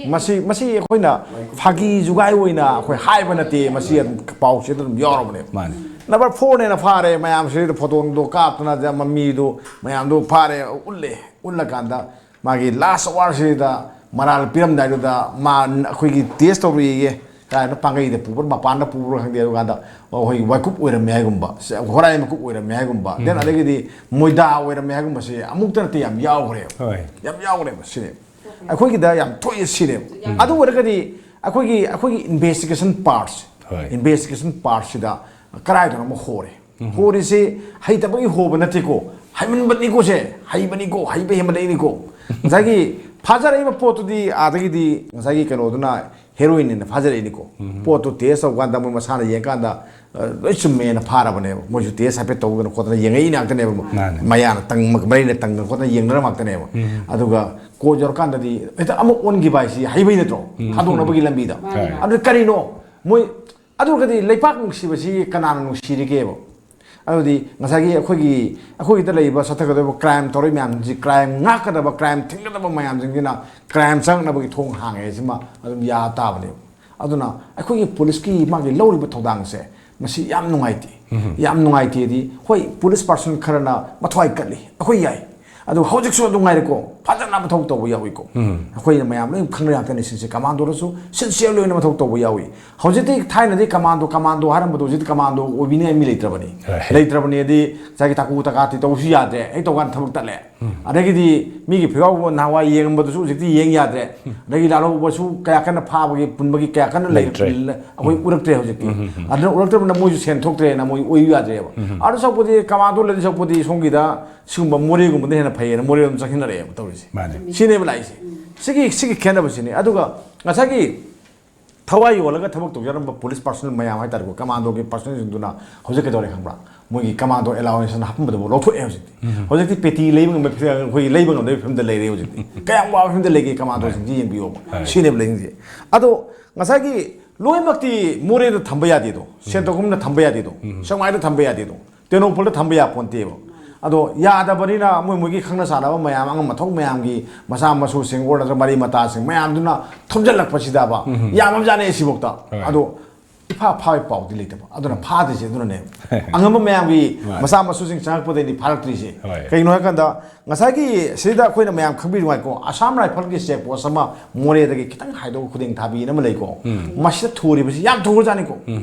ꯃꯁꯤ, ꯃꯁꯤ ꯑꯩꯈꯣꯏꯅ ꯐꯥꯒꯤ ꯖꯨꯒꯥꯏ ꯑꯣꯏꯅ ꯑꯩꯈꯣꯏ ꯍꯥꯏꯕ ꯅꯠꯇꯦ, ꯃꯁꯤ ꯑꯗꯨꯝ ꯄꯥꯎꯆꯦꯗ ꯑꯗꯨꯝ ꯌꯥꯎꯔꯕꯅꯦ꯫ ꯃꯥꯅꯦ꯫ ꯅꯝꯕꯔ ꯐꯣꯔꯅꯦꯅ ꯐꯥꯔꯦ, ꯃꯌꯥꯝꯁꯤꯗ ꯐꯣꯇꯣꯗꯣ ꯀꯥꯞꯇꯅ ꯃꯃꯤꯗꯨ ꯃꯌꯥꯝꯗꯨ ꯐꯥꯔꯦ, ꯎꯠꯂꯦ꯫ ꯎꯠꯂꯀꯥꯟꯗ ꯃꯥꯒꯤ ꯂꯥꯁ ꯑꯋꯥꯔꯁꯤꯗ ꯃꯔꯥꯜ ꯄꯤꯔꯝꯗꯥꯏꯗꯨꯗ ꯃꯥ ꯑꯩꯈꯣꯏꯒꯤ ꯇꯦꯁ ꯇꯧꯔꯨꯏꯌꯦ꯫ ꯀꯥꯏꯗ ꯄꯥꯡꯒꯩꯗ ꯄꯨꯕ꯭ꯔꯥ, ꯃꯄꯥꯟꯗ ꯄꯨꯕ꯭ꯔꯥ ꯈꯪꯗꯦ꯫ ꯑꯗꯨꯀꯥꯟꯗ ꯑꯩꯈꯣꯏ ꯋꯥꯏꯀꯨꯞ ꯑꯣꯏꯔꯝꯃꯦ ꯍꯥꯏꯒꯨꯝꯕ, ꯁꯦ, ꯍꯣꯔꯥꯏ ꯃꯀꯨꯞ ꯑꯣꯏꯔꯝꯃꯦ ꯍꯥꯏꯒꯨꯝꯕ, then ꯑꯗꯒꯤꯗꯤ ꯃꯣꯏꯗꯥ ꯑꯣꯏꯔꯝꯃꯦ ꯍꯥꯏꯒꯨꯝꯕꯁꯦ ꯑꯃꯨꯛꯇ ꯅꯠꯇꯦ, ꯌꯥꯝ ꯌꯥꯎꯈ꯭ꯔꯦꯕ꯫ ꯍꯣꯏ꯫ ꯌꯥꯝ ꯌꯥꯎꯈ꯭ꯔꯦꯕ ꯁꯤꯅꯦ꯫ ꯑꯩꯈꯣꯏꯒꯤꯗ ꯌꯥꯝ ꯊꯣꯛꯑꯦ ꯁꯤꯅꯦꯕ꯫ ꯑꯗꯨ ꯑꯣꯏꯔꯒꯗꯤ ꯑꯩꯈꯣꯏꯒꯤ, ꯑꯩꯈꯣꯏꯒꯤ ꯏꯟꯚꯦꯁꯇꯤꯒꯦꯁꯟ ꯄꯥꯔꯠꯁꯦ, ꯍꯣꯏ꯫ ꯏꯟꯚꯦꯁꯇꯤꯒꯦꯁꯟ ꯄꯥꯔꯠꯁꯤꯗ ꯀꯗꯥꯏꯗꯅꯣ ꯑꯃ ꯍꯣꯔꯦ꯫ ꯍꯣꯔꯤꯁꯦ ꯍꯩꯇꯕꯒꯤ ꯍꯣꯕ ꯅꯠꯇꯦꯀꯣ, ꯍꯩꯃꯟꯕꯅꯤꯀꯣ ꯁꯦ, ꯍꯩꯕꯅꯤꯀꯣ, ꯍꯩꯕ ꯍꯦꯟꯃꯟꯂꯛꯏꯅꯤꯀꯣ꯫ ꯉꯁꯥꯏꯒꯤ ꯐꯥꯖꯔꯛꯏꯕ ꯄꯣꯠꯇꯨꯗꯤ ꯑꯥꯗꯒꯤꯗꯤ ꯉꯁꯥꯏꯒꯤ ꯀꯩꯅꯣꯗꯨꯅ ꯍꯦꯔꯣꯏꯟꯅ ꯐꯥꯖꯔꯛꯏꯅꯤꯀꯣ꯫ ꯄꯣꯠꯇꯨ ꯇꯦꯁ ꯇꯧꯀꯥꯟꯗ ꯃꯣꯏ ꯃꯁꯥꯅ ꯌꯦꯡꯀꯥꯟꯗ, ꯑ, ꯂꯣꯏ ꯆꯨꯝꯃꯦꯅ ꯐꯥꯔꯕꯅꯦꯕ꯫ ꯃꯣꯏꯁꯨ ꯇꯦꯁ ꯍꯥꯏꯐꯦꯠ ꯇꯧꯗꯅ ꯈꯣꯠꯇꯅ ꯌꯦꯡꯉꯛꯏ ꯉꯥꯛꯇꯅꯦꯕ꯫ ꯃꯥꯅꯦ꯫ ꯃꯌꯥꯅ ꯇꯪ-, ꯃꯔꯩꯅ ꯇꯪꯗꯅ ꯈꯣꯠꯇꯅ ꯌꯦꯡꯅꯔ ꯉꯥꯛꯇꯅꯦꯕ꯫ ꯑꯗꯨꯒ ꯀꯣꯔꯠ ꯌꯧꯔꯀꯥꯟꯗꯗꯤ ꯍꯦꯛꯇ ꯑꯃ ꯑꯣꯟꯈꯤꯕ ꯍꯥꯏꯁꯤ ꯍꯩꯕꯩ ꯅꯠꯇ꯭ꯔꯣ? ꯊꯥꯗꯣꯛꯅꯕꯒꯤ ꯂꯝꯕꯤꯗ꯫ ꯃꯥꯅꯦ꯫ ꯑꯗꯨ ꯀꯔꯤꯅꯣ? ꯃꯣꯏ ꯑꯗꯨ ꯑꯣꯏꯔꯒꯗꯤ ꯂꯩꯄꯥꯛ ꯅꯨꯡꯁꯤꯕꯁꯤ ꯀꯅꯥꯅ ꯅꯨꯡꯁꯤꯔꯤꯒꯦꯕ? ꯑꯗꯨꯗꯤ ꯉꯁꯥꯏꯒꯤ ꯑꯩꯈꯣꯏꯒꯤ, ꯑꯩꯈꯣꯏꯒꯤꯗ ꯂꯩꯔꯤꯕ ꯆꯠꯊꯒꯗꯧꯔꯤꯕ ꯀ꯭ꯔꯥꯏꯝ ꯇꯧꯔꯤ ꯃꯌꯥꯝꯁꯤ, ꯀ꯭ꯔꯥꯏꯝ ꯉꯥꯛꯀꯗꯕ, ꯀ꯭ꯔꯥꯏꯝ ꯊꯤꯡꯒꯗꯕ ꯃꯌꯥꯝꯁꯤꯡꯁꯤꯅ ꯀ꯭ꯔꯥꯏꯝ ꯆꯪꯉꯛꯅꯕꯒꯤ ꯊꯣꯡ ꯍꯥꯡꯉꯦ ꯍꯥꯏꯁꯤꯃ ꯑꯗꯨꯝ ꯌꯥ ꯇꯥꯕꯅꯦꯕ꯫ ꯑꯗꯨꯅ ꯑꯩꯈꯣꯏꯒꯤ ꯄꯨꯂꯤꯁꯀꯤ ꯃꯥꯒꯤ ꯂꯧꯔꯤꯕ ꯊꯧꯗꯥꯡꯁꯦ ꯃꯁꯤ ꯌꯥꯝ ꯅꯨꯡꯉꯥꯏꯇꯦ꯫ ꯌꯥꯝ ꯅꯨꯡꯉꯥꯏꯇꯦꯗꯤ, ꯍꯣꯏ, ꯄꯨꯂꯤꯁ ꯄꯥꯔꯁꯟ ꯈꯔꯅ ꯃꯊ꯭ꯋꯥꯏ ꯀꯠꯂꯤ, ꯑꯩꯈꯣꯏ ꯌꯥꯏ꯫ ꯑꯗꯨ ꯍꯧꯖꯤꯛꯁꯨ ꯑꯗꯨꯝ ꯉꯥꯏꯔꯦꯀꯣ, ꯐꯖꯅ ꯃꯊꯧ ꯇꯧꯕ ꯌꯥꯎꯏꯀꯣ꯫ ꯑꯩꯈꯣꯏꯅ ꯃꯌꯥꯝ ꯂꯣꯏ ꯈꯪꯅ ꯉꯥꯛꯇꯅꯤ ꯁꯤꯟꯁꯦ, ꯀꯃꯥꯟꯗꯣꯗꯁꯨ ꯁꯤꯟꯁꯤꯌꯔ ꯑꯣꯏꯅ ꯃꯊꯧ ꯇꯧꯕ ꯌꯥꯎꯏ꯫ ꯍꯧꯖꯤꯛꯇꯤ, ꯊꯥꯏꯅꯗꯤ ꯀꯃꯥꯟꯗꯣ ꯀꯃꯥꯟꯗꯣ ꯍꯥꯏꯔꯝꯕꯗꯣ ꯍꯧꯖꯤꯛꯇꯤ ꯀꯃꯥꯟꯗꯣ ꯑꯣꯏꯕꯤꯅꯤꯡꯉꯥꯏ ꯃꯤ ꯂꯩꯇ꯭ꯔꯕꯅꯤ꯫ ꯂꯩꯇ꯭ꯔꯕꯅꯤ ꯍꯥꯏꯗꯤ ꯉꯁꯥꯏꯒꯤ ꯇꯥꯀꯨ ꯇꯀꯥꯇꯤ ꯇꯧꯕꯁꯨ ꯌꯥꯗ꯭ꯔꯦ, ꯍꯦꯛ ꯇꯧꯀꯥꯟꯗ ꯊꯕꯛ ꯇꯠꯂꯦ꯫ ꯑꯗꯒꯤꯗꯤ ꯃꯤꯒꯤ ꯐꯤꯒꯥꯎꯕ ꯅꯍꯥꯟꯋꯥꯏ ꯌꯦꯡꯉꯝꯕꯗꯨꯁꯨ ꯍꯧꯖꯤꯛꯇꯤ ꯌꯦꯡ ꯌꯥꯗ꯭ꯔꯦ꯫ ꯑꯗꯒꯤ ꯂꯥꯜꯍꯧꯕꯁꯨ ꯀꯌꯥ ꯀꯟꯅ ꯐꯥꯕꯒꯤ ꯄꯨꯟꯕꯒꯤ ꯀꯌꯥ ꯀꯟꯅ ꯂꯩ-, ꯑꯩꯈꯣꯏ ꯎꯔꯛꯇ꯭ꯔꯦ ꯍꯧꯖꯤꯛꯇꯤ꯫ ꯑꯗꯨꯅ ꯎꯔꯛꯇ꯭ꯔꯕꯅꯤꯅ ꯃꯣꯏꯁꯨ ꯁꯦꯟ ꯊꯣꯛꯇ꯭ꯔꯦꯅ ꯃꯣꯏ ꯑꯣꯏꯌꯨ ꯌꯥꯗ꯭ꯔꯦꯕ꯫ ꯑꯗꯨ ꯁꯔꯨꯛꯄꯨꯗꯤ ꯀꯃꯥꯟꯗꯣ ꯂꯩꯗꯧ ꯁꯔꯨꯛꯄꯨꯗꯤ ꯁꯣꯝꯒꯤꯗ ꯁꯤꯒꯨꯝꯕ ꯃꯣꯔꯦꯒꯨꯝꯕꯗ ꯍꯦꯟꯅ ꯐꯩꯌꯦꯅ ꯃꯣꯔꯦꯔꯣꯝ ꯆꯪꯁꯤꯟꯅꯔꯛꯑꯦꯕ ꯇꯧꯔꯤꯁꯦ꯫ ꯁꯤꯅꯦꯕ ꯂꯥꯛꯏꯁꯦ꯫ ꯁꯤꯒꯤ, ꯁꯤꯒꯤ ꯈꯦꯠꯅꯕꯁꯤꯅꯤ꯫ ꯑꯗꯨꯒ ꯉꯁꯥꯏꯒꯤ ꯊꯋꯥꯏ ꯌꯣꯜꯂꯒ ꯊꯕꯛ ꯇꯧꯖꯔꯝꯕ ꯄꯨꯂꯤꯁ ꯄꯥꯔꯁꯣꯅꯦꯜ ꯃꯌꯥꯝ ꯍꯥꯏꯇꯥꯔꯦꯀꯣ, ꯀꯃꯥꯟꯗꯣꯒꯤ ꯄꯥꯔꯁꯣꯅꯦꯜꯁꯤꯡꯗꯨꯅ ꯍꯧꯖꯤꯛ ꯀꯩꯗꯧꯔꯦ ꯈꯪꯕ꯭ꯔꯥ? ꯃꯣꯏꯒꯤ ꯀꯃꯥꯟꯗꯣ ꯑꯦꯂꯥꯋꯦꯟꯁꯅ ꯍꯥꯞꯄꯝꯕꯗꯨꯕꯨ ꯂꯧꯊꯣꯛꯑꯦ ꯍꯧꯖꯤꯛꯇꯤ꯫ ꯍꯧꯖꯤꯛꯇꯤ ꯄꯦꯇꯤ ꯂꯩꯕ ꯉꯝꯕ ꯐꯤꯕꯝ, ꯑꯩꯈꯣꯏꯒꯤ ꯂꯩꯕ ꯉꯝꯗꯕꯒꯤ ꯐꯤꯕꯝꯗ ꯂꯩꯔꯦ ꯍꯧꯖꯤꯛꯇꯤ꯫ ꯀꯌꯥꯝ ꯋꯥꯕ ꯐꯤꯕꯝꯗ ꯂꯩꯒꯦ ꯀꯃꯥꯟꯗꯣꯁꯤꯡꯁꯤ ꯌꯦꯡꯕꯤꯌꯣꯕ꯫ ꯁꯤꯅꯦꯕ ꯂꯩꯔꯤꯁꯦ꯫ ꯑꯗꯣ ꯉꯁꯥꯏꯒꯤ ꯂꯣꯏꯅꯃꯛꯇꯤ ꯃꯣꯔꯦꯗ ꯊꯝꯕ ꯌꯥꯗꯦꯗꯣ, ꯁꯦꯟꯇꯣꯛ ꯑꯃꯅ ꯊꯝꯕ ꯌꯥꯗꯦꯗꯣ, ꯁꯦꯛꯃꯥꯏꯗ ꯊꯝꯕ ꯌꯥꯗꯦꯗꯣ, ꯇꯦꯡꯅꯧꯄꯜꯗ ꯊꯝꯕ ꯌꯥꯄꯣꯟꯇꯦꯕ꯫ ꯑꯗꯣ ꯌꯥꯗꯕꯅꯤꯅ ꯃꯣꯏ ꯃꯣꯏꯒꯤ ꯈꯪꯅ ꯆꯥꯟꯅꯕ ꯃꯌꯥꯝ, ꯑꯉꯝ ꯑꯊꯧ ꯃꯌꯥꯝꯒꯤ ꯃꯆꯥ ꯃꯁꯨꯁꯤꯡ ꯑꯣꯔ ꯅꯠꯇ꯭ꯔꯒ ꯃꯔꯤ ꯃꯇꯥꯁꯤꯡ ꯃꯌꯥꯝꯗꯨꯅ ꯊꯣꯝꯖꯤꯜꯂꯛꯄꯁꯤꯗꯕ ꯌꯥꯝꯃꯕꯖꯥꯠꯅꯤ ꯁꯤꯐꯥꯎꯗ꯫ ꯑꯗꯣ ꯏꯐꯥ ꯐꯥꯕꯒꯤ ꯄꯥꯎꯗꯤ ꯂꯩꯇꯕ꯫ ꯑꯗꯨꯅ ꯐꯥꯗ꯭ꯔꯤꯁꯦ ꯑꯗꯨꯅꯅꯦꯕ꯫ ꯑꯉꯝꯕ ꯃꯌꯥꯝꯒꯤ ꯃꯆꯥ ꯃꯁꯨꯁꯤꯡ ꯆꯪꯉꯛꯄꯗꯩꯗꯤ ꯐꯥꯔꯛꯇ꯭ꯔꯤꯁꯦ꯫ ꯀꯩꯒꯤꯅꯣ ꯍꯥꯏꯀꯥꯟꯗ ꯉꯁꯥꯏꯒꯤ ꯁꯤꯗ ꯑꯩꯈꯣꯏꯅ ꯃꯌꯥꯝ ꯈꯪꯕꯤꯅꯤꯉꯥꯏꯀꯣ, ꯑꯁꯥꯝ ꯔꯥꯏꯐꯜꯒꯤ ꯆꯦꯛ ꯄꯣꯁ ꯑꯃ ꯃꯣꯔꯦꯗꯒꯤ ꯈꯤꯇꯪ ꯍꯥꯏꯗꯣꯛꯑꯒ ꯈꯨꯗꯦꯡ ꯊꯥꯕꯤꯅ ꯑꯃ ꯂꯩꯀꯣ꯫ ꯃꯁꯤꯗ ꯊꯨꯔꯤꯕꯁꯤ ꯌꯥꯝ ꯊꯨꯔꯖꯥꯠꯅꯤꯀꯣ꯫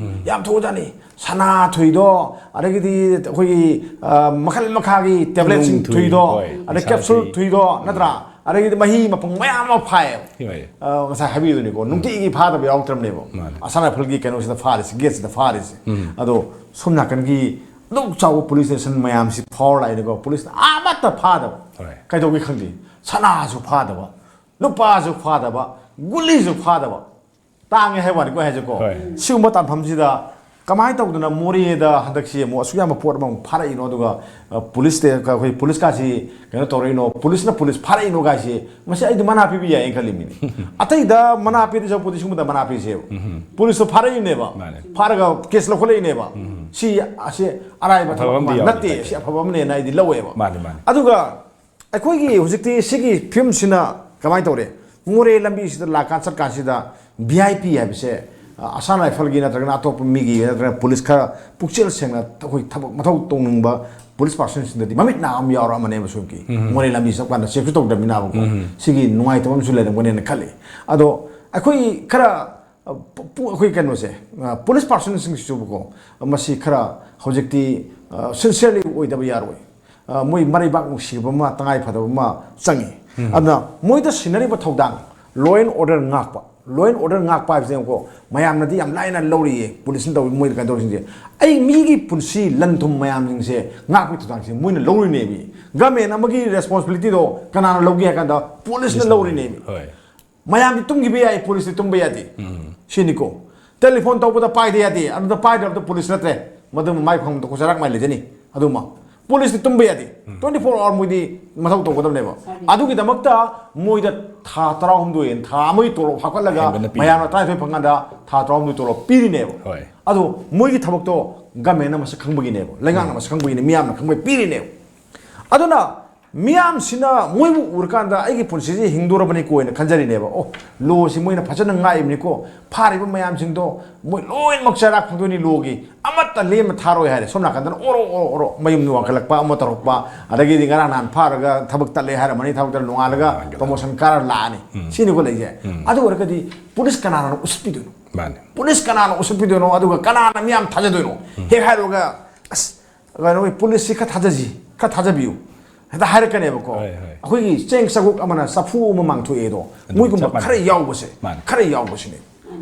ꯌꯥꯝ ꯊꯨꯔꯖꯥꯠꯅꯤ꯫ ꯁꯅꯥ ꯊꯨꯏꯗꯣ, ꯑꯗꯒꯤꯗꯤ ꯑꯩꯈꯣꯏꯒꯤ, ꯑ, ꯃꯈꯜ ꯃꯈꯥꯒꯤ ꯇꯦꯕ꯭ꯂꯦꯠꯁꯤꯡ ꯅꯨꯡ ꯊꯨꯏ, ꯊꯨꯏꯗꯣ, ꯍꯣꯏ, ꯑꯗꯩ ꯅꯤꯁꯥ ꯀꯦꯞꯁꯨꯜ ꯊꯨꯏ꯫ ꯊꯨꯏꯗꯣ, ꯅꯠꯇ꯭ꯔꯥ? ꯑꯗꯒꯤꯗꯤ ꯃꯍꯤ ꯃꯄꯨꯡ ꯃꯌꯥꯝ ꯑꯃ ꯐꯥꯏꯌꯦꯕ꯫ ꯍꯣꯏ꯫ ꯑ, ꯉꯁꯥꯏ ꯍꯥꯏꯕꯤꯗꯨꯅꯤꯀꯣ, ꯅꯨꯡꯇꯤꯒꯤ ꯐꯥꯗꯕ ꯌꯥꯎꯔꯛꯇ꯭ꯔꯕꯅꯦꯕ꯫ ꯃꯥꯅꯦ꯫ ꯑꯁꯥꯝ ꯔꯥꯏꯐꯜꯒꯤ ꯀꯩꯅꯣꯁꯤꯗ ꯐꯥꯔꯤꯁꯦ, ꯒꯦꯠꯁꯤꯗ ꯐꯥꯔꯤꯁꯦ꯫ ꯑꯗꯣ ꯁꯣꯝ ꯅꯥꯀꯟꯒꯤ ꯑꯗꯨꯛ ꯆꯥꯎꯕ ꯄꯨꯂꯤꯁ ꯁ꯭ꯇꯦꯁꯟ ꯃꯌꯥꯝꯁꯤ ꯐꯥꯎꯔ ꯂꯥꯛꯏꯅꯤꯀꯣ, ꯄꯨꯂꯤꯁꯅ ꯑꯃꯠꯇ ꯐꯥꯗꯕ꯫ ꯍꯣꯏ꯫ ꯀꯩꯗꯧꯒꯦ ꯈꯪꯗꯦ꯫ ꯁꯅꯥꯁꯨ ꯐꯥꯗꯕ, ꯂꯨꯄꯥꯁꯨ ꯐꯥꯗꯕ, ꯒꯨꯂꯤꯁꯨ ꯐꯥꯗꯕ꯫ ꯇꯥꯡꯉꯦ ꯍꯥꯏꯕ ꯋꯥꯅꯤꯀꯣ ꯍꯥꯏꯁꯦꯀꯣ꯫ ꯍꯣꯏ꯫ ꯁꯤꯒꯨꯝꯕ ꯇꯥꯟꯐꯝꯁꯤꯗ ꯀꯃꯥꯏꯅ ꯇꯧꯗꯅ ꯃꯣꯔꯦꯗ ꯍꯟꯗꯛꯁꯤ ꯑꯃꯨꯛ ꯑꯁꯨꯛ ꯌꯥꯝꯕ ꯄꯣꯠ ꯑꯃꯃꯨꯛ ꯐꯥꯔꯛꯏꯅꯣ? ꯑꯗꯨꯒ, ꯑ, ꯄꯨꯂꯤꯁꯇ, ꯑꯩꯈꯣꯏ ꯄꯨꯂꯤꯁꯀꯥꯁꯤ ꯀꯩꯅꯣ ꯇꯧꯔꯛꯏꯅꯣ? ꯄꯨꯂꯤꯁꯅ ꯄꯨꯂꯤꯁ ꯐꯥꯔꯛꯏꯅꯣ ꯀꯥꯏꯁꯤ, ꯃꯁꯤ ꯑꯩꯗꯤ ꯃꯅꯥ ꯄꯤꯕ ꯌꯥꯏꯌꯦꯅ ꯈꯜꯂꯤꯃꯤꯅꯤ꯫ ꯑꯇꯩꯗ ꯃꯅꯥ ꯄꯤꯗꯣꯏ ꯁꯔꯨꯛꯄꯨꯗꯤ ꯁꯤꯒꯨꯝꯕꯗ ꯃꯅꯥ ꯄꯤꯁꯦꯕ꯫ ꯄꯨꯂꯤꯁꯇꯣ ꯐꯥꯔꯛꯏꯅꯦꯕ꯫ ꯃꯥꯅꯦ꯫ ꯐꯥꯔꯒ ꯀꯦꯁ ꯂꯧꯈꯠꯂꯛꯏꯅꯦꯕ꯫ ꯁꯤ, ꯑꯁꯤ ꯑꯔꯥꯏꯕ ꯑꯐꯕ ꯊꯕꯛ ꯑꯃꯗꯤ ꯑꯃ ꯌꯥꯎꯔꯤ ꯅꯠꯇꯦ꯫ ꯍꯥꯏꯇꯥꯔꯦ꯫ ꯁꯤ ꯑꯐꯕ ꯑꯃꯅꯦꯅ ꯑꯩꯗꯤ ꯂꯧꯋꯦꯕ꯫ ꯃꯥꯅꯦ, ꯃꯥꯅꯦ꯫ ꯑꯗꯨꯒ ꯑꯩꯈꯣꯏꯒꯤ ꯍꯧꯖꯤꯛꯇꯤ ꯁꯤꯒꯤ ꯐꯤꯕꯝꯁꯤꯅ ꯀꯃꯥꯏꯅ ꯇꯧꯔꯦ? ꯃꯣꯔꯦ ꯂꯝꯕꯤꯁꯤꯗ ꯂꯥꯛꯀꯥꯟ ꯆꯠꯀꯥꯟꯁꯤꯗ ꯚꯤ ꯑꯥꯏ ꯄꯤ ꯍꯥꯏꯕꯁꯦ ꯑꯁꯥꯝ ꯔꯥꯏꯐꯜꯒꯤ ꯅꯠꯇ꯭ꯔꯒꯅ ꯑꯇꯣꯞꯄ ꯃꯤꯒꯤ ꯅꯠꯇ꯭ꯔꯒꯅ ꯄꯨꯂꯤꯁ ꯈꯔ ꯄꯨꯛꯆꯦꯜ ꯁꯦꯡꯅ ꯑꯩꯈꯣꯏ ꯊꯕꯛ ꯃꯊꯧ ꯇꯧꯅꯤꯡꯕ ꯄꯨꯂꯤꯁ ꯄꯥꯔꯁꯟꯁꯤꯡꯗꯗꯤ ꯃꯃꯤꯠ ꯅꯥ ꯑꯃ ꯌꯥꯎꯔꯛꯑꯃꯅꯦꯕ ꯁꯣꯝꯒꯤ꯫ ꯃꯣꯔꯦ ꯂꯝꯕꯤ ꯆꯠꯄ ꯀꯥꯟꯗ ꯆꯦꯛꯁꯨ ꯇꯧꯗ꯭ꯔꯕꯅꯤꯅꯕꯀꯣ꯫ ꯁꯤꯒꯤ ꯅꯨꯡꯉꯥꯏꯇꯕ ꯑꯃꯁꯨ ꯂꯩꯔꯝꯒꯅꯦꯅ ꯈꯜꯂꯤ꯫ ꯑꯗꯣ ꯑꯩꯈꯣꯏ ꯈꯔ, ꯑ, ꯄꯨ-, ꯄꯨ-, ꯑꯩꯈꯣꯏ ꯀꯩꯅꯣꯁꯦ, ꯑ, ꯄꯨꯂꯤꯁ ꯄꯥꯔꯁꯟꯁꯤꯡꯁꯤꯁꯨꯕꯀꯣ, ꯃꯁꯤ ꯈꯔ ꯍꯧꯖꯤꯛꯇꯤ, ꯑ, ꯁꯤꯟꯁꯤꯌꯔꯂꯤ ꯑꯣꯏꯗꯕ ꯌꯥꯔꯣꯏ꯫ ꯑ, ꯃꯣꯏ ꯃꯔꯩꯕꯥꯛ ꯅꯨꯡꯁꯤꯕ ꯑꯃ, ꯇꯉꯥꯏ ꯐꯗꯕ ꯑꯃ ꯆꯪꯉꯤ꯫ ꯑꯗꯨꯅ ꯃꯣꯏꯗ ꯁꯤꯟꯅꯔꯤꯕ ꯊꯧꯗꯥꯡ, ꯂꯣ ꯑꯦꯟ ꯑꯣꯔꯗꯔ ꯉꯥꯛꯄ, ꯂꯣ ꯑꯦꯟ ꯑꯣꯔꯗꯔ ꯉꯥꯛꯄ ꯍꯥꯏꯕꯁꯦ ꯌꯦꯡꯉꯨꯀꯣ, ꯃꯌꯥꯝꯅꯗꯤ ꯌꯥꯝ ꯂꯥꯏꯅ ꯂꯧꯔꯤꯌꯦ ꯄꯨꯂꯤꯁꯅ ꯇꯧꯔꯤ, ꯃꯣꯏꯅ ꯀꯩꯅꯣ ꯇꯧꯔꯤꯁꯤꯡꯁꯦ꯫ ꯑꯩ ꯃꯤꯒꯤ ꯄꯨꯟꯁꯤ, ꯂꯟ ꯊꯨꯝ ꯃꯌꯥꯝꯁꯤꯡꯁꯦ ꯉꯥꯛꯄꯒꯤ ꯊꯧꯗꯥꯡꯁꯦ ꯃꯣꯏꯅ ꯂꯧꯔꯤꯅꯦꯕ꯫ ꯒꯃꯦꯟ ꯑꯃꯒꯤ ꯔꯦꯁꯄꯣꯟꯁꯤꯕꯤꯂꯤꯇꯤꯗꯣ ꯀꯅꯥꯅ ꯂꯧꯒꯦ ꯍꯥꯏ ꯀꯥꯟꯗ ꯄꯨꯂꯤꯁꯅ ꯂꯧꯔꯤꯅꯦꯕ꯫ ꯍꯣꯏ꯫ ꯃꯌꯥꯝꯗꯤ ꯇꯨꯝꯈꯤꯕ ꯌꯥꯏ, ꯄꯨꯂꯤꯁꯇꯤ ꯇꯨꯝꯕ ꯌꯥꯗꯦ꯫ ꯁꯤꯅꯤꯀꯣ꯫ ꯇꯦꯂꯤꯐꯣꯟ ꯇꯧꯕꯗ ꯄꯥꯏꯗ ꯌꯥꯗꯦ, ꯑꯗꯨꯗ ꯄꯥꯏꯗ꯭ꯔꯕꯗ ꯄꯨꯂꯤꯁ ꯅꯠꯇ꯭ꯔꯦ꯫ ꯃꯗꯨ ꯃꯥꯏ ꯐꯝꯗ ꯈꯨꯆꯔꯥꯛ ꯃꯥꯏ ꯂꯩꯖꯅꯤ꯫ ꯑꯗꯨꯃ ꯄꯨꯂꯤꯁꯇꯤ ꯇꯨꯝꯕ ꯌꯥꯗꯦ꯫ ꯇ꯭ꯋꯦꯟꯇꯤ ꯐꯣꯔ ꯑꯋꯥꯔ ꯃꯣꯏꯗꯤ ꯃꯊꯧ ꯇꯧꯒꯗꯕꯅꯦꯕ꯫ ꯑꯗꯨꯒꯤꯗꯃꯛꯇ ꯃꯣꯏꯗ ꯊꯥ ꯇꯔꯥꯍꯨꯝꯗꯣꯏ, ꯊꯥ ꯑꯃꯒꯤ ꯇꯣꯂꯣꯞ ꯍꯥꯞꯀꯠꯂꯒ ꯍꯦꯟꯒꯠꯅ ꯄꯤ꯫ ꯃꯌꯥꯝꯅ ꯇꯔꯥꯅꯤꯊꯣꯏ ꯐꯪꯀꯥꯟꯗ ꯊꯥ ꯇꯔꯥꯍꯨꯝꯗꯣꯏ ꯇꯣꯂꯣꯞ ꯄꯤꯔꯤꯅꯦꯕ꯫ ꯍꯣꯏ꯫ ꯑꯗꯣ ꯃꯣꯏꯒꯤ ꯊꯕꯛꯇꯣ ꯒꯃꯦꯟꯅ ꯃꯁꯛ ꯈꯪꯕꯒꯤꯅꯦꯕ, ꯂꯩꯉꯥꯛꯅ ꯃꯁꯛ ꯈꯪꯕꯒꯤꯅꯦ, ꯃꯤꯌꯥꯝꯅ ꯈꯪꯕꯒꯤ ꯄꯤꯔꯤꯅꯦꯕ꯫ ꯑꯗꯨꯅ ꯃꯤꯌꯥꯝꯁꯤꯅ ꯃꯣꯏꯕꯨ ꯎꯔꯀꯥꯟꯗ ꯑꯩꯒꯤ ꯄꯨꯟꯁꯤꯁꯦ ꯍꯤꯡꯗꯣꯔꯕꯅꯤꯀꯣ ꯍꯥꯏꯅ ꯈꯟꯖꯔꯤꯅꯦꯕ꯫ ꯑꯣ, ꯂꯣꯁꯤ ꯃꯣꯏꯅ ꯐꯖꯅ ꯉꯥꯛꯏꯕꯅꯤꯀꯣ, ꯐꯥꯔꯤꯕ ꯃꯌꯥꯝꯁꯤꯡꯗꯣ ꯃꯣꯏ ꯂꯣꯏꯅꯃꯛ ꯆꯩꯔꯥꯛ ꯐꯪꯗꯣꯏꯅꯤ ꯂꯣꯒꯤ, ꯑꯃꯠꯇ ꯂꯦꯝꯅ ꯊꯥꯔꯣꯏ ꯍꯥꯏꯔꯦ꯫ ꯁꯣꯝ ꯅꯥꯀꯟꯗꯅ ꯑꯣꯔꯣ ꯑꯣꯔꯣ ꯑꯣꯔꯣ ꯃꯌꯨꯝꯗ ꯋꯥꯡꯈꯠꯂꯛꯄ, ꯑꯃ ꯇꯧꯔꯛꯄ, ꯑꯗꯒꯤꯗꯤ ꯉꯔꯥꯡ ꯅꯍꯥꯟ ꯐꯥꯔꯒ ꯊꯕꯛ ꯇꯠꯂꯦ ꯍꯥꯏꯔꯝꯃꯅꯤ, ꯊꯕꯛ ꯇꯠꯂ ꯅꯣꯡꯉꯥꯜꯂꯒ ꯅꯣꯡꯉꯥꯜꯂꯒ꯫ ꯄ꯭ꯔꯣꯃꯣꯁꯟ ꯀꯥꯔ ꯂꯥꯛꯑꯅꯤ꯫ ꯁꯤꯅꯤꯀꯣ ꯂꯩꯁꯦ꯫ ꯑꯗꯨ ꯑꯣꯏꯔꯒꯗꯤ ꯄꯨꯂꯤꯁ ꯀꯅꯥꯅ ꯎꯁꯤꯠꯄꯤꯗꯣꯏꯅꯣ? ꯃꯥꯅꯦ꯫ ꯄꯨꯂꯤꯁ ꯀꯅꯥꯅ ꯎꯁꯤꯠꯄꯤꯗꯣꯏꯅꯣ? ꯑꯗꯨꯒ ꯀꯅꯥꯅ ꯃꯤꯌꯥꯝ ꯊꯥꯖꯗꯣꯏꯅꯣ? ꯍꯦꯛ ꯍꯥꯏꯔꯨꯔꯒ, "ꯑꯁ, ꯀꯩꯅꯣ, ꯄꯨꯂꯤꯁꯁꯤ ꯈꯔ ꯊꯥꯖꯁꯤ, ꯈꯔ ꯊꯥꯖꯕꯤꯌꯨ" ꯍꯦꯛꯇ ꯍꯥꯏꯔꯛꯀꯅꯦꯕꯀꯣ꯫ ꯍꯣꯏ, ꯍꯣꯏ꯫ ꯑꯩꯈꯣꯏꯒꯤ ꯆꯦꯡ ꯆꯒꯨꯛ ꯑꯃꯅ ꯆꯐꯨ ꯑꯃ ꯃꯥꯡꯊꯣꯛꯑꯦꯗꯣ, ꯑꯗꯨ ꯃꯣꯏꯒꯨꯝꯕ ꯆꯞ ꯃꯥꯟꯅꯩ꯫ ꯈꯔ ꯌꯥꯎꯕꯁꯦ, ꯃꯥꯅꯦ꯫ ꯈꯔ ꯌꯥꯎꯕꯁꯤꯅꯦ꯫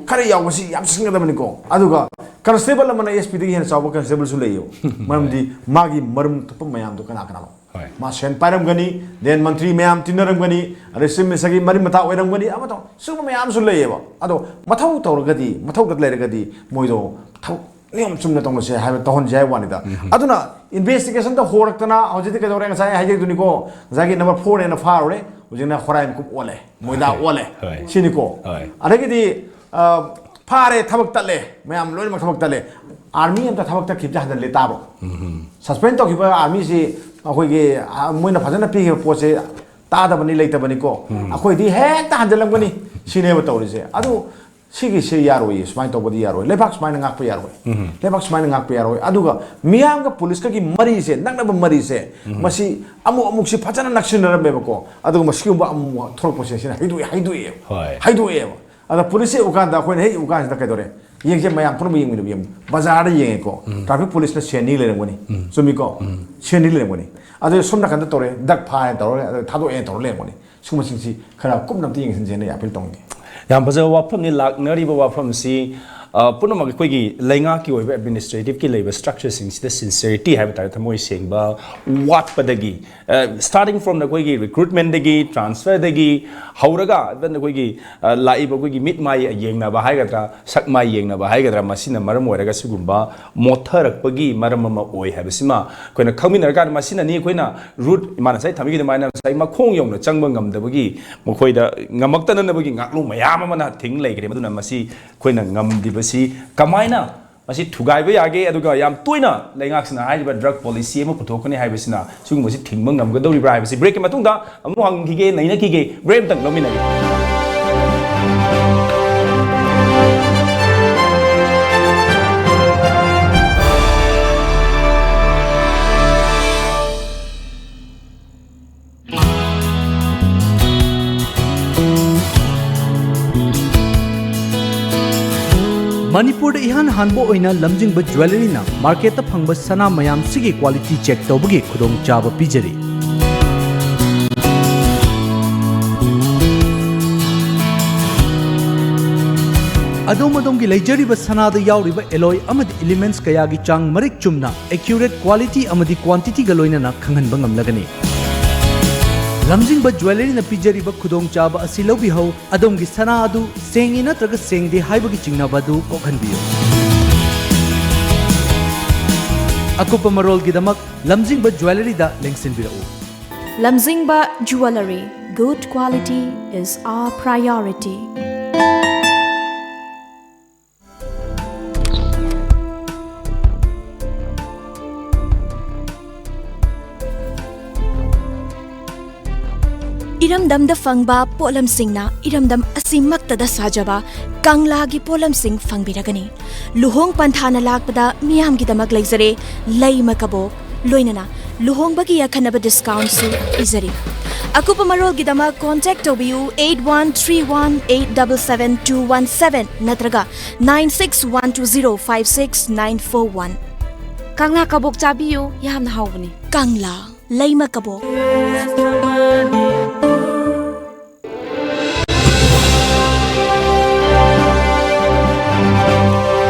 ꯈꯔ ꯌꯥꯎꯕꯁꯤ ꯌꯥꯝ ꯆꯦꯛꯁꯤꯟꯒꯗꯕꯅꯤꯀꯣ꯫ ꯑꯗꯨꯒ ꯀꯟꯁꯇꯦꯕꯜ ꯑꯃꯅ ꯑꯦꯁ ꯄꯤꯗꯒꯤ ꯍꯦꯟꯅ ꯆꯥꯎꯕ ꯀꯟꯁꯇꯦꯕꯜꯁꯨ ꯂꯩꯌꯦꯕ꯫ ꯃꯔꯝꯗꯤ ꯃꯥꯒꯤ ꯃꯔꯨꯝ ꯊꯨꯞꯄ ꯃꯌꯥꯝꯗꯣ ꯀꯅꯥ ꯀꯅꯥꯅꯣ? ꯍꯣꯏ꯫ ꯃꯥ ꯁꯦꯟ ꯄꯥꯏꯔꯝꯒꯅꯤ, then ꯃꯟꯇ꯭ꯔꯤ ꯃꯌꯥꯝ ꯇꯤꯟꯅꯔꯝꯒꯅꯤ, ꯑꯗꯩ ꯆꯤꯐ ꯃꯤꯅꯤꯁꯇꯔꯒꯤ ꯃꯔꯤ ꯃꯇꯥ ꯑꯣꯏꯔꯝꯒꯅꯤ, ꯑꯃ ꯇꯧ-, ꯁꯤꯒꯨꯝꯕ ꯃꯌꯥꯝꯁꯨ ꯂꯩꯌꯦꯕ꯫ ꯑꯗꯣ ꯃꯊꯧ ꯇꯧꯔꯒꯗꯤ, ꯃꯊꯧꯗ ꯂꯩꯔꯒꯗꯤ ꯃꯣꯏꯗꯣ ꯊꯕꯛ ꯅꯤꯌꯣꯝ ꯆꯨꯝꯅ ꯇꯧꯅꯁꯦ ꯍꯥꯏꯕ, ꯇꯧꯍꯟꯁꯦ ꯍꯥꯏꯕ ꯋꯥꯅꯤꯗ꯫ ꯑꯗꯨꯅ ꯏꯟꯚꯦꯁꯇꯤꯒꯦꯁꯟꯗ ꯍꯧꯔꯛꯇꯅ ꯍꯧꯖꯤꯛꯇꯤ ꯀꯩꯗꯧꯔꯦ? ꯉꯁꯥꯏ ꯍꯥꯏꯖꯩꯗꯨꯅꯤꯀꯣ, ꯉꯁꯥꯏꯒꯤ ꯅꯝꯕꯔ ꯐꯣꯔꯅꯦꯅ ꯐꯥꯔꯨꯔꯦ, ꯍꯧꯖꯤꯛꯅ ꯈꯣꯔꯥꯏ ꯃꯀꯨꯞ ꯑꯣꯜꯂꯦ, ꯃꯣꯏꯗꯥ ꯑꯣꯜꯂꯦ꯫ ꯍꯣꯏ꯫ ꯁꯤꯅꯤꯀꯣ꯫ ꯍꯣꯏ꯫ ꯑꯗꯒꯤꯗꯤ, ꯑ, ꯐꯥꯔꯦ, ꯊꯕꯛ ꯇꯠꯂꯦ, ꯃꯌꯥꯝ ꯂꯣꯏꯅꯃꯛ ꯊꯕꯛ ꯇꯠꯂꯦ꯫ ꯑꯥꯔꯃꯤ ꯑꯝꯇ ꯊꯕꯛ ꯇꯠꯈꯤꯕꯁꯦ ꯍꯟꯖꯤꯜꯂꯦ ꯇꯥꯕ꯭ꯔꯣ? ꯁꯁꯄꯦꯟ ꯇꯧꯈꯤꯕ ꯑꯥꯔꯃꯤꯁꯤ ꯑꯩꯈꯣꯏꯒꯤ, ꯑ, ꯃꯣꯏꯅ ꯐꯖꯅ ꯄꯤꯈꯤꯕ ꯄꯣꯠꯁꯦ ꯇꯥꯗꯕꯅꯤ, ꯂꯩꯇꯕꯅꯤꯀꯣ꯫ ꯑꯩꯈꯣꯏꯗꯤ ꯍꯦꯛꯇ ꯍꯟꯖꯤꯜꯂꯝꯒꯅꯤ, ꯁꯤꯅꯦꯕ ꯇꯧꯔꯤꯁꯦ꯫ ꯑꯗꯨ ꯁꯤꯒꯤꯁꯦ ꯌꯥꯔꯣꯏꯌꯦ, ꯁꯨꯃꯥꯏꯅ ꯇꯧꯕꯗꯤ ꯌꯥꯔꯣꯏ, ꯂꯩꯕꯥꯛ ꯁꯨꯃꯥꯏꯅ ꯉꯥꯛꯄ ꯌꯥꯔꯣꯏ, ꯂꯩꯕꯥꯛ ꯁꯨꯃꯥꯏꯅ ꯉꯥꯛꯄ ꯌꯥꯔꯣꯏ꯫ ꯑꯗꯨꯒ ꯃꯤꯌꯥꯝꯒ ꯄꯨꯂꯤꯁꯀꯒꯤ ꯃꯔꯤꯁꯦ, ꯅꯛꯅꯕ ꯃꯔꯤꯁꯦ, ꯃꯁꯤ ꯑꯃꯨꯛ ꯑꯃꯨꯛꯁꯤ ꯐꯖꯅ ꯅꯛꯁꯤꯟꯅꯔꯝꯃꯦꯕꯀꯣ꯫ ꯑꯗꯨꯒ ꯃꯁꯤꯒꯨꯝꯕ ꯑꯃꯨꯛ ꯊꯣꯛꯂꯛꯄꯁꯦ, ꯁꯤꯅ ꯍꯩꯗꯣꯛꯑꯦ, ꯍꯩꯗꯣꯛꯑꯦꯕ꯫ ꯍꯣꯏ꯫ ꯍꯩꯗꯣꯛꯑꯦꯕ꯫ ꯑꯗ ꯄꯨꯂꯤꯁꯁꯦ ꯎꯀꯥꯟꯗ, ꯑꯩꯈꯣꯏꯅ ꯍꯦꯛ ꯎꯀꯥꯟꯁꯤꯗ ꯀꯩꯗꯧꯔꯦ? ꯌꯦꯡꯁꯦ, ꯃꯌꯥꯝ ꯄꯨꯝꯅꯃꯛ ꯌꯦꯡꯃꯤꯟꯅꯕ, ꯌꯦꯡꯉꯨ꯫ ꯕꯖꯥꯔꯗ ꯌꯦꯡꯉꯦꯀꯣ, ꯇ꯭ꯔꯥꯐꯤꯛ ꯄꯨꯂꯤꯁꯅ ꯁꯦꯟꯅꯤ ꯂꯩꯔꯝꯒꯅꯤ꯫ ꯆꯨꯝꯃꯤꯀꯣ? ꯁꯦꯟꯅꯤ ꯂꯩꯔꯝꯒꯅꯤ꯫ ꯑꯗꯨ ꯁꯣꯝ ꯅꯥꯀꯟꯗ ꯇꯧꯔꯦ, ꯗꯛ ꯐꯥꯏꯅ ꯇꯧꯔꯦ, ꯑꯗꯨ ꯊꯥꯗꯣꯛꯑꯦꯅ ꯇꯧꯔ ꯂꯩꯔꯝꯒꯅꯤ꯫ ꯁꯤꯒꯨꯝꯕꯁꯤꯡꯁꯤ ꯈꯔ ꯀꯨꯞꯅ ꯑꯝꯇ ꯌꯦꯡꯁꯤꯟꯁꯦꯅ ꯑꯩ ꯑꯄꯤꯜ ꯇꯧꯅꯤꯡꯉꯤ꯫ ꯌꯥꯝ ꯐꯖꯕ ꯋꯥꯐꯝꯅꯤ ꯂꯥꯛꯅꯔꯤꯕ ꯋꯥꯐꯝꯁꯤ꯫ ꯑ, ꯄꯨꯝꯅꯃꯛ ꯑꯩꯈꯣꯏꯒꯤ ꯂꯩꯉꯥꯛꯀꯤ ꯑꯣꯏꯕ ꯑꯦꯗꯃꯤꯅꯤꯁꯇ꯭ꯔꯦꯇꯤꯞꯀꯤ ꯂꯩꯕ ꯁ꯭ꯇ꯭ꯔꯛꯆꯔꯁꯤꯡꯁꯤꯗ ꯁꯤꯟꯁꯤꯌꯔꯤꯇꯤ ꯍꯥꯏꯕ ꯇꯥꯔꯦ, ꯊꯃꯣꯏ ꯁꯦꯡꯕ ꯋꯥꯠꯄꯗꯒꯤ, ꯑ, ꯁ꯭ꯇꯥꯔꯇꯤꯡ ꯐ꯭ꯔꯣꯝ ꯑꯩꯈꯣꯏꯒꯤ ꯔꯤꯀ꯭ꯔꯨꯠꯃꯦꯟꯗꯒꯤ, ꯇ꯭ꯔꯥꯟꯁꯐꯔꯗꯒꯤ ꯍꯧꯔꯒ, even ꯑꯩꯈꯣꯏꯒꯤ, ꯑ, ꯂꯥꯛꯏꯕ ꯑꯩꯈꯣꯏꯒꯤ ꯃꯤꯠ ꯃꯥꯏ ꯌꯦꯡꯅꯕ ꯍꯥꯏꯒꯗ꯭ꯔꯥ, ꯁꯛ ꯃꯥꯏ ꯌꯦꯡꯅꯕ ꯍꯥꯏꯒꯗ꯭ꯔꯥ, ꯃꯁꯤꯅ ꯃꯔꯝ ꯑꯣꯏꯔꯒ ꯁꯤꯒꯨꯝꯕ ꯃꯣꯠꯊꯔꯛꯄꯒꯤ ꯃꯔꯝ ꯑꯃ ꯑꯣꯏ ꯍꯥꯏꯕꯁꯤꯃ ꯑꯩꯈꯣꯏꯅ ꯈꯪꯃꯤꯟꯅꯔꯀꯥꯟꯗ, ꯃꯁꯤꯅꯅꯤ ꯑꯩꯈꯣꯏꯅ ꯔꯨꯠ, ꯏꯃꯥꯅ ꯉꯁꯥꯏ ꯊꯝꯕꯤꯈꯤꯕ ꯑꯗꯨꯃꯥꯏꯅ ꯉꯁꯥꯏ ꯃꯈꯣꯡ ꯌꯧꯅ ꯆꯪꯕ ꯉꯝꯗꯕꯒꯤ, ꯃꯈꯣꯏꯗ ꯉꯝꯃꯛꯇꯅꯅꯕꯒꯤ ꯉꯥꯛꯂꯨ ꯃꯌꯥꯝ ꯑꯃꯅ ꯊꯤꯡ ꯂꯩꯈ꯭ꯔꯦ꯫ ꯑꯗꯨꯅ ꯃꯁꯤ ꯑꯩꯈꯣꯏꯅ ꯉꯝꯗ꯭ꯔꯤꯕꯁꯤ ꯀꯃꯥꯏꯅ ꯃꯁꯤ ꯊꯨꯒꯥꯏꯕ ꯌꯥꯒꯦ, ꯑꯗꯨꯒ ꯌꯥꯝ ꯇꯣꯏꯅ ꯂꯩꯉꯥꯛꯁꯤꯅ ꯍꯥꯏꯔꯤꯕ ꯗ꯭ꯔꯒ ꯄꯣꯂꯤꯁꯤ ꯑꯃ ꯄꯨꯊꯣꯛꯀꯅꯤ ꯍꯥꯏꯕꯁꯤꯅ ꯁꯤꯒꯨꯝꯕꯁꯤ ꯊꯤꯡꯕ ꯉꯝꯒꯗꯧꯔꯤꯕ꯭ꯔꯥ ꯍꯥꯏꯕꯁꯤ ꯕ꯭ꯔꯦꯛꯀꯤ ꯃꯇꯨꯡꯗ ꯑꯃꯨꯛ ꯍꯪꯈꯤꯒꯦ, ꯅꯩꯅꯈꯤꯒꯦ꯫ ꯕ꯭ꯔꯦꯛ ꯑꯝꯇꯪ ꯂꯧꯃꯤꯟꯅꯒꯦ꯫ ꯃꯅꯤꯄꯨꯔꯗ ꯏꯍꯥꯟ ꯍꯥꯟꯕ ꯑꯣꯏꯅ ꯂꯝꯖꯤꯡꯕ ꯖ꯭ꯋꯦꯂꯔꯤꯅ ꯃꯥꯔꯀꯦꯠꯇ ꯐꯪꯕ ꯁꯅꯥ ꯃꯌꯥꯝꯁꯤꯒꯤ ꯀ꯭ꯋꯥꯂꯤꯇꯤ ꯆꯦꯛ ꯇꯧꯕꯒꯤ ꯈꯨꯗꯣꯡꯆꯥꯕ ꯄꯤꯖꯔꯤ꯫ ꯑꯗꯣꯝ ꯑꯗꯣꯝꯒꯤ ꯂꯩꯖꯔꯤꯕ ꯁꯅꯥꯗ ꯌꯥꯎꯔꯤꯕ ꯑꯦꯂꯣꯏ ꯑꯃꯗꯤ ꯏꯂꯤꯃꯦꯟꯠꯁ ꯀꯌꯥꯒꯤ ꯆꯥꯡ ꯃꯔꯤꯛ ꯆꯨꯝꯅ, ꯑꯦꯀ꯭ꯌꯨꯔꯦꯠ ꯀ꯭ꯋꯥꯂꯤꯇꯤ ꯑꯃꯗꯤ ꯀ꯭ꯋꯥꯟꯇꯤꯇꯤꯒ ꯂꯣꯏꯅꯅ ꯈꯪꯍꯟꯕ ꯉꯝꯂꯒꯅꯤ꯫ ꯂꯝꯖꯤꯡꯕ ꯖ꯭ꯋꯦꯂꯔꯤꯅ ꯄꯤꯖꯔꯤꯕ ꯈꯨꯗꯣꯡꯆꯥꯕ ꯑꯁꯤ ꯂꯧꯕꯤꯍꯧ꯫ ꯑꯗꯣꯝꯒꯤ ꯁꯅꯥ ꯑꯗꯨ ꯁꯦꯡꯉꯤ ꯅꯠꯇ꯭ꯔꯒ ꯁꯦꯡꯗꯦ ꯍꯥꯏꯕꯒꯤ ꯆꯤꯡꯅꯕ ꯑꯗꯨ ꯀꯣꯛꯍꯟꯕꯤꯌꯨ꯫ ꯑꯀꯨꯞꯄ ꯃꯔꯣꯜꯒꯤꯗꯃꯛ ꯂꯝꯖꯤꯡꯕ ꯖ꯭ꯋꯦꯂꯔꯤꯗ ꯂꯦꯡꯁꯤꯟꯕꯤꯔꯛꯎ꯫ Lamjingba Jewellery, good quality is our priority. ꯏꯔꯝꯗꯝꯗ ꯐꯪꯕ ꯄꯣꯠꯂꯝꯁꯤꯡꯅ ꯏꯔꯝꯗꯝ ꯑꯁꯤꯃꯛꯇꯗ ꯁꯥꯖꯕ ꯀꯪꯂꯥꯒꯤ ꯄꯣꯠꯂꯝꯁꯤꯡ ꯐꯪꯕꯤꯔꯒꯅꯤ꯫ ꯂꯨꯍꯣꯡ ꯄꯟꯊꯥꯅ ꯂꯥꯛꯄꯗ ꯃꯤꯌꯥꯝꯒꯤꯗꯃꯛ ꯂꯩꯖꯔꯦ ꯂꯩꯃ ꯀꯕꯣꯛ, ꯂꯣꯏꯅꯅ ꯂꯨꯍꯣꯡꯕꯒꯤ ꯑꯈꯟꯅꯕ ꯗꯤꯁꯀꯥꯎꯟꯁꯨ ꯄꯤꯖꯔꯤ꯫ ꯑꯀꯨꯞꯄ ꯃꯔꯣꯜꯒꯤꯗꯃꯛ ꯀꯣꯟꯇꯦꯛ ꯇꯧꯕꯤꯌꯨ eight one three one eight double seven two one seven ꯅꯠꯇ꯭ꯔꯒ nine six one two zero five six nine four one꯫ ꯀꯪꯂꯥ ꯀꯕꯣꯛ ꯆꯥꯕꯤꯌꯨ, ꯌꯥꯝꯅ ꯍꯥꯎꯕꯅꯤ꯫ ꯀꯪꯂꯥ ꯂꯩꯃ ꯀꯕꯣꯛ꯫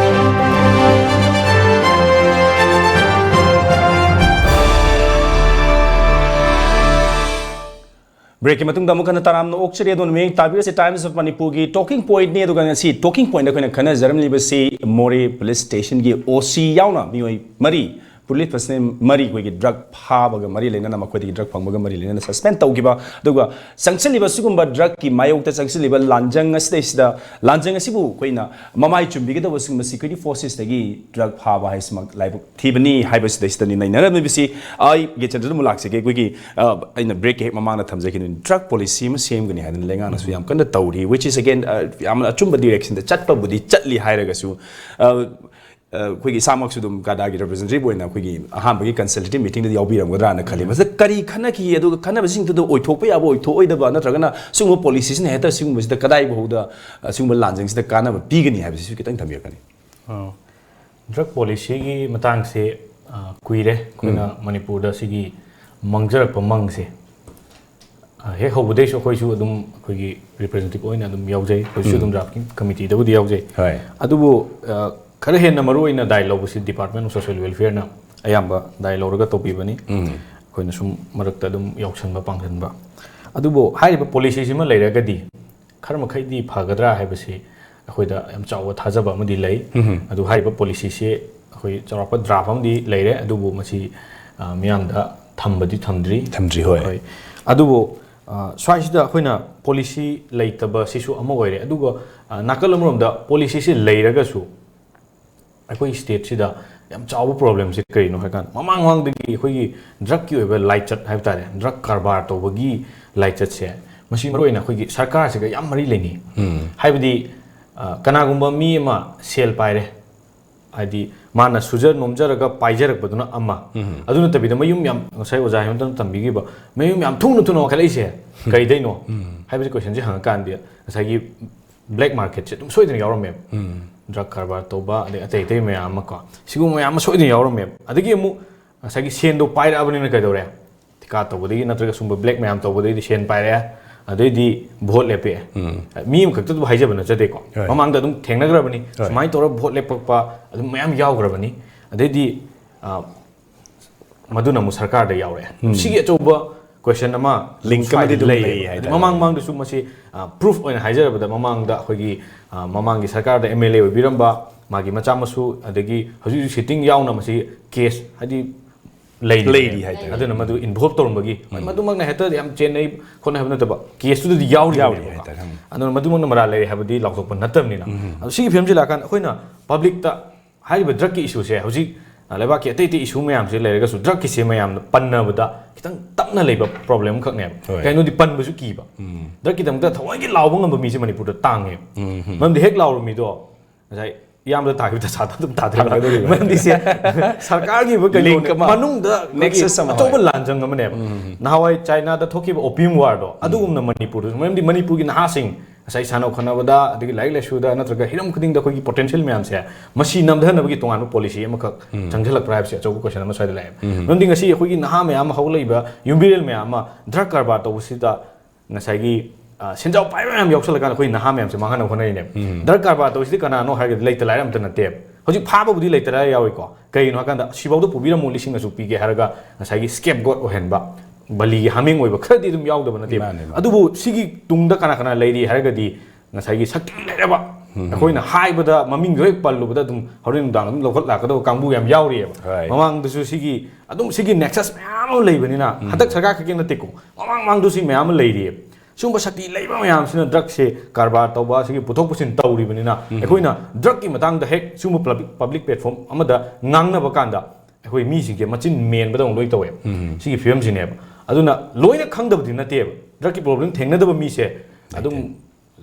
ꯕ꯭ꯔꯦꯛꯀꯤ ꯃꯇꯨꯡꯗ ꯑꯃꯨꯛ ꯍꯟꯅ ꯇꯔꯥꯝꯅ ꯑꯣꯛꯆꯔꯤ꯫ ꯑꯗꯣꯝꯅ ꯃꯤꯠꯌꯦꯡ ꯇꯥꯕꯤꯔꯤꯁꯤ Times of Manipurꯒꯤ Talking Pointꯅꯤ꯫ ꯑꯗꯨꯒ ꯉꯁꯤ Talking Pointꯗ ꯑꯩꯈꯣꯏꯅ ꯈꯟꯅꯖꯔꯝꯂꯤꯕꯁꯤ ꯃꯣꯔꯦ ꯄꯨꯂꯤꯁ ꯁ꯭ꯇꯦꯁꯟꯒꯤ ꯑꯣ ꯁꯤ ꯌꯥꯎꯅ ꯃꯤꯑꯣꯏ ꯃꯔꯤ, ꯄꯨꯂꯤꯁ ꯄꯔꯁꯅꯦꯜ ꯃꯔꯤ ꯑꯩꯈꯣꯏꯒꯤ ꯗ꯭ꯔꯒ ꯐꯥꯕꯒ ꯃꯔꯤ ꯂꯩꯅꯅ, ꯃꯈꯣꯏꯗꯒꯤ ꯗ꯭ꯔꯒ ꯐꯪꯕꯒ ꯃꯔꯤ ꯂꯩꯅꯅ ꯁꯁꯄꯦꯟ ꯇꯧꯈꯤꯕ, ꯑꯗꯨꯒ ꯆꯪꯁꯤꯜꯂꯤꯕ ꯁꯤꯒꯨꯝꯕ ꯗ꯭ꯔꯒꯀꯤ ꯃꯥꯌꯣꯛꯇ ꯆꯪꯁꯤꯜꯂꯤꯕ ꯂꯥꯟꯖꯪ ꯑꯁꯤꯗꯩꯁꯤꯗ, ꯂꯥꯟꯖꯪ ꯑꯁꯤꯕꯨ ꯑꯩꯈꯣꯏꯅ ꯃꯃꯥꯏ ꯆꯨꯝꯕꯤꯒꯗꯧꯕ ꯁꯤꯒꯨꯝꯕ ꯁꯦꯀ꯭ꯌꯨꯔꯤꯇꯤ ꯐꯣꯔꯁꯦꯁꯇꯒꯤ ꯗ꯭ꯔꯒ ꯐꯥꯕ ꯍꯥꯏꯁꯤꯃꯛ ꯂꯥꯏꯕꯛ ꯊꯤꯕꯅꯤ ꯍꯥꯏꯕꯁꯤꯗꯩꯁꯤꯗꯅꯤ ꯅꯩꯅꯔꯝꯃꯤꯕꯁꯤ꯫ ꯑꯩ ꯒꯤꯆꯟꯗ꯭ꯔꯗ ꯑꯃꯨꯛ ꯂꯥꯛꯆꯒꯦ꯫ ꯑꯩꯈꯣꯏꯒꯤ, ꯑ, ꯑꯩꯅ ꯕ꯭ꯔꯦꯛꯀꯤ ꯍꯦꯛ ꯃꯃꯥꯡꯗ ꯊꯝꯖꯈꯤꯗꯨꯅꯤ, ꯗ꯭ꯔꯒ ꯄꯣꯂꯤꯁꯤ ꯑꯃ ꯁꯦꯝꯒꯅꯤ ꯍꯥꯏꯗꯅ ꯂꯩꯉꯥꯛꯅꯁꯨ ꯌꯥꯝ ꯀꯟꯅ ꯇꯧꯔꯤ, which is again, ꯑ, ꯌꯥꯝꯅ ꯑꯆꯨꯝꯕ ꯗꯤꯔꯦꯛꯁꯟꯗ ꯆꯠꯄꯕꯨꯗꯤ ꯆꯠꯂꯤ ꯍꯥꯏꯔꯒꯁꯨ, ꯑ, ꯑ, ꯑꯩꯈꯣꯏꯒꯤ ꯏꯁꯥꯃꯛꯁꯨ ꯑꯗꯨꯝ ꯀꯥꯗꯥꯒꯤ ꯔꯤꯄ꯭ꯔꯖꯦꯟꯇꯦꯇꯤꯚ ꯑꯣꯏꯅ ꯑꯩꯈꯣꯏꯒꯤ ꯑꯍꯥꯟꯕꯒꯤ ꯀꯟꯁꯜꯇꯦꯇꯤꯚ ꯃꯤꯇꯤꯡꯗꯨꯗ ꯌꯥꯎꯕꯤꯔꯝꯒꯗ꯭ꯔꯥꯅ ꯈꯜꯂꯤ꯫ ꯃꯁꯤꯗ ꯀꯔꯤ ꯈꯟꯅꯈꯤ, ꯑꯗꯨꯒ ꯈꯟꯅꯕꯁꯤꯡꯗꯨꯗ ꯑꯣꯏꯊꯣꯛꯄ ꯌꯥꯕ ꯑꯣꯏꯊꯣꯛꯑꯣꯏꯗꯕ, ꯅꯠꯇ꯭ꯔꯒꯅ ꯁꯤꯒꯨꯝꯕ ꯄꯣꯂꯤꯁꯤꯁꯤꯅ ꯍꯦꯛꯇ ꯁꯤꯒꯨꯝꯕꯁꯤꯗ ꯀꯗꯥꯏ ꯐꯥꯎꯗ, ꯑ, ꯁꯤꯒꯨꯝꯕ ꯂꯥꯟꯖꯪꯁꯤꯗ ꯀꯥꯟꯅꯕ ꯄꯤꯒꯅꯤ ꯍꯥꯏꯕꯁꯤꯁꯨ ꯈꯤꯇꯪ ꯊꯝꯕꯤꯔꯛꯀꯅꯤ꯫ ꯗ꯭ꯔꯒ ꯄꯣꯂꯤꯁꯤꯒꯤ ꯃꯇꯥꯡꯁꯦ, ꯑ, ꯀꯨꯏꯔꯦ ꯑꯩꯈꯣꯏꯅ ꯃꯅꯤꯄꯨꯔꯗ ꯁꯤꯒꯤ ꯃꯪꯖꯔꯛꯄ ꯃꯪꯁꯦ꯫ ꯑ, ꯍꯦꯛ ꯍꯧꯕꯗꯩꯁꯨ ꯑꯩꯈꯣꯏꯁꯨ ꯑꯗꯨꯝ ꯑꯩꯈꯣꯏꯒꯤ ꯔꯤꯄ꯭ꯔꯖꯦꯟꯇꯦꯇꯤꯚ ꯑꯣꯏꯅ ꯑꯗꯨꯝ ꯌꯥꯎꯖꯩ, ꯍꯧꯖꯤꯛꯁꯨ ꯑꯗꯨꯝ ꯗ꯭ꯔꯥꯐꯀꯤꯡ ꯀꯃꯤꯇꯤꯗꯕꯨꯗꯤ ꯌꯥꯎꯖꯩ꯫ ꯍꯣꯏ꯫ ꯑꯗꯨꯕꯨ, ꯑ, ꯈꯔ ꯍꯦꯟꯅ ꯃꯔꯨ ꯑꯣꯏꯅ ꯗꯥꯏ ꯂꯧꯕꯁꯤ Department of Social Welfareꯅ ꯑꯌꯥꯝꯕ ꯗꯥꯏ ꯂꯧꯔꯒ ꯇꯧꯕꯤꯕꯅꯤ꯫ ꯑꯩꯈꯣꯏꯅ ꯁꯨꯝ ꯃꯔꯛꯇ ꯑꯗꯨꯝ ꯌꯥꯎꯁꯟꯕ ꯄꯥꯡꯁꯟꯕ꯫ ꯑꯗꯨꯕꯨ ꯍꯥꯏꯔꯤꯕ ꯄꯣꯂꯤꯁꯤꯁꯤꯃ ꯂꯩꯔꯒꯗꯤ ꯈꯔ ꯃꯈꯩꯗꯤ ꯐꯒꯗ꯭ꯔꯥ ꯍꯥꯏꯕꯁꯤ ꯑꯩꯈꯣꯏꯗ ꯌꯥꯝ ꯆꯥꯎꯕ ꯊꯥꯖꯕ ꯑꯃꯗꯤ ꯂꯩ꯫ ꯑꯗꯨ ꯍꯥꯏꯔꯤꯕ ꯄꯣꯂꯤꯁꯤꯁꯤ ꯑꯩꯈꯣꯏ ꯆꯥꯎꯔꯥꯛꯄ ꯗ꯭ꯔꯥꯐ ꯑꯃꯗꯤ ꯂꯩꯔꯦ, ꯑꯗꯨꯕꯨ ꯃꯁꯤ, ꯑ, ꯃꯤꯌꯥꯝꯗ ꯊꯝꯕꯗꯤ ꯊꯝꯗ꯭ꯔꯤ꯫ ꯊꯝꯗ꯭ꯔꯤ, ꯍꯣꯏ꯫ ꯑꯗꯨꯕꯨ, ꯑ, ꯁ꯭ꯋꯥꯏꯁꯤꯗ ꯑꯩꯈꯣꯏꯅ ꯄꯣꯂꯤꯁꯤ ꯂꯩꯇꯕ ꯁꯤꯁꯨ ꯑꯃ ꯑꯣꯏꯔꯦ, ꯑꯗꯨꯒ, ꯑ, ꯅꯥꯀꯜ ꯑꯃꯔꯣꯝꯗ ꯄꯣꯂꯤꯁꯤꯁꯤ ꯂꯩꯔꯒꯁꯨ ꯑꯩꯈꯣꯏ ꯁ꯭ꯇꯦꯠꯁꯤꯗ ꯌꯥꯝ ꯆꯥꯎꯕ ꯄ꯭ꯔꯣꯕ꯭ꯂꯦꯝꯁꯤ ꯀꯔꯤꯅꯣ ꯍꯥꯏꯀꯥꯟꯗ, ꯃꯃꯥꯡ ꯃꯃꯥꯡꯗꯒꯤ ꯑꯩꯈꯣꯏꯒꯤ ꯗ꯭ꯔꯒꯀꯤ ꯑꯣꯏꯕ ꯂꯥꯏꯆꯠ ꯍꯥꯏꯕ ꯇꯥꯔꯦ, ꯗ꯭ꯔꯒ ꯀꯔꯕꯥꯔ ꯇꯧꯕꯒꯤ ꯂꯥꯏꯆꯠꯁꯦ, ꯃꯁꯤ ꯃꯔꯨꯑꯣꯏꯅ ꯑꯩꯈꯣꯏꯒꯤ ꯁꯔꯀꯥꯔꯁꯤꯒ ꯌꯥꯝ ꯃꯔꯤ ꯂꯩꯅꯩ꯫ ꯍꯥꯏꯕꯗꯤ, ꯑ, ꯀꯅꯥꯒꯨꯝꯕ ꯃꯤ ꯑꯃ ꯁꯦꯜ ꯄꯥꯏꯔꯦ, ꯍꯥꯏꯗꯤ ꯃꯥꯅ ꯁꯨꯖ ꯅꯣꯝꯖꯔꯒ ꯄꯥꯏꯖꯔꯛꯄꯗꯨꯅ ꯑꯃ, ꯑꯗꯨ ꯅꯠꯇꯕꯤꯗ ꯃꯌꯨꯝ ꯌꯥꯝ, ꯉꯁꯥꯏ ꯑꯣꯖꯥ ꯍꯦꯃꯟꯇꯅ ꯇꯝꯕꯤꯈꯤꯕ, ꯃꯌꯨꯝ ꯌꯥꯝ ꯊꯨꯅ ꯊꯨꯅ ꯋꯥꯡꯈꯠꯂꯛꯏꯁꯦ ꯀꯩꯗꯩꯅꯣ ꯍꯥꯏꯕꯁꯤ ꯀꯣꯏꯁꯟꯁꯦ ꯍꯪꯉꯀꯥꯟꯗ ꯉꯁꯥꯏꯒꯤ ꯕ꯭ꯂꯦꯛ ꯃꯥꯔꯀꯦꯠꯁꯦ ꯑꯗꯨꯝ ꯁꯣꯏꯗꯅ ꯌꯥꯎꯔꯝꯃꯦꯕ꯫ ꯗ꯭ꯔꯒ ꯀꯔꯕꯥꯔ ꯇꯧꯕ, ꯑꯗꯩ ꯑꯇꯩ ꯑꯇꯩ ꯃꯌꯥꯝ ꯑꯃ ꯀꯣ, ꯁꯤꯒꯨꯝꯕ ꯃꯌꯥꯝ ꯑꯃ ꯁꯣꯏꯗꯅ ꯌꯥꯎꯔꯝꯃꯦꯕ꯫ ꯑꯗꯒꯤ ꯑꯃꯨꯛ ꯉꯁꯥꯏꯒꯤ ꯁꯦꯟꯗꯣ ꯄꯥꯏꯔꯛꯑꯕꯅꯤꯅ ꯀꯩꯗꯧꯔꯦ? ꯊꯤꯀꯥ ꯇꯧꯕꯗꯒꯤ ꯅꯠꯇ꯭ꯔꯒ ꯁꯨꯝꯕ ꯕ꯭ꯂꯦꯛ ꯃꯌꯥꯝ ꯇꯧꯕꯗꯩꯗꯤ ꯁꯦꯟ ꯄꯥꯏꯔꯛꯑꯦ, ꯑꯗꯩꯗꯤ ꯚꯣꯠ ꯂꯦꯞꯄꯛꯑꯦ꯫ ꯃꯤ ꯑꯃꯈꯛꯇꯗꯕꯨ ꯍꯥꯏꯖꯕ ꯅꯠꯆꯗꯦꯀꯣ, ꯍꯣꯏ꯫ ꯃꯃꯥꯡꯗ ꯑꯗꯨꯝ ꯊꯦꯡꯅꯈ꯭ꯔꯕꯅꯤ꯫ ꯍꯣꯏ꯫ ꯁꯨꯃꯥꯏꯅ ꯇꯧꯔꯒ ꯚꯣꯠ ꯂꯦꯞꯄꯛꯄ ꯑꯗꯨꯝ ꯃꯌꯥꯝ ꯌꯥꯎꯈ꯭ꯔꯕꯅꯤ꯫ ꯑꯗꯩꯗꯤ, ꯑ, ꯃꯗꯨꯅ ꯑꯃꯨꯛ ꯁꯔꯀꯥꯔꯗ ꯌꯥꯎꯔꯛꯑꯦ꯫ ꯁꯤꯒꯤ ꯑꯆꯧꯕ ꯀꯣꯏꯁꯟ ꯑꯃ ꯂꯤꯡ ꯑꯃꯗꯤ ꯁ꯭ꯋꯥꯏꯗ ꯑꯗꯨꯝ ꯂꯩ ꯂꯩꯌꯦꯕ꯫ ꯍꯥꯏꯇꯥꯔꯦ꯫ ꯃꯃꯥꯡ ꯃꯃꯥꯡꯗꯁꯨ ꯃꯁꯤ, ꯑ, ꯄ꯭ꯔꯨꯐ ꯑꯣꯏꯅ ꯍꯥꯏꯖꯔꯕꯗ, ꯃꯃꯥꯡꯗ ꯑꯩꯈꯣꯏꯒꯤ, ꯑ, ꯃꯃꯥꯡꯒꯤ ꯁꯔꯀꯥꯔꯗ ꯑꯦꯝ ꯑꯦꯜ ꯑꯦ ꯑꯣꯏꯕꯤꯔꯝꯕ, ꯃꯥꯒꯤ ꯃꯆꯥ ꯃꯁꯨ, ꯑꯗꯒꯤ ꯍꯧꯖꯤꯛ ꯍꯧꯖꯤꯛ ꯁꯤꯇꯤꯡ ꯌꯥꯎꯅ ꯃꯁꯤ ꯀꯦꯁ ꯍꯥꯏꯗꯤ ꯂꯩꯔꯤ ꯂꯩꯔꯤ ꯍꯥꯏꯇꯥꯔꯦ꯫ ꯍꯥꯏꯇꯥꯔꯦ꯫ ꯑꯗꯨꯅ ꯃꯗꯨ ꯏꯟꯚꯣꯜꯕ ꯇꯧꯔꯝꯕꯒꯤ, ꯍꯣꯏ, ꯃꯗꯨꯃꯛꯅ ꯍꯦꯛꯇ ꯌꯥꯝ ꯆꯦꯟꯅꯩ ꯈꯣꯠꯅꯩ ꯍꯥꯏꯕ ꯅꯠꯇꯕ, ꯀꯦꯁꯇꯨꯗꯗꯤ ꯌꯥꯎꯔꯤ ꯌꯥꯎꯔꯤꯕꯅꯦꯕꯀꯣ꯫ ꯍꯥꯏꯇꯥꯔꯦ꯫ ꯎꯝ꯫ ꯑꯗꯨꯅ ꯃꯗꯨꯃꯛꯅ ꯃꯔꯥꯜ ꯂꯩꯔꯦ ꯍꯥꯏꯕꯗꯤ ꯂꯥꯎꯊꯣꯛꯄ ꯅꯠꯇꯕꯅꯤꯅ꯫ ꯑꯗꯣ ꯁꯤꯒꯤ ꯐꯤꯕꯝꯁꯤ ꯂꯥꯛꯀꯥꯟꯗ ꯑꯩꯈꯣꯏꯅ ꯄꯕ꯭ꯂꯤꯛꯇ ꯍꯥꯏꯔꯤꯕ ꯗ꯭ꯔꯒꯀꯤ ꯏꯁꯨꯁꯦ ꯍꯧꯖꯤꯛ, ꯑ, ꯂꯩꯕꯥꯛꯀꯤ ꯑꯇꯩ ꯑꯇꯩ ꯏꯁꯨ ꯃꯌꯥꯝꯁꯦ ꯂꯩꯔꯒꯁꯨ ꯗ꯭ꯔꯒꯀꯤꯁꯦ ꯃꯌꯥꯝꯅ ꯄꯟꯅꯕꯗ ꯈꯤꯇꯪ ꯇꯞꯅ ꯂꯩꯕ ꯄ꯭ꯔꯣꯕ꯭ꯂꯦꯝ ꯑꯃꯈꯛꯅꯦꯕ꯫ ꯍꯣꯏ꯫ ꯀꯩꯅꯣꯗꯤ ꯄꯟꯕꯁꯨ ꯀꯤꯕ꯫ ꯗ꯭ꯔꯒꯀꯤꯗꯃꯛꯇ ꯊꯑꯣꯏꯒꯤ ꯂꯥꯎꯕ ꯉꯝꯕ ꯃꯤꯁꯦ ꯃꯅꯤꯄꯨꯔꯗ ꯇꯥꯡꯉꯦꯕ꯫ ꯃꯔꯝꯗꯤ ꯍꯦꯛ ꯂꯥꯎꯔꯨ ꯃꯤꯗꯣ ꯉꯁꯥꯏ ꯏꯌꯥꯝꯕꯗ ꯇꯥꯈꯤꯕ ꯗꯁꯥꯗꯣ ꯑꯗꯨꯝ ꯇꯥꯗꯣꯏꯕ꯫ ꯇꯥꯗꯣꯏꯕ꯫ ꯃꯔꯝꯗꯤ ꯁꯦ ꯁꯔꯀꯥꯔꯒꯤ ꯑꯣꯏꯕ ꯀꯩꯅꯣꯅꯦ, ꯂꯤꯡꯛ ꯑꯃ, ꯃꯅꯨꯡꯗ ꯑꯩꯈꯣꯏꯒꯤ ꯅꯦꯛꯁꯁ ꯑꯃ, ꯑꯆꯧꯕ, ꯍꯣꯏ, ꯂꯥꯟꯖꯪ ꯑꯃꯅꯦꯕ꯫ ꯅꯍꯥꯟꯋꯥꯏ ꯆꯥꯏꯅꯥꯗ ꯊꯣꯛꯈꯤꯕ ꯑꯣꯄꯤꯌꯝ ꯋꯥꯔꯗꯣ ꯑꯗꯨꯒꯨꯝꯅ ꯃꯅꯤꯄꯨꯔꯗꯁꯨ, ꯃꯔꯝꯗꯤ ꯃꯅꯤꯄꯨꯔꯒꯤ ꯅꯍꯥꯁꯤꯡ ꯉꯁꯥꯏ ꯁꯥꯟꯅ ꯈꯣꯠꯅꯕꯗ, ꯑꯗꯒꯤ ꯂꯥꯏꯔꯤꯛ ꯂꯥꯏꯁꯨꯗ, ꯅꯠꯇ꯭ꯔꯒ ꯍꯤꯔꯝ ꯈꯨꯗꯤꯡꯗ ꯑꯩꯈꯣꯏꯒꯤ ꯄꯣꯇꯦꯟꯁꯤꯌꯦꯜ ꯃꯌꯥꯝꯁꯦ ꯃꯁꯤ ꯅꯝꯊꯅꯕꯒꯤ ꯇꯣꯉꯥꯟꯕ ꯄꯣꯂꯤꯁꯤ ꯑꯃꯈꯛ ꯆꯪꯁꯤꯜꯂꯛꯄ꯭ꯔꯥ ꯍꯥꯏꯕꯁꯤ ꯑꯆꯧꯕ ꯀꯣꯏꯁꯟ ꯑꯃ ꯁ꯭ꯋꯥꯏꯗ ꯂꯥꯛꯑꯦꯕ꯫ ꯃꯔꯝꯗꯤ ꯉꯁꯤ ꯑꯩꯈꯣꯏꯒꯤ ꯅꯍꯥ ꯃꯌꯥꯝ ꯑꯃ ꯍꯧꯒꯠꯂꯛꯏꯕ ꯌꯨꯝꯕꯤꯔꯦꯜ ꯃꯌꯥꯝ ꯑꯃ ꯗ꯭ꯔꯒ ꯀꯔꯕꯥꯔ ꯇꯧꯕꯁꯤꯗ ꯉꯁꯥꯏꯒꯤ, ꯑ, ꯁꯦꯟꯖꯥꯎ ꯄꯥꯏꯕ ꯃꯌꯥꯝ ꯌꯥꯎꯁꯜꯂꯀꯥꯟꯗ ꯑꯩꯈꯣꯏ ꯅꯍꯥ ꯃꯌꯥꯝꯁꯦ ꯃꯥꯡꯍꯟꯅꯕ ꯍꯣꯠꯅꯔꯤꯅꯦꯕ꯫ ꯗ꯭ꯔꯒ ꯀꯔꯕꯥꯔ ꯇꯧꯔꯤꯁꯤꯗꯤ ꯀꯅꯥꯅꯣ ꯍꯥꯏꯔꯒꯗꯤ ꯂꯩꯇ ꯂꯥꯏꯔ ꯑꯝꯇ ꯅꯠꯇꯦꯕ꯫ ꯍꯧꯖꯤꯛ ꯐꯥꯕꯕꯨꯗꯤ ꯂꯩꯇ ꯂꯥꯏꯔ ꯌꯥꯎꯔꯤꯀꯣ꯫ ꯀꯩꯒꯤꯅꯣ ꯍꯥꯏꯀꯥꯟꯗ ꯁꯤꯐꯥꯎꯗ ꯄꯨꯕꯤꯔꯝꯃꯨ, ꯂꯤꯁꯤꯡ ꯑꯁꯨꯛ ꯄꯤꯒꯦ ꯍꯥꯏꯔꯒ ꯉꯁꯥꯏꯒꯤ ꯁ꯭ꯀꯦꯞ ꯒꯣꯠ ꯑꯣꯏꯍꯟꯕ, ꯕꯂꯤꯒꯤ ꯍꯥꯃꯦꯡ ꯑꯣꯏꯕ ꯈꯔꯗꯤ ꯑꯗꯨꯝ ꯌꯥꯎꯗꯕ ꯅꯠꯇꯦꯕ꯫ ꯃꯥꯅꯦ, ꯃꯥꯅꯦ꯫ ꯑꯗꯨꯕꯨ ꯁꯤꯒꯤ ꯇꯨꯡꯗ ꯀꯅꯥ ꯀꯅꯥ ꯂꯩꯔꯤ ꯍꯥꯏꯔꯒꯗꯤ ꯉꯁꯥꯏꯒꯤ ꯁꯛꯇꯤ ꯂꯩꯔꯕ, ꯑꯩꯈꯣꯏꯅ ꯍꯥꯏꯕꯗ ꯃꯃꯤꯡꯗꯣ ꯍꯦꯛ ꯄꯜꯂꯨꯕꯗ ꯑꯗꯨꯝ ꯍꯣꯔꯦꯟ ꯅꯨꯡꯗꯥꯡ ꯑꯗꯨꯝ ꯂꯧꯈꯠ ꯂꯥꯛꯀꯗꯕ ꯀꯥꯡꯕꯨ ꯌꯥꯝ ꯌꯥꯎꯔꯤꯑꯕ꯫ ꯍꯣꯏ꯫ ꯃꯃꯥꯡꯗꯁꯨ ꯁꯤꯒꯤ, ꯑꯗꯨꯝ ꯁꯤꯒꯤ ꯅꯦꯛꯁꯁ ꯃꯌꯥꯝ ꯑꯃ ꯂꯩꯕꯅꯤꯅ, ꯍꯟꯗꯛ ꯁꯔꯀꯥꯔ ꯈꯛꯀꯤ ꯅꯠꯇꯦꯀꯣ, ꯃꯃꯥꯡ ꯃꯃꯥꯡꯗꯁꯨ ꯁꯤ ꯃꯌꯥꯝ ꯑꯃ ꯂꯩꯔꯤꯑꯕ꯫ ꯁꯤꯒꯨꯝꯕ ꯁꯛꯇꯤ ꯂꯩꯕ ꯃꯌꯥꯝꯁꯤꯅ ꯗ꯭ꯔꯒꯁꯦ ꯀꯔꯕꯥꯔ ꯇꯧꯕ, ꯁꯤꯒꯤ ꯄꯨꯊꯣꯛ ꯄꯨꯁꯤꯟ ꯇꯧꯔꯤꯕꯅꯤꯅ, ꯑꯩꯈꯣꯏꯅ ꯗ꯭ꯔꯒꯀꯤ ꯃꯇꯥꯡꯗ ꯍꯦꯛ ꯁꯤꯒꯨꯝꯕ ꯄꯕ꯭ꯂꯤꯛ, ꯄꯕ꯭ꯂꯤꯛ ꯄ꯭ꯂꯦꯠꯐꯣꯔꯝ ꯑꯃꯗ ꯉꯥꯡꯅꯕ ꯀꯥꯟꯗ ꯑꯩꯈꯣꯏ ꯃꯤꯁꯤꯡꯁꯦ ꯃꯆꯤꯟ ꯃꯦꯟꯕꯗꯧꯅ ꯂꯣꯏ ꯇꯧꯋꯦꯕ꯫ ꯁꯤꯒꯤ ꯐꯤꯕꯝꯁꯤꯅꯦꯕ꯫ ꯑꯗꯨꯅ ꯂꯣꯏꯅ ꯈꯪꯗꯕꯗꯤ ꯅꯠꯇꯦꯕ꯫ ꯗ꯭ꯔꯛꯀꯤ ꯄ꯭ꯔꯣꯕ꯭ꯂꯦꯝ ꯊꯦꯡꯅꯗꯕ ꯃꯤꯁꯦ ꯑꯗꯨꯝ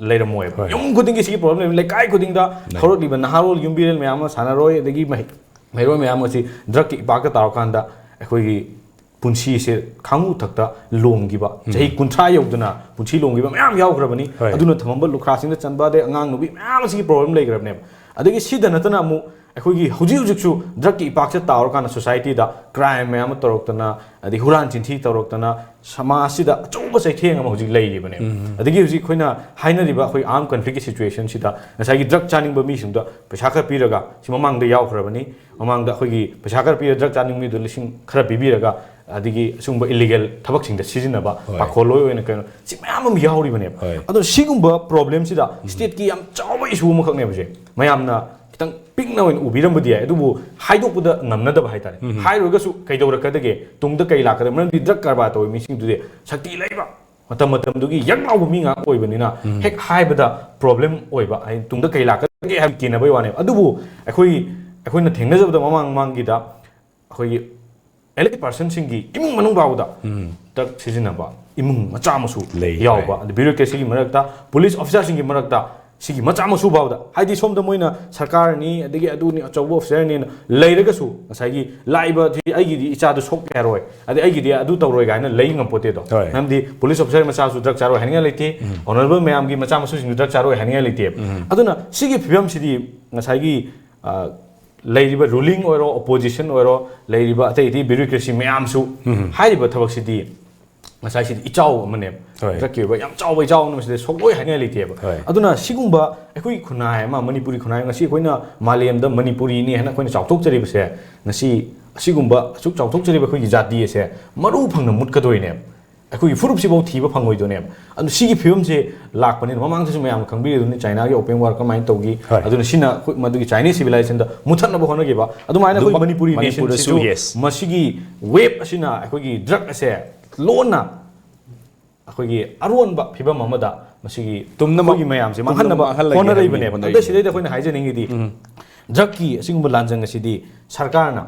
ꯂꯩꯔꯝꯃꯣꯏꯕ꯫ ꯍꯣꯏ꯫ ꯌꯨꯝ ꯈꯨꯗꯤꯡꯒꯤ ꯁꯤꯒꯤ ꯄ꯭ꯔꯣꯕ꯭ꯂꯦꯝ ꯂꯩ꯫ ꯂꯩꯀꯥꯏ ꯈꯨꯗꯤꯡꯗ ꯂꯩ꯫ ꯍꯧꯔꯛꯂꯤꯕ ꯅꯍꯥꯔꯣꯜ, ꯌꯨꯝꯕꯤꯔꯦꯜ ꯃꯌꯥꯝ ꯑꯃ, ꯁꯥꯟꯅꯔꯣꯏ, ꯑꯗꯒꯤ ꯃꯍꯩ ꯃꯍꯩꯔꯣꯏ ꯃꯌꯥꯝ ꯑꯁꯤ ꯗ꯭ꯔꯛꯀꯤ ꯏꯄꯥꯛꯇ ꯇꯥꯎꯔꯀꯥꯟꯗ ꯑꯩꯈꯣꯏꯒꯤ ꯄꯨꯟꯁꯤꯁꯦ ꯈꯥꯉꯨ ꯊꯛꯇ ꯂꯣꯝꯈꯤꯕ, ꯎꯝ꯫ ꯆꯍꯤ ꯀꯨꯟꯊ꯭ꯔꯥ ꯌꯧꯗꯅ ꯄꯨꯟꯁꯤ ꯂꯣꯝꯈꯤꯕ ꯃꯌꯥꯝ ꯌꯥꯎꯈ꯭ꯔꯕꯅꯤ꯫ ꯍꯣꯏ꯫ ꯑꯗꯨꯅ ꯊꯝꯃꯝꯕ ꯂꯨꯈ꯭ꯔꯥꯁꯤꯡꯗ ꯆꯟꯕ, ꯑꯗꯩ ꯑꯉꯥꯡ ꯅꯨꯄꯤ ꯃꯌꯥꯝ ꯑꯁꯤꯒꯤ ꯄ꯭ꯔꯣꯕ꯭ꯂꯦꯝ ꯂꯩꯈ꯭ꯔꯕꯅꯦꯕ꯫ ꯑꯗꯒꯤ ꯁꯤꯗ ꯅꯠꯇꯅ ꯑꯃꯨꯛ ꯑꯩꯈꯣꯏꯒꯤ ꯍꯧꯖꯤꯛ ꯍꯧꯖꯤꯛꯁꯨ ꯗ꯭ꯔꯛꯀꯤ ꯏꯄꯥꯛꯁꯦ ꯇꯥꯎꯔꯀꯥꯟꯗ ꯁꯣꯁꯥꯏꯇꯤꯗ ꯀ꯭ꯔꯥꯏꯝ ꯃꯌꯥꯝ ꯑꯃ ꯇꯧꯔꯛꯇꯅ, ꯑꯗꯩ ꯍꯨꯔꯥꯟ ꯆꯤꯟꯊꯤ ꯇꯧꯔꯛꯇꯅ, ꯁꯃꯥꯖꯁꯤꯗ ꯑꯆꯧꯕ ꯆꯩꯊꯦꯡ ꯑꯃ ꯍꯧꯖꯤꯛ ꯂꯩꯔꯤꯕꯅꯦꯕ꯫ ꯎꯝ꯫ ꯑꯗꯒꯤ ꯍꯧꯖꯤꯛ ꯑꯩꯈꯣꯏꯅ ꯍꯥꯏꯅꯔꯤꯕ ꯑꯩꯈꯣꯏ ꯑꯥꯔꯝ ꯀꯟꯐ꯭ꯂꯤꯛꯀꯤ ꯁꯤꯆꯨꯋꯦꯁꯟꯁꯤꯗ ꯉꯁꯥꯏꯒꯤ ꯗ꯭ꯔꯛ ꯆꯥꯅꯤꯡꯕ ꯃꯤꯁꯤꯡꯗ ꯄꯩꯁꯥ ꯈꯔ ꯄꯤꯔꯒ, ꯁꯤ ꯃꯃꯥꯡꯗ ꯌꯥꯎꯈ꯭ꯔꯕꯅꯤ, ꯃꯃꯥꯡꯗ ꯑꯩꯈꯣꯏꯒꯤ ꯄꯩꯁꯥ ꯈꯔ ꯄꯤꯔꯒ ꯗ꯭ꯔꯛ ꯆꯥꯅꯤꯡꯕ ꯃꯤꯗꯨ ꯂꯤꯁꯤꯡ ꯈꯔ ꯄꯤꯕꯤꯔꯒ, ꯑꯗꯒꯤ ꯑꯁꯤꯒꯨꯝꯕ ꯏꯂꯤꯒꯦꯜ ꯊꯕꯛꯁꯤꯡꯗ ꯁꯤꯖꯤꯟꯅꯕ, ꯍꯣꯏ꯫ ꯄꯥꯈꯣꯜꯂꯣꯏ ꯑꯣꯏꯅ ꯀꯩꯅꯣ, ꯁꯤ ꯃꯌꯥꯝ ꯑꯃ ꯌꯥꯎꯔꯤꯕꯅꯦꯕ꯫ ꯍꯣꯏ꯫ ꯑꯗꯣ ꯁꯤꯒꯨꯝꯕ ꯄ꯭ꯔꯣꯕ꯭ꯂꯦꯝꯁꯤꯗ ꯎꯝ꯫ ꯁ꯭ꯇꯦꯠꯀꯤ ꯌꯥꯝ ꯆꯥꯎꯕ ꯏꯁꯨ ꯑꯃꯈꯛꯅꯦꯕꯁꯦ꯫ ꯃꯌꯥꯝꯅ ꯈꯤꯇꯪ ꯄꯤꯛꯅ ꯑꯣꯏꯅ ꯎꯕꯤꯔꯝꯕꯗꯤ ꯌꯥꯏ, ꯑꯗꯨꯕꯨ ꯍꯥꯏꯗꯣꯛꯄꯗ ꯉꯝꯅꯗꯕ ꯍꯥꯏꯇꯥꯔꯦ꯫ ꯎꯝ꯫ ꯍꯥꯏꯔꯨꯔꯒꯁꯨ ꯀꯩꯗꯧꯔꯛꯀꯗꯒꯦ? ꯇꯨꯡꯗ ꯀꯩ ꯂꯥꯛꯀꯗꯒꯦ? ꯃꯔꯝꯗꯤ ꯗ꯭ꯔꯛ ꯀꯔꯕꯥꯔ ꯇꯧꯕ ꯃꯤꯁꯤꯡꯗꯨꯗꯤ ꯁꯛꯇꯤ ꯂꯩꯕ, ꯃꯇꯝ ꯃꯇꯝꯗꯨꯒꯤ ꯌꯛ ꯂꯥꯎꯕ ꯃꯤ ꯉꯥꯛ ꯑꯣꯏꯕꯅꯤꯅ, ꯎꯝ꯫ ꯍꯦꯛ ꯍꯥꯏꯕꯗ ꯄ꯭ꯔꯣꯕ꯭ꯂꯦꯝ ꯑꯣꯏꯕ, ꯍꯥꯏꯗꯤ ꯇꯨꯡꯗ ꯀꯩ ꯂꯥꯛꯀꯗꯒꯦ ꯍꯥꯏꯕ ꯀꯤꯅꯕꯒꯤ ꯋꯥꯅꯦꯕ꯫ ꯑꯗꯨꯕꯨ ꯑꯩꯈꯣꯏ, ꯑꯩꯈꯣꯏꯅ ꯊꯦꯡꯅꯖꯕꯗ ꯃꯃꯥꯡ ꯃꯃꯥꯡꯒꯤꯗ ꯑꯩꯈꯣꯏꯒꯤ ꯑꯦꯂꯦꯛꯇꯦꯠ ꯄꯥꯔꯁꯟꯁꯤꯡꯒꯤ ꯏꯃꯨꯡ ꯃꯅꯨꯡ ꯐꯥꯎꯕꯗ ꯎꯝ꯫ ꯗ꯭ꯔꯛ ꯁꯤꯖꯤꯟꯅꯕ ꯏꯃꯨꯡ ꯃꯆꯥ ꯃꯁꯨ ꯂꯩ, ꯌꯥꯎꯕ, ꯂꯩ꯫ ꯑꯗ ꯕ꯭ꯌꯨꯔꯣꯀ꯭ꯔꯦꯁꯤꯒꯤ ꯃꯔꯛꯇ, ꯄꯨꯂꯤꯁ ꯑꯣꯐꯤꯁꯥꯔꯁꯤꯡꯒꯤ ꯃꯔꯛꯇ, ꯁꯤꯒꯤ ꯃꯆꯥ ꯃꯁꯨ ꯐꯥꯎꯗ, ꯍꯥꯏꯗꯤ ꯁꯣꯝꯗ ꯃꯣꯏꯅ ꯁꯔꯀꯥꯔꯅꯤ, ꯑꯗꯒꯤ ꯑꯗꯨꯅꯤ, ꯑꯆꯧꯕ ꯑꯣꯐꯤꯁꯥꯔꯅꯤꯅ ꯂꯩꯔꯒꯁꯨ, ꯉꯁꯥꯏꯒꯤ ꯂꯥꯛꯏꯕ ꯁꯤ ꯑꯩꯒꯤꯗꯤ ꯏꯆꯥꯗ ꯁꯣꯛꯄ ꯌꯥꯔꯣꯏ, ꯑꯗꯩ ꯑꯩꯒꯤꯗꯤ ꯑꯗꯨ ꯇꯧꯔꯣꯏ ꯀꯥꯏꯅ ꯂꯩ ꯉꯝꯄꯣꯠꯇꯦꯗꯣ꯫ ꯍꯣꯏ꯫ ꯃꯔꯝꯗꯤ ꯄꯨꯂꯤꯁ ꯑꯣꯐꯤꯁꯥꯔ ꯃꯆꯥꯁꯨ ꯗ꯭ꯔꯛ ꯆꯥꯔꯣꯏ ꯍꯥꯏꯅꯤꯡꯉꯥꯏ ꯂꯩꯇꯦ, ꯎꯝ꯫ ꯑꯣꯅꯔꯦꯕꯜ ꯃꯌꯥꯝꯒꯤ ꯃꯆꯥ ꯃꯁꯨꯁꯤꯡꯁꯨ ꯗ꯭ꯔꯛ ꯆꯥꯔꯣꯏ ꯍꯥꯏꯅꯤꯡꯉꯥꯏ ꯂꯩꯇꯦꯕ꯫ ꯎꯝ꯫ ꯑꯗꯨꯅ ꯁꯤꯒꯤ ꯐꯤꯕꯝꯁꯤꯗꯤ ꯉꯁꯥꯏꯒꯤ, ꯑ, ꯂꯩꯔꯤꯕ ꯔꯨꯂꯤꯡ ꯑꯣꯏꯔꯣ, ꯑꯣꯄꯣꯖꯤꯁꯟ ꯑꯣꯏꯔꯣ, ꯂꯩꯔꯤꯕ ꯑꯇꯩ ꯑꯇꯩ ꯕ꯭ꯌꯨꯔꯣꯀ꯭ꯔꯦꯁꯤ ꯃꯌꯥꯝꯁꯨ, ꯎꯝ꯫ ꯍꯥꯏꯔꯤꯕ ꯊꯕꯛꯁꯤꯗꯤ ꯉꯁꯥꯏꯁꯤꯗꯤ ꯏꯆꯥꯎ ꯑꯃꯅꯦꯕ꯫ ꯍꯣꯏ꯫ ꯗ꯭ꯔꯛꯀꯤ ꯑꯣꯏꯕ ꯌꯥꯝ ꯆꯥꯎꯕ ꯏꯆꯥꯎ ꯑꯃ ꯁꯤꯗ ꯁꯣꯛꯂꯣꯏ ꯍꯥꯏꯅꯤꯡꯉꯥꯏ ꯂꯩꯇꯦꯕ꯫ ꯍꯣꯏ꯫ ꯑꯗꯨꯅ ꯁꯤꯒꯨꯝꯕ ꯑꯩꯈꯣꯏꯒꯤ ꯈꯨꯟꯅꯥꯏ ꯑꯃ, ꯃꯅꯤꯄꯨꯔꯤ ꯈꯨꯟꯅꯥꯏ, ꯉꯁꯤ ꯑꯩꯈꯣꯏꯅ ꯃꯥꯂꯦꯝꯗ ꯃꯅꯤꯄꯨꯔꯤꯅꯤ ꯍꯥꯏꯅ ꯑꯩꯈꯣꯏꯅ ꯆꯥꯎꯊꯣꯛꯆꯔꯤꯕꯁꯦ, ꯉꯁꯤ ꯑꯁꯤꯒꯨꯝꯕ ꯑꯁꯨꯛ ꯆꯥꯎꯊꯣꯛꯆꯔꯤꯕ ꯑꯩꯈꯣꯏꯒꯤ ꯖꯥꯇꯤ ꯑꯁꯦ ꯃꯔꯨ ꯐꯪꯅ ꯃꯨꯠꯀꯗꯣꯏꯅꯦꯕ꯫ ꯑꯩꯈꯣꯏꯒꯤ ꯐꯨꯔꯨꯞꯁꯤꯐꯥꯎ ꯊꯤꯕ ꯐꯪꯉꯣꯏꯗꯣꯏꯅꯦꯕ꯫ ꯑꯗꯨ ꯁꯤꯒꯤ ꯐꯤꯕꯝꯁꯦ ꯂꯥꯛꯄꯅꯤꯅ, ꯃꯃꯥꯡꯗꯁꯨ ꯃꯌꯥꯝꯅ ꯈꯪꯕꯤꯔꯤꯗꯨꯅꯤ, ꯆꯥꯏꯅꯥꯒꯤ ꯑꯣꯄꯦꯟ ꯋꯥꯔ ꯀꯃꯥꯏꯅ ꯇꯧꯈꯤ꯫ ꯍꯣꯏ꯫ ꯑꯗꯨꯅ ꯁꯤꯅ ꯑꯩꯈꯣꯏ ꯃꯗꯨꯒꯤ ꯆꯥꯏꯅꯤꯁ ꯁꯤꯚꯤꯂꯥꯏꯖꯦꯁꯟꯗ ꯃꯨꯊꯠꯅꯕ ꯍꯣꯠꯅꯈꯤꯕ꯫ ꯑꯗꯨꯃꯥꯏꯅ ꯑꯩꯈꯣꯏ ꯑꯗꯨꯃꯛ ꯃꯅꯤꯄꯨꯔꯤ ꯃꯅꯤꯄꯨꯔꯗꯁꯨ, ꯅꯦꯁꯟꯁꯤꯁꯨ yes꯫ ꯃꯁꯤꯒꯤ ꯋꯦꯕ ꯑꯁꯤꯅ ꯑꯩꯈꯣꯏꯒꯤ ꯗ꯭ꯔꯛ ꯑꯁꯦ ꯂꯣꯟꯅ ꯑꯩꯈꯣꯏꯒꯤ ꯑꯔꯣꯟꯕ ꯐꯤꯕꯝ ꯑꯃꯗ ꯃꯁꯤꯒꯤ ꯇꯨꯝꯅꯃꯛ-, ꯑꯩꯈꯣꯏꯒꯤ ꯃꯌꯥꯝꯁꯦ ꯇꯨꯝꯅꯃꯛ ꯃꯥꯡꯍꯟꯅꯕ ꯃꯥꯡꯍꯜꯂꯒꯦ ꯍꯥꯏꯕꯒꯤ ꯍꯣꯠꯅꯔꯛꯏꯕꯅꯦꯕ꯫ ꯍꯣꯠꯅꯔꯤꯕꯅꯤ꯫ ꯑꯗ ꯁꯤꯗꯩꯗ ꯑꯩꯈꯣꯏꯅ ꯍꯥꯏꯖꯅꯤꯡꯉꯤꯗꯤ, ꯎꯝ꯫ ꯗ꯭ꯔꯛꯀꯤ ꯑꯁꯤꯒꯨꯝꯕ ꯂꯥꯟꯖꯪ ꯑꯁꯤꯗꯤ ꯁꯔꯀꯥꯔꯅ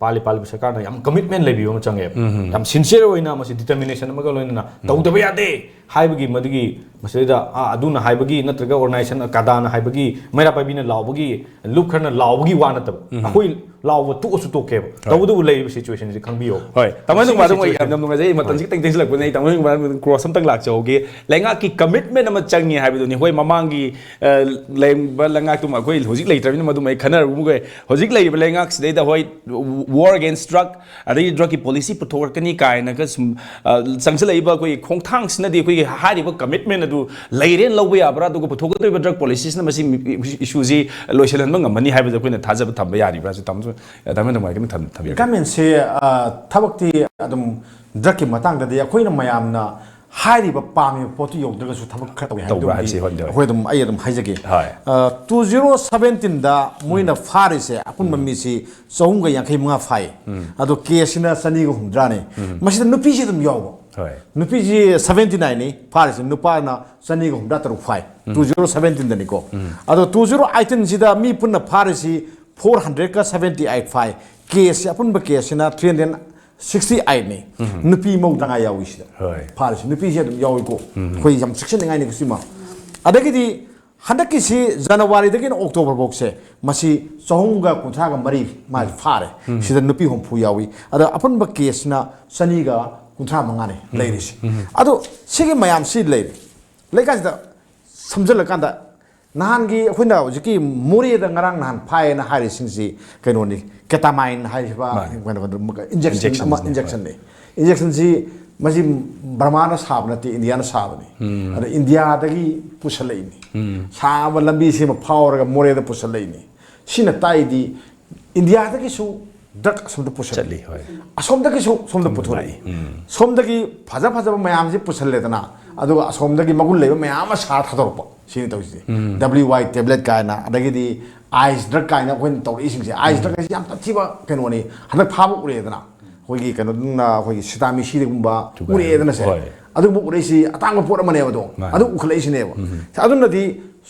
ꯄꯥꯜꯂꯤ ꯄꯥꯜꯂꯤꯕ ꯁꯔꯀꯥꯔꯅ ꯌꯥꯝ ꯀꯃꯤꯠꯃꯦꯟ ꯂꯩꯕꯤꯕ ꯑꯃ ꯆꯪꯉꯦꯕ꯫ ꯌꯥꯝ ꯁꯤꯟꯁꯤꯌꯔ ꯑꯣꯏꯅ ꯃꯁꯤ ꯗꯤꯇꯔꯃꯤꯅꯦꯁꯟ ꯑꯃꯒ ꯂꯣꯏꯅꯅ ꯇꯧꯗꯕ ꯌꯥꯗꯦ ꯍꯥꯏꯕꯒꯤ, ꯃꯗꯨꯒꯤ ꯃꯁꯤꯗꯩꯗ, ꯑꯥ, ꯑꯗꯨꯅ ꯍꯥꯏꯕꯒꯤ ꯅꯠꯇ꯭ꯔꯒ ꯑꯣꯔꯒꯅꯥꯏꯖꯦꯁꯟ ꯀꯗꯥꯅ ꯍꯥꯏꯕꯒꯤ, ꯃꯩꯔꯥ ꯄꯥꯏꯕꯤꯅ ꯂꯥꯎꯕꯒꯤ, ꯂꯨꯞ ꯈꯔꯅ ꯂꯥꯎꯕꯒꯤ ꯋꯥ ꯅꯠꯇꯕ, ꯑꯩꯈꯣꯏ ꯂꯥꯎꯕ ꯇꯣꯛꯑꯁꯨ ꯇꯣꯛꯀꯦꯕ꯫ ꯇꯧꯕꯇꯕꯨ ꯂꯩꯔꯤꯕ ꯁꯤꯆꯨꯋꯦꯁꯟꯁꯤ ꯈꯪꯕꯤꯌꯣ꯫ ꯍꯣꯏ, ꯇꯥꯃꯣ ꯁꯤꯒꯤ ꯅꯨꯡꯕꯥꯗꯣ ꯑꯩ situation ꯌꯥꯝ ꯌꯥꯝ ꯅꯨꯡꯉꯥꯏꯖꯩ꯫ ꯑꯩ ꯃꯇꯝꯁꯤ ꯈꯤꯇꯪ ꯊꯦꯡꯖꯤꯜꯂꯛꯄꯅꯦ꯫ ꯑꯩ ꯇꯥꯃꯣ ꯅꯨꯡꯕꯥ ꯀ꯭ꯔꯣꯁ ꯑꯝꯇꯪ ꯂꯥꯛꯆꯍꯧꯒꯦ꯫ ꯂꯩꯉꯥꯛꯀꯤ ꯀꯃꯤꯠꯃꯦꯟ ꯑꯃ ꯆꯪꯉꯤ ꯍꯥꯏꯕꯗꯨꯅꯤ꯫ ꯍꯣꯏ, ꯃꯃꯥꯡꯒꯤ, ꯑ, ꯂꯩꯔꯝꯕ ꯂꯩꯉꯥꯛꯇꯨꯃ ꯑꯩꯈꯣꯏ ꯍꯧꯖꯤꯛ ꯂꯩꯇ꯭ꯔꯕꯅꯤꯅ ꯃꯗꯨꯃ ꯑꯩ ꯈꯟꯅꯔꯨꯕ ꯃꯈꯩ꯫ ꯍꯧꯖꯤꯛ ꯂꯩꯔꯤꯕ ꯂꯩꯉꯥꯛꯁꯤꯗꯩꯗ, ꯍꯣꯏ, war against drug, ꯑꯗꯒꯤ ꯗ꯭ꯔꯒꯀꯤ ꯄꯣꯂꯤꯁꯤ ꯄꯨꯊꯣꯔꯛꯀꯅꯤ ꯀꯥꯏꯅꯒ ꯁꯨꯝ, ꯑ, ꯆꯪꯁꯤꯜꯂꯛꯏꯕ ꯑꯩꯈꯣꯏꯒꯤ ꯈꯣꯡꯊꯥꯡꯁꯤꯅꯗꯤ ꯑꯩꯈꯣꯏꯒꯤ ꯍꯥꯏꯔꯤꯕ ꯀꯃꯤꯠꯃꯦꯟ ꯑꯗꯨ ꯂꯩꯔꯦꯅ ꯂꯧꯕ ꯌꯥꯕ꯭ꯔꯥ? ꯑꯗꯨꯒ ꯄꯨꯊꯣꯛꯀꯗꯧꯔꯤꯕ ꯗ꯭ꯔꯒ ꯄꯣꯂꯤꯁꯤꯁꯤꯅ ꯃꯁꯤ ꯏꯁꯨꯁꯤ ꯂꯣꯏꯁꯤꯜꯍꯟꯕ ꯉꯝꯃꯅꯤ ꯍꯥꯏꯕꯗ ꯑꯩꯈꯣꯏꯅ ꯊꯥꯖꯕ ꯊꯝꯕ ꯌꯥꯔꯤꯕ꯭ꯔꯥ? ꯁꯤ ꯇꯥꯃꯣ, ꯇꯥꯃꯣ ꯅꯨꯡꯕꯥꯒꯤ ꯊꯝ-, ꯊꯝꯕꯤꯔꯛꯀꯦ꯫ ꯒꯃꯦꯟꯁꯦ, ꯑ, ꯊꯕꯛꯇꯤ ꯑꯗꯨꯝ ꯗ꯭ꯔꯒꯀꯤ ꯃꯇꯥꯡꯗꯗꯤ ꯑꯩꯈꯣꯏꯅ ꯃꯌꯥꯝꯅ ꯍꯥꯏꯔꯤꯕ ꯄꯥꯝꯃꯤꯕ ꯄꯣꯠꯇꯨ ꯌꯧꯗ꯭ꯔꯒꯁꯨ ꯊꯕꯛ ꯈꯔ ꯇꯧꯏ ꯇꯧꯕ꯭ꯔꯥ ꯍꯥꯏꯕꯗꯨꯃꯗꯤ ꯍꯥꯏꯕꯁꯤ ꯍꯣꯏ, ꯍꯣꯏ꯫ ꯑꯩꯈꯣꯏ ꯑꯗꯨꯝ, ꯑꯩ ꯑꯗꯨꯝ ꯍꯥꯏꯖꯒꯦ꯫ ꯍꯣꯏ꯫ ꯑ, two zero seventeen ꯗ ꯃꯣꯏꯅ ꯐꯥꯔꯤꯁꯦ ꯑꯄꯨꯟꯕ ꯃꯤꯁꯤ ꯆꯍꯨꯝꯒ ꯌꯥꯡꯈꯩ ꯃꯉꯥ ꯐꯥꯏ꯫ ꯑꯗꯣ ꯀꯦꯁꯁꯤꯅ ꯆꯅꯤꯒ ꯍꯨꯝꯗ꯭ꯔꯥꯅꯤ꯫ ꯃꯁꯤꯗ ꯅꯨꯄꯤꯁꯤ ꯑꯗꯨꯝ ꯌꯥꯎꯕ꯫ ꯍꯣꯏ꯫ ꯅꯨꯄꯤꯁꯤ seventy nine ꯅꯤ ꯐꯥꯔꯤꯁꯤ, ꯅꯨꯄꯥꯅ ꯆꯅꯤꯒ ꯍꯨꯝꯗ꯭ꯔꯥ ꯇꯔꯨꯛ ꯐꯥꯏ꯫ Two zero seventeen ꯗꯅꯤꯀꯣ꯫ ꯑꯗꯣ two zero eighteen ꯁꯤꯗ ꯃꯤ ꯄꯨꯟꯅ ꯐꯥꯔꯤꯁꯤ four hundred seventy eight ꯐꯥꯏ꯫ ꯀꯦꯁꯁꯤ, ꯑꯄꯨꯟꯕ ꯀꯦꯁꯁꯤꯅ three hundred sixty eight ꯅꯤ꯫ ꯅꯨꯄꯤ ꯃꯧꯗ꯭ꯔꯉꯥ ꯌꯥꯎꯏ ꯁꯤꯗ꯫ ꯍꯣꯏ꯫ ꯐꯥꯔꯤꯁꯤ ꯅꯨꯄꯤꯁꯤ ꯑꯗꯨꯝ ꯌꯥꯎꯏꯀꯣ꯫ ꯑꯩꯈꯣꯏ ꯌꯥꯝ ꯆꯦꯛꯁꯤꯟꯅꯤꯡꯉꯥꯏꯅꯤ ꯁꯤꯃ꯫ ꯑꯗꯒꯤꯗꯤ ꯍꯟꯗꯛꯀꯤꯁꯤ ꯖꯅꯋꯥꯔꯤꯗꯒꯤꯅ ꯑꯣꯛꯇꯣꯕꯔ ꯐꯥꯎꯁꯦ ꯃꯁꯤ ꯆꯍꯨꯝꯒ ꯀꯨꯟꯊ꯭ꯔꯥꯒ ꯃꯔꯤ ꯃꯥꯁꯤ ꯐꯥꯔꯦ꯫ ꯁꯤꯗ ꯅꯨꯄꯤ ꯍꯨꯝꯐꯨ ꯌꯥꯎꯏ꯫ ꯑꯗ ꯑꯄꯨꯟꯕ ꯀꯦꯁꯁꯤꯅ ꯆꯅꯤꯒ ꯀꯨꯟꯊ꯭ꯔꯥ ꯃꯉꯥꯅꯤ ꯂꯩꯔꯤꯁꯤ꯫ ꯑꯗꯣ ꯁꯤꯒꯤ ꯃꯌꯥꯝꯁꯤ ꯂꯩꯔꯦ꯫ ꯂꯩꯀꯥꯟꯁꯤꯗ ꯁꯝꯖꯜꯂꯀꯥꯟꯗ ꯅꯍꯥꯟꯒꯤ ꯑꯩꯈꯣꯏꯅ ꯍꯧꯖꯤꯛꯀꯤ ꯃꯣꯔꯦꯗ ꯉꯔꯥꯡ ꯅꯍꯥꯟ ꯐꯥꯏꯌꯦꯅ ꯍꯥꯏꯔꯤꯁꯤꯡꯁꯤ ꯀꯩꯅꯣꯅꯤ, ꯀꯦꯇꯥꯃꯥꯏꯟ ꯍꯥꯏꯔꯤꯕ ꯃꯥꯅꯤ꯫ ꯀꯩꯅꯣ, ꯀꯩꯅꯣ, ꯏꯟꯖꯦꯛꯁꯟ ꯏꯟꯖꯦꯛꯁꯟ, ꯑꯃ, ꯍꯣꯏ꯫ ꯏꯟꯖꯦꯛꯁꯟꯅꯤ꯫ ꯏꯟꯖꯦꯛꯁꯟꯁꯤ ꯃꯁꯤ ꯕꯔꯃꯥꯅ ꯁꯥꯕ ꯅꯠꯇꯦ, ꯏꯟꯗꯤꯌꯥꯅ ꯁꯥꯕꯅꯤ꯫ ꯑꯗ ꯏꯟꯗꯤꯌꯥꯗꯒꯤ ꯄꯨꯁꯜꯂꯛꯏꯅꯤ꯫ ꯁꯥꯡꯕ ꯂꯝꯕꯤ ꯁꯤꯃ ꯐꯥꯎꯔꯒ ꯃꯣꯔꯦꯗ ꯄꯨꯁꯜꯂꯛꯏꯅꯤ꯫ ꯁꯤꯅ ꯇꯥꯛꯏꯗꯤ ꯏꯟꯗꯤꯌꯥꯗꯒꯤꯁꯨ ꯗ꯭ꯔꯒ ꯑꯁꯣꯝꯗ ꯄꯨꯁꯜꯂꯤ꯫ ꯆꯠꯂꯤ, ꯍꯣꯏ꯫ ꯑꯁꯣꯝꯗꯒꯤꯁꯨ ꯁꯣꯝꯗ ꯄꯨꯊꯣꯔꯛꯏ꯫ ꯁꯣꯝꯗꯒꯤ ꯐꯖ ꯐꯖꯕ ꯃꯌꯥꯝꯁꯤ ꯄꯨꯁꯜꯂꯦꯗꯅ, ꯑꯗꯨꯒ ꯑꯁꯣꯝꯗꯒꯤ ꯃꯒꯨꯟ ꯂꯩꯕ ꯃꯌꯥꯝ ꯑꯃ ꯁꯥ ꯊꯥꯗꯣꯔꯛꯄ꯫ ꯁꯤꯅꯤ ꯇꯧꯔꯤꯁꯦ꯫ W Y tablet ꯀꯥꯏꯅ, ꯑꯗꯒꯤꯗꯤ ꯑꯥꯏꯁ ꯗ꯭ꯔꯒ ꯀꯥꯏꯅ ꯑꯩꯈꯣꯏꯅ ꯇꯧꯔꯛꯏꯁꯤꯡꯁꯦ꯫ ꯑꯥꯏꯁ ꯗ꯭ꯔꯒ ꯍꯥꯏꯁꯤ ꯌꯥꯝ ꯇꯛꯊꯤꯕ ꯀꯩꯅꯣꯅꯤ꯫ ꯍꯟꯗꯛ ꯐꯥꯕ ꯎꯔꯦꯗꯅ, ꯑꯩꯈꯣꯏꯒꯤ ꯀꯩꯅꯣꯗꯨꯅ, ꯑꯩꯈꯣꯏꯒꯤ ꯁꯤꯇꯥꯃꯤꯁꯤꯗꯒꯨꯝꯕ ꯊꯨꯒꯥꯏ-, ꯎꯔꯛꯑꯦꯗꯅ ꯁꯦ꯫ ꯍꯣꯏ꯫ ꯑꯗꯨꯒꯨꯝꯕ ꯎꯔꯛꯏꯁꯤ ꯑꯇꯥꯡꯕ ꯄꯣꯠ ꯑꯃꯅꯦꯕ ꯑꯗꯣ꯫ ꯃꯥꯅꯤ꯫ ꯑꯗꯨ ꯎꯈꯠꯂꯛꯏꯁꯤꯅꯦꯕ꯫ ꯑꯗꯨꯅꯗꯤ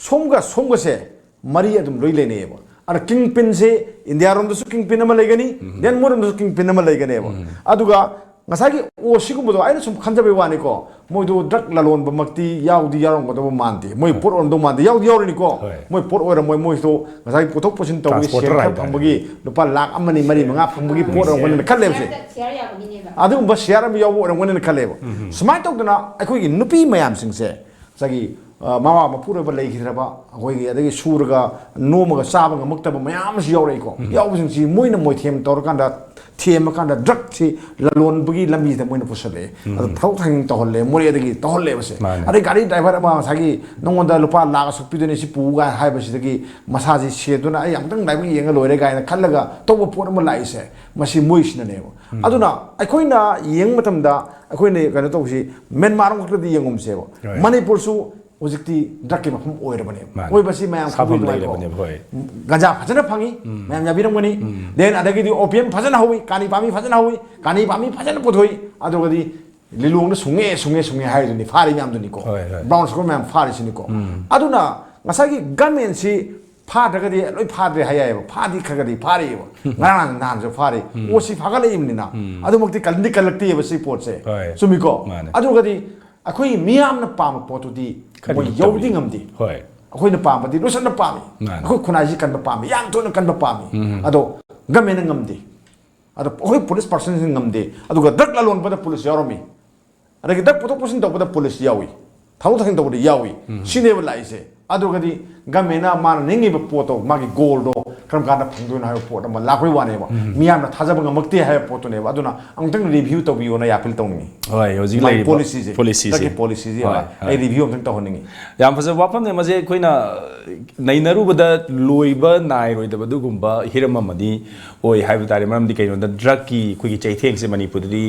ꯁꯣꯝꯒ ꯁꯣꯝꯒꯁꯦ ꯃꯔꯤ ꯑꯗꯨꯝ ꯂꯣꯏ ꯂꯩꯅꯩꯌꯦꯕ꯫ ꯑꯗ ꯀꯤꯡ ꯄꯤꯟꯁꯦ ꯏꯟꯗꯤꯌꯥꯔꯣꯝꯗꯁꯨ ꯀꯤꯡ ꯄꯤꯟ ꯑꯃ ꯂꯩꯒꯅꯤ, ꯗꯦꯟ ꯃꯣꯏꯔꯣꯝꯗꯁꯨ ꯀꯤꯡ ꯄꯤꯟ ꯑꯃ ꯂꯩꯒꯅꯦꯕ꯫ ꯑꯗꯨꯒ ꯉꯁꯥꯏꯒꯤ ꯑꯣ ꯁꯤꯒꯨꯝꯕꯗꯣ ꯑꯩꯅ ꯁꯨꯝ ꯈꯟꯖꯕꯩ ꯋꯥꯅꯤꯀꯣ, ꯃꯣꯏꯗꯣ ꯗ꯭ꯔꯒ ꯂꯂꯣꯟꯕꯃꯛꯇꯤ ꯌꯥꯎꯗꯤ ꯌꯥꯎꯔꯝꯒꯗꯕ ꯃꯥꯟꯗꯦ, ꯃꯣꯏ ꯄꯣꯠ ꯑꯣꯏꯔꯝꯗꯧ ꯃꯥꯟꯗꯦ, ꯌꯥꯎꯗꯤ ꯌꯥꯎꯔꯤꯅꯤꯀꯣ꯫ ꯍꯣꯏ꯫ ꯃꯣꯏ ꯄꯣꯠ ꯑꯣꯏꯔꯝꯃꯣꯏ, ꯃꯣꯏꯗꯣ ꯉꯁꯥꯏꯒꯤ ꯄꯨꯊꯣꯛ ꯄꯨꯁꯤꯟ ꯇꯧꯕꯒꯤ ꯁꯦꯟ Transporter ꯈꯔ ꯍꯥꯏꯇꯥꯔꯦ꯫ ꯐꯪꯕꯒꯤ ꯂꯨꯄꯥ ꯂꯥꯛ ꯑꯃꯅꯤ ꯃꯔꯤ ꯃꯉꯥ ꯐꯪꯕꯒꯤ ꯄꯣꯠ ꯑꯣꯏꯔꯝꯒꯅꯤꯅ ꯈꯜꯂꯦꯕꯁꯦ꯫ ꯁꯤꯌꯥꯔ ꯌꯥꯕꯒꯤꯅꯦꯕ꯫ ꯑꯗꯨꯒꯨꯝꯕ ꯁꯤꯌꯥꯔ ꯑꯃ ꯌꯥꯎꯕ ꯑꯣꯏꯔꯝꯒꯅꯤꯅ ꯈꯜꯂꯦꯕ꯫ ꯁꯨꯃꯥꯏꯅ ꯇꯧꯗꯅ ꯑꯩꯈꯣꯏꯒꯤ ꯅꯨꯄꯤ ꯃꯌꯥꯝꯁꯤꯡꯁꯦ ꯉꯁꯥꯏꯒꯤ, ꯑ, ꯃꯃꯥ ꯃꯄꯨꯔꯣꯏꯕ ꯂꯩꯈꯤꯗ꯭ꯔꯕ, ꯑꯩꯈꯣꯏꯒꯤ ꯑꯗꯒꯤ ꯁꯨꯔꯒ ꯅꯣꯝꯃꯒ ꯆꯥꯕ ꯉꯝꯃꯛꯇꯕ ꯃꯌꯥꯝ ꯑꯃꯁꯨ ꯌꯥꯎꯔꯛꯏꯀꯣ꯫ ꯌꯥꯎꯕꯁꯤꯡꯁꯤ ꯃꯣꯏꯅ ꯃꯣꯏꯊꯦꯝ ꯇꯧꯔꯀꯥꯟꯗ, ꯊꯦꯝꯃꯀꯥꯟꯗ ꯗ꯭ꯔꯒꯁꯤ ꯂꯂꯣꯟꯕꯒꯤ ꯂꯝꯕꯤꯗ ꯃꯣꯏꯅ ꯄꯨꯁꯜꯂꯛꯑꯦ꯫ ꯑꯗ ꯊꯕꯛ ꯊꯧꯁꯤꯟ ꯇꯧꯍꯜꯂꯦ, ꯃꯣꯔꯦꯗꯒꯤ ꯇꯧꯍꯜꯂꯦꯕꯁꯦ꯫ ꯃꯥꯅꯦ꯫ ꯑꯗꯩ ꯒꯥꯔꯤ ꯗ꯭ꯔꯥꯏꯚꯔ ꯑꯃ ꯉꯁꯥꯏꯒꯤ ꯅꯉꯣꯟꯗ ꯂꯨꯄꯥ ꯂꯥꯛ ꯑꯁꯨꯛ ꯄꯤꯗꯣꯏꯅꯦ ꯁꯤ ꯄꯨ ꯀꯥꯏꯅ ꯍꯥꯏꯕꯁꯤꯗꯒꯤ ꯃꯁꯥꯁꯤ ꯁꯦꯗꯨꯅ ꯑꯩ ꯑꯃꯨꯛꯇꯪ ꯂꯥꯏꯕꯛ ꯌꯦꯡꯉ ꯂꯣꯏꯔꯦ ꯀꯥꯏꯅ ꯈꯜꯂꯒ ꯇꯧꯕ ꯄꯣꯠ ꯑꯃ ꯂꯥꯛꯏꯁꯦ, ꯃꯁꯤ ꯃꯣꯏꯁꯤꯅꯅꯦꯕ꯫ ꯑꯗꯨꯅ ꯑꯩꯈꯣꯏꯅ ꯌꯦꯡꯕ ꯃꯇꯝꯗ ꯑꯩꯈꯣꯏꯅ ꯀꯩꯅꯣ ꯇꯧꯕꯁꯤ ꯃꯦꯟꯃꯥꯔ ꯈꯛꯇꯗꯤ ꯌꯦꯡꯉꯨꯝꯁꯦꯕ꯫ Right. ꯃꯅꯤꯄꯨꯔꯁꯨ ꯍꯧꯖꯤꯛꯇꯤ ꯗ꯭ꯔꯒꯀꯤ ꯃꯐꯝ ꯑꯣꯏꯔꯕꯅꯦꯕ꯫ ꯃꯥꯅꯦ꯫ ꯑꯣꯏꯕꯁꯤ ꯃꯌꯥꯝ ꯁꯥꯐꯝ ꯈꯪꯕꯤꯗ꯭ꯔꯣ? ꯂꯩꯔꯕꯅꯦꯕ, ꯍꯣꯏ꯫ ꯒꯟꯖꯥ ꯐꯖꯅ ꯐꯪꯉꯤ, ꯃꯌꯥꯝ ꯌꯥꯕꯤꯔꯝꯒꯅꯤ꯫ ꯗꯦꯟ ꯑꯗꯒꯤꯗꯤ ꯑꯣꯄꯤꯌꯝ ꯐꯖꯅ ꯍꯧꯋꯤ, ꯀꯥꯅꯤ ꯄꯥꯝꯕꯤ ꯐꯖꯅ ꯍꯧꯋꯤ, ꯀꯥꯅꯤ ꯄꯥꯝꯕꯤ ꯐꯖꯅ ꯄꯨꯊꯣꯛꯏ꯫ ꯑꯗꯨꯒꯗꯤ ꯂꯤꯂꯣꯡꯗ ꯁꯨꯡꯉꯦ ꯁꯨꯡꯉꯦ ꯁꯨꯡꯉꯦ ꯍꯥꯏꯗꯨꯅꯤ, ꯐꯥꯔꯤ ꯃꯌꯥꯝꯗꯨꯅꯤꯀꯣ꯫ ꯍꯣꯏ, ꯍꯣꯏ꯫ ꯕ꯭ꯔꯥꯎꯟ ꯁꯨꯒꯔ ꯃꯌꯥꯝ ꯐꯥꯔꯤꯁꯤꯅꯤꯀꯣ꯫ ꯑꯗꯨꯅ ꯉꯁꯥꯏꯒꯤ ꯒꯃꯦꯟꯁꯤ ꯐꯥꯗ꯭ꯔꯒꯗꯤ ꯂꯣꯏ ꯐꯥꯗ꯭ꯔꯦ ꯍꯥꯏ ꯌꯥꯏꯑꯕ꯫ ꯐꯥꯗꯤ ꯈꯔ ꯈꯔꯗꯤ ꯐꯥꯔꯤꯑꯕ꯫ ꯉꯔꯥꯡ ꯅꯍꯥꯟꯁꯨ ꯐꯥꯔꯤ꯫ ꯑꯣꯁꯤ ꯐꯥꯒꯠꯂꯛꯏꯕꯅꯤꯅ ꯑꯗꯨꯃꯛꯇꯤ ꯀꯟꯗꯤ ꯀꯜꯂꯛꯇꯦꯕ ꯁꯤ ꯄꯣꯠꯁꯦ꯫ ꯍꯣꯏ꯫ ꯆꯨꯝꯃꯤꯀꯣ? ꯃꯥꯅꯦ꯫ ꯑꯗꯨꯒꯗꯤ ꯑꯩꯈꯣꯏ ꯃꯤꯌꯥꯝꯅ ꯄꯥꯝꯕ ꯄꯣꯠꯇꯨꯗꯤ ꯈꯔꯗꯤ ꯃꯣꯏ ꯑꯗꯨꯝ ꯌꯧꯗꯤ ꯇꯧꯏ꯫ ꯉꯝꯗꯦ꯫ ꯍꯣꯏ꯫ ꯑꯩꯈꯣꯏꯅ ꯄꯥꯝꯕꯗꯤ ꯂꯣꯏꯁꯟꯕ ꯄꯥꯝꯃꯤ꯫ ꯃꯥꯅꯦ꯫ ꯑꯩꯈꯣꯏ ꯈꯨꯟꯅꯥꯏꯁꯤ ꯀꯟꯕ ꯄꯥꯝꯃꯤ, ꯌꯥꯝ ꯊꯨꯅ ꯀꯟꯕ ꯄꯥꯝꯃꯤ꯫ ꯑꯗꯣ ꯒꯃꯦꯟꯅ ꯉꯝꯗꯦ꯫ ꯑꯗꯣ ꯑꯩꯈꯣꯏ ꯄꯨꯂꯤꯁ ꯄꯥꯔꯁꯟꯁꯤꯡ ꯉꯝꯗꯦ꯫ ꯑꯗꯨꯒ ꯗ꯭ꯔꯒ ꯂꯂꯣꯟꯕꯗ ꯄꯨꯂꯤꯁ ꯌꯥꯎꯔꯝꯃꯤ꯫ ꯑꯗꯒꯤ ꯗ꯭ꯔꯒ ꯄꯨꯊꯣꯛ ꯄꯨꯁꯤꯟ ꯇꯧꯕꯗ ꯄꯨꯂꯤꯁ ꯌꯥꯎꯏ, ꯊꯕꯛ ꯊꯧꯁꯤꯟ ꯇꯧꯕꯗ ꯌꯥꯎꯏ꯫ ꯁꯤꯅꯦꯕ ꯂꯥꯛꯏꯁꯦ꯫ ꯑꯗꯨꯒꯗꯤ ꯒꯃꯦꯟꯅ ꯃꯥꯅ ꯅꯤꯡꯉꯤꯕ ꯄꯣꯠꯇꯣ, ꯃꯥꯒꯤ ꯒꯣꯜꯗꯣ ꯀꯔꯝ ꯀꯥꯟꯗ ꯐꯪꯗꯣꯏꯅꯣ ꯍꯥꯏꯕ ꯄꯣꯠ ꯑꯃ ꯂꯥꯛꯄꯩ ꯋꯥꯅꯦꯕ꯫ ꯃꯤꯌꯥꯝꯅ ꯊꯥꯖꯕ ꯉꯝꯃꯛꯇꯦ ꯍꯥꯏꯕ ꯄꯣꯠꯇꯨꯅꯦꯕ꯫ ꯑꯗꯨꯅ ꯑꯃꯨꯛꯇꯪ ꯔꯤꯚ꯭ꯌꯨ ꯇꯧꯕꯤꯌꯣꯅ ꯑꯩ ꯑꯄꯤꯜ ꯇꯧꯅꯤꯡꯉꯤ꯫ ꯍꯣꯏ, ꯍꯧꯖꯤꯛ ꯃꯥꯒꯤ ꯂꯩꯔꯤꯕ ꯄꯣꯂꯤꯁꯤꯁꯦ, ꯄꯣꯂꯤꯁꯤꯁꯦ꯫ ꯗ꯭ꯔꯒꯀꯤ ꯄꯣꯂꯤꯁꯤꯁꯦ ꯍꯣꯏ, ꯑꯃ ꯍꯣꯏ꯫ ꯑꯩ ꯔꯤꯚ꯭ꯌꯨ ꯑꯃꯇꯪ ꯇꯧꯍꯟꯅꯤꯡꯉꯤ꯫ ꯌꯥꯝ ꯐꯖꯕ ꯋꯥꯐꯝꯅꯦ꯫ ꯃꯁꯦ ꯑꯩꯈꯣꯏꯅ ꯅꯩꯅꯔꯨꯕꯗ ꯂꯣꯏꯕ ꯅꯥꯏꯔꯣꯏꯗꯕ ꯑꯗꯨꯒꯨꯝꯕ ꯍꯤꯔꯝ ꯑꯃꯗꯤ ꯑꯣꯏ ꯍꯥꯏꯕ ꯇꯥꯔꯦ꯫ ꯃꯔꯝꯗꯤ ꯀꯩꯅꯣꯗ ꯗ꯭ꯔꯒꯀꯤ ꯑꯩꯈꯣꯏꯒꯤ ꯆꯩꯊꯦꯡꯁꯦ ꯃꯅꯤꯄꯨꯔꯗꯗꯤ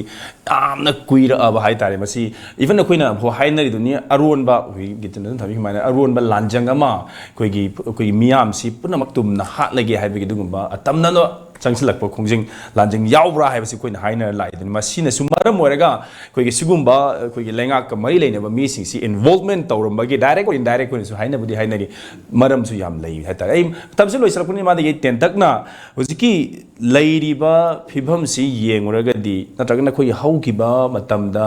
ꯌꯥꯝꯅ ꯀꯨꯏꯔꯛꯑꯕ ꯍꯥꯏ ꯇꯥꯔꯦ꯫ ꯃꯁꯤ ꯏꯚꯟ ꯑꯩꯈꯣꯏꯅ ꯍꯥꯏꯅꯔꯤꯗꯨꯅꯤ, ꯑꯔꯣꯟꯕ, ꯑꯩꯈꯣꯏꯒꯤ ꯒꯤꯇꯟꯗꯅ ꯊꯝꯕꯤ ꯁꯨꯃꯥꯏꯅ ꯑꯔꯣꯟꯕ ꯂꯥꯟꯖꯪ ꯑꯃ ꯑꯩꯈꯣꯏꯒꯤ, ꯑꯩꯈꯣꯏꯒꯤ ꯃꯤꯌꯥꯝꯁꯤ ꯄꯨꯝꯅꯃꯛ ꯇꯨꯝꯅ ꯍꯥꯠꯂꯒꯦ ꯍꯥꯏꯕꯒꯤ ꯑꯗꯨꯒꯨꯝꯕ ꯑꯇꯝꯅꯅ ꯆꯪꯁꯤꯜꯂꯛꯄ ꯈꯣꯡꯖꯤꯡ ꯂꯥꯟꯖꯤꯡ ꯌꯥꯎꯕ꯭ꯔꯥ ꯍꯥꯏꯕꯁꯤ ꯑꯩꯈꯣꯏꯅ ꯍꯥꯏꯅꯔ ꯂꯥꯛꯏꯗꯨꯅꯤ꯫ ꯃꯁꯤꯅꯁꯨ ꯃꯔꯝ ꯑꯣꯏꯔꯒ ꯑꯩꯈꯣꯏꯒꯤ ꯁꯤꯒꯨꯝꯕ ꯑꯩꯈꯣꯏꯒꯤ ꯂꯩꯉꯥꯛꯀ ꯃꯔꯤ ꯂꯩꯅꯕ ꯃꯤꯁꯤꯡꯁꯤ involvement ꯇꯧꯔꯝꯕꯒꯤ, direct or indirect ꯑꯣꯏꯅꯁꯨ ꯍꯥꯏꯅꯕꯨꯗꯤ ꯍꯥꯏꯅꯔꯤ, ꯃꯔꯝꯁꯨ ꯌꯥꯝ ꯂꯩ ꯍꯥꯏꯇꯥꯔꯦ꯫ ꯑꯩ ꯃꯇꯝꯁꯤ ꯂꯣꯏꯁꯤꯜꯂꯛꯄꯅꯤꯅ ꯃꯥꯗꯒꯤ ꯇꯦꯟꯇꯛꯅ ꯍꯧꯖꯤꯛꯀꯤ ꯂꯩꯔꯤꯕ ꯐꯤꯕꯝꯁꯤ ꯌꯦꯡꯉꯨꯔꯒꯗꯤ, ꯅꯠꯇ꯭ꯔꯒꯅ ꯑꯩꯈꯣꯏꯒꯤ ꯍꯧꯈꯤꯕ ꯃꯇꯝꯗ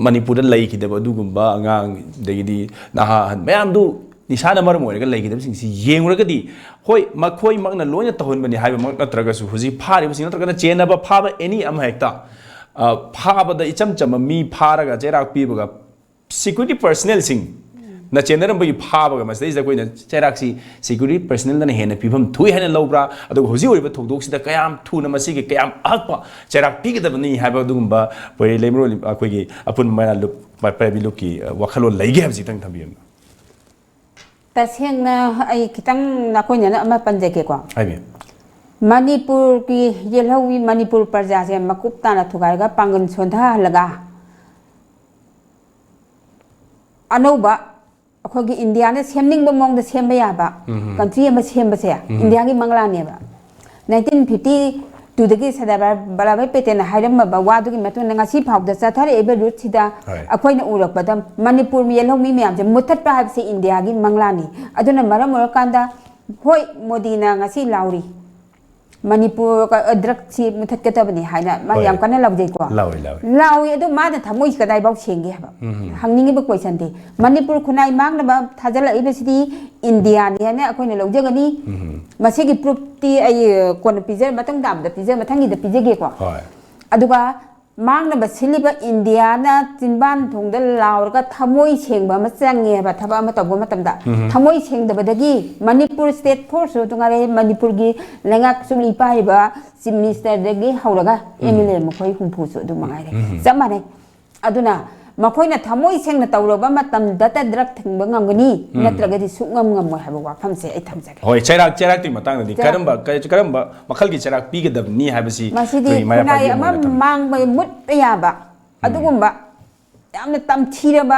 ꯃꯅꯤꯄꯨꯔꯗ ꯂꯩꯈꯤꯗꯕ ꯑꯗꯨꯒꯨꯝꯕ ꯑꯉꯥꯡ, ꯑꯗꯒꯤꯗꯤ ꯅꯍꯥ ꯑꯍꯟ ꯃꯌꯥꯝꯗꯨ ꯅꯤꯁꯥꯅ ꯃꯔꯝ ꯑꯣꯏꯔꯒ ꯂꯩꯈꯤꯗꯕꯁꯤꯡꯁꯤ ꯌꯦꯡꯉꯨꯔꯒꯗꯤ, ꯍꯣꯏ, ꯃꯈꯣꯏꯃꯛꯅ ꯂꯣꯏꯅ ꯇꯧꯍꯟꯕꯅꯤ ꯍꯥꯏꯕꯃꯛ ꯅꯠꯇ꯭ꯔꯒꯁꯨ, ꯍꯧꯖꯤꯛ ꯐꯥꯔꯤꯕꯁꯤꯡ ꯅꯠꯇ꯭ꯔꯒꯅ ꯆꯦꯟꯅꯕ ꯐꯥꯕ any ꯑꯃ ꯍꯦꯛꯇ, ꯑ, ꯐꯥꯕꯗ ꯏꯆꯝ ꯆꯝꯕ ꯃꯤ ꯐꯥꯔꯒ ꯆꯩꯔꯥꯛ ꯄꯤꯕꯒ security personnelꯁꯤꯡꯅ ꯆꯦꯟꯅꯔꯝꯕꯒꯤ ꯐꯥꯕꯒ ꯃꯁꯤꯗꯩꯁꯤꯗ ꯑꯩꯈꯣꯏꯅ ꯆꯩꯔꯥꯛꯁꯤ security personnelꯗꯅ ꯍꯦꯟꯅ ꯄꯤꯐꯝ ꯊꯣꯛꯏ ꯍꯥꯏꯅ ꯂꯧꯕ꯭ꯔꯥ? ꯑꯗꯨꯒ ꯍꯧꯖꯤꯛ ꯑꯣꯏꯔꯤꯕ ꯊꯧꯗꯣꯛꯁꯤꯗ ꯀꯌꯥꯝ ꯊꯨꯅ ꯃꯁꯤꯒꯤ ꯀꯌꯥꯝ ꯑꯍꯛꯄ ꯆꯩꯔꯥꯛ ꯄꯤꯒꯗꯕꯅꯤ ꯍꯥꯏꯕ ꯑꯗꯨꯒꯨꯝꯕ ꯑꯩꯈꯣꯏ ꯂꯩꯃꯔꯣꯜ ꯑꯩꯈꯣꯏꯒꯤ ꯑꯄꯨꯟꯕ ꯃꯌꯥ ꯂꯨꯞ, ꯄꯥꯏꯕꯤ ꯂꯨꯞꯀꯤ, ꯑ, ꯋꯥꯈꯜꯂꯣꯟ ꯂꯩꯒꯦ ꯍꯥꯏꯕꯁꯤ ꯈꯤꯇꯪ ꯊꯝꯕꯤꯌꯨ꯫ ꯇꯁꯦꯡꯅ ꯑꯩ ꯈꯤꯇꯪ ꯅꯈꯣꯏꯅꯅ ꯑꯃ ꯄꯟꯖꯒꯦꯀꯣ꯫ ꯍꯥꯏꯕꯤꯌꯨ꯫ ꯃꯅꯤꯄꯨꯔꯒꯤ ꯌꯦꯜꯍꯧꯃꯤ ꯃꯅꯤꯄꯨꯔ ꯄ꯭ꯔꯖꯥꯁꯦ ꯃꯀꯨꯞ ꯇꯥꯅ ꯊꯨꯒꯥꯏꯔꯒ ꯄꯥꯡꯒꯜ ꯁꯣꯟꯊꯍꯜꯂꯒ ꯑꯅꯧꯕ ꯑꯩꯈꯣꯏꯒꯤ ꯏꯟꯗꯤꯌꯥꯅ ꯁꯦꯝꯅꯤꯡꯕ ꯃꯑꯣꯡꯗ ꯁꯦꯝꯕ ꯌꯥꯕ ꯀꯟꯇ꯭ꯔꯤ ꯑꯃ ꯁꯦꯝꯕꯁꯦ ꯏꯟꯗꯤꯌꯥꯒꯤ ꯃꯪꯂꯥꯟꯅꯦꯕ꯫ ꯅꯥꯏꯟꯇꯤꯟ ꯐꯤꯐꯇꯤ ꯇꯨꯗꯒꯤ ꯁꯔꯗꯥꯔ ꯕꯜꯂꯥꯚꯥꯏ ꯄꯦꯇꯦꯜꯅ ꯍꯥꯏꯔꯝꯃꯕ ꯋꯥꯗꯨꯒꯤ ꯃꯇꯨꯡ ꯏꯟꯅ ꯉꯁꯤ ꯐꯥꯎꯗ ꯆꯠꯊꯔꯛꯏꯕ ꯔꯨꯠꯁꯤꯗ ꯍꯣꯏ꯫ ꯑꯩꯈꯣꯏꯅ ꯎꯔꯛꯄꯗ ꯃꯅꯤꯄꯨꯔ ꯌꯦꯜꯍꯧꯃꯤ ꯃꯌꯥꯝꯁꯦ ꯃꯨꯠꯊꯠꯄ ꯍꯥꯏꯕꯁꯤ ꯏꯟꯗꯤꯌꯥꯒꯤ ꯃꯪꯂꯥꯟꯅꯤ꯫ ꯑꯗꯨꯅ ꯃꯔꯝ ꯑꯣꯏꯔꯀꯥꯟꯗ ꯍꯣꯏ, ꯃꯣꯗꯤꯅ ꯉꯁꯤ ꯂꯥꯎꯔꯤ, ꯃꯅꯤꯄꯨꯔ ꯗ꯭ꯔꯒꯁꯤ ꯃꯨꯊꯠꯀꯗꯕꯅꯤ ꯍꯥꯏꯅ ꯃꯥ ꯍꯣꯏ꯫ ꯌꯥꯝ ꯀꯟꯅ ꯂꯥꯎꯖꯩꯀꯣ꯫ ꯂꯥꯎꯏ, ꯂꯥꯎꯏ꯫ ꯂꯥꯎꯏ, ꯑꯗꯣ ꯃꯥꯅ ꯊꯃꯣꯏꯁꯤ ꯀꯗꯥꯏꯐꯥꯎ ꯁꯦꯡꯒꯦ ꯍꯥꯏꯕ ꯍꯪꯅꯤꯡꯉꯤꯕ ꯀꯣꯏꯁꯟꯗꯤ꯫ ꯃꯅꯤꯄꯨꯔ ꯈꯨꯟꯅꯥꯏ ꯃꯥꯡꯅꯕ ꯊꯥꯖꯤꯜꯂꯛꯏꯕꯁꯤꯗꯤ ꯏꯟꯗꯤꯌꯥꯅꯤ ꯍꯥꯏꯅ ꯑꯩꯈꯣꯏꯅ ꯂꯧꯖꯒꯅꯤ꯫ ꯃꯁꯤꯒꯤ ꯄ꯭ꯔꯨꯐꯇꯤ ꯑꯩ ꯀꯣꯟꯅ ꯄꯤꯖ ꯃꯇꯨꯡ ꯇꯥꯕꯗ ꯄꯤꯖ ꯃꯊꯪꯒꯤꯗ ꯄꯤꯖꯒꯦꯀꯣ꯫ ꯍꯣꯏ꯫ ꯑꯗꯨꯒ ꯃꯥꯡꯅꯕ ꯁꯤꯜꯂꯤꯕ ꯏꯟꯗꯤꯌꯥꯅ ꯆꯤꯟꯕꯥꯟ ꯊꯣꯡꯗ ꯂꯥꯎꯔꯒ ꯊꯃꯣꯏ ꯁꯦꯡꯕ ꯑꯃ ꯆꯪꯉꯦ ꯍꯥꯏꯕ ꯊꯕꯛ ꯑꯃ ꯇꯧꯕ ꯃꯇꯝꯗ꯫ ꯊꯃꯣꯏ ꯁꯦꯡꯗꯕꯗꯒꯤ ꯃꯅꯤꯄꯨꯔ ꯁ꯭ꯇꯦꯠ ꯐꯣꯔꯁꯁꯨ ꯑꯗꯨ ꯉꯥꯏꯔꯦ, ꯃꯅꯤꯄꯨꯔꯒꯤ ꯂꯩꯉꯥꯛ ꯆꯨꯞꯂꯤ ꯄꯥꯏꯔꯤꯕ ꯆꯤꯐ ꯃꯤꯅꯤꯁꯇꯔꯗꯒꯤ ꯍꯧꯔꯒ ꯑꯦꯝ ꯑꯦꯜ ꯑꯦ ꯃꯈꯣꯏ ꯍꯨꯝꯐꯨꯁꯨ ꯑꯗꯨ ꯃꯉꯥꯏꯔꯦ꯫ ꯆꯞ ꯃꯥꯟꯅꯩ꯫ ꯑꯗꯨꯅ ꯃꯈꯣꯏꯅ ꯊꯃꯣꯏ ꯁꯦꯡꯅ ꯇꯧꯔꯕ ꯃꯇꯝꯗꯇ ꯗ꯭ꯔꯒ ꯊꯤꯡꯕ ꯉꯝꯒꯅꯤ, ꯅꯠꯇ꯭ꯔꯒꯗꯤ ꯁꯨꯛꯉꯝ ꯉꯝꯃꯣꯏ ꯍꯥꯏꯕ ꯋꯥꯐꯝꯁꯦ ꯑꯩ ꯊꯝꯖꯒꯦ꯫ ꯍꯣꯏ, ꯆꯩꯔꯥꯛ, ꯆꯩꯔꯥꯛꯇꯨꯒꯤ ꯃꯇꯥꯡꯗꯗꯤ ꯆꯩꯔꯥꯛ꯫ ꯀꯔꯝꯕ, ꯀꯔꯝꯕ ꯃꯈꯜꯒꯤ ꯆꯩꯔꯥꯛ ꯄꯤꯒꯗꯕꯅꯤ ꯍꯥꯏꯕꯁꯤ ꯃꯁꯤꯗꯤ ꯑꯩꯈꯣꯏꯒꯤ ꯃꯩꯔꯥ ꯈꯨꯟꯅꯥꯏ ꯄꯥꯏꯕꯤ ꯑꯃ ꯑꯃꯅ ꯊꯝꯕꯤ꯫ ꯃꯥꯡꯕ ꯃꯨꯠꯄ ꯌꯥꯕ ꯑꯗꯨꯒꯨꯝꯕ ꯌꯥꯝꯅ ꯇꯝꯊꯤꯔꯕ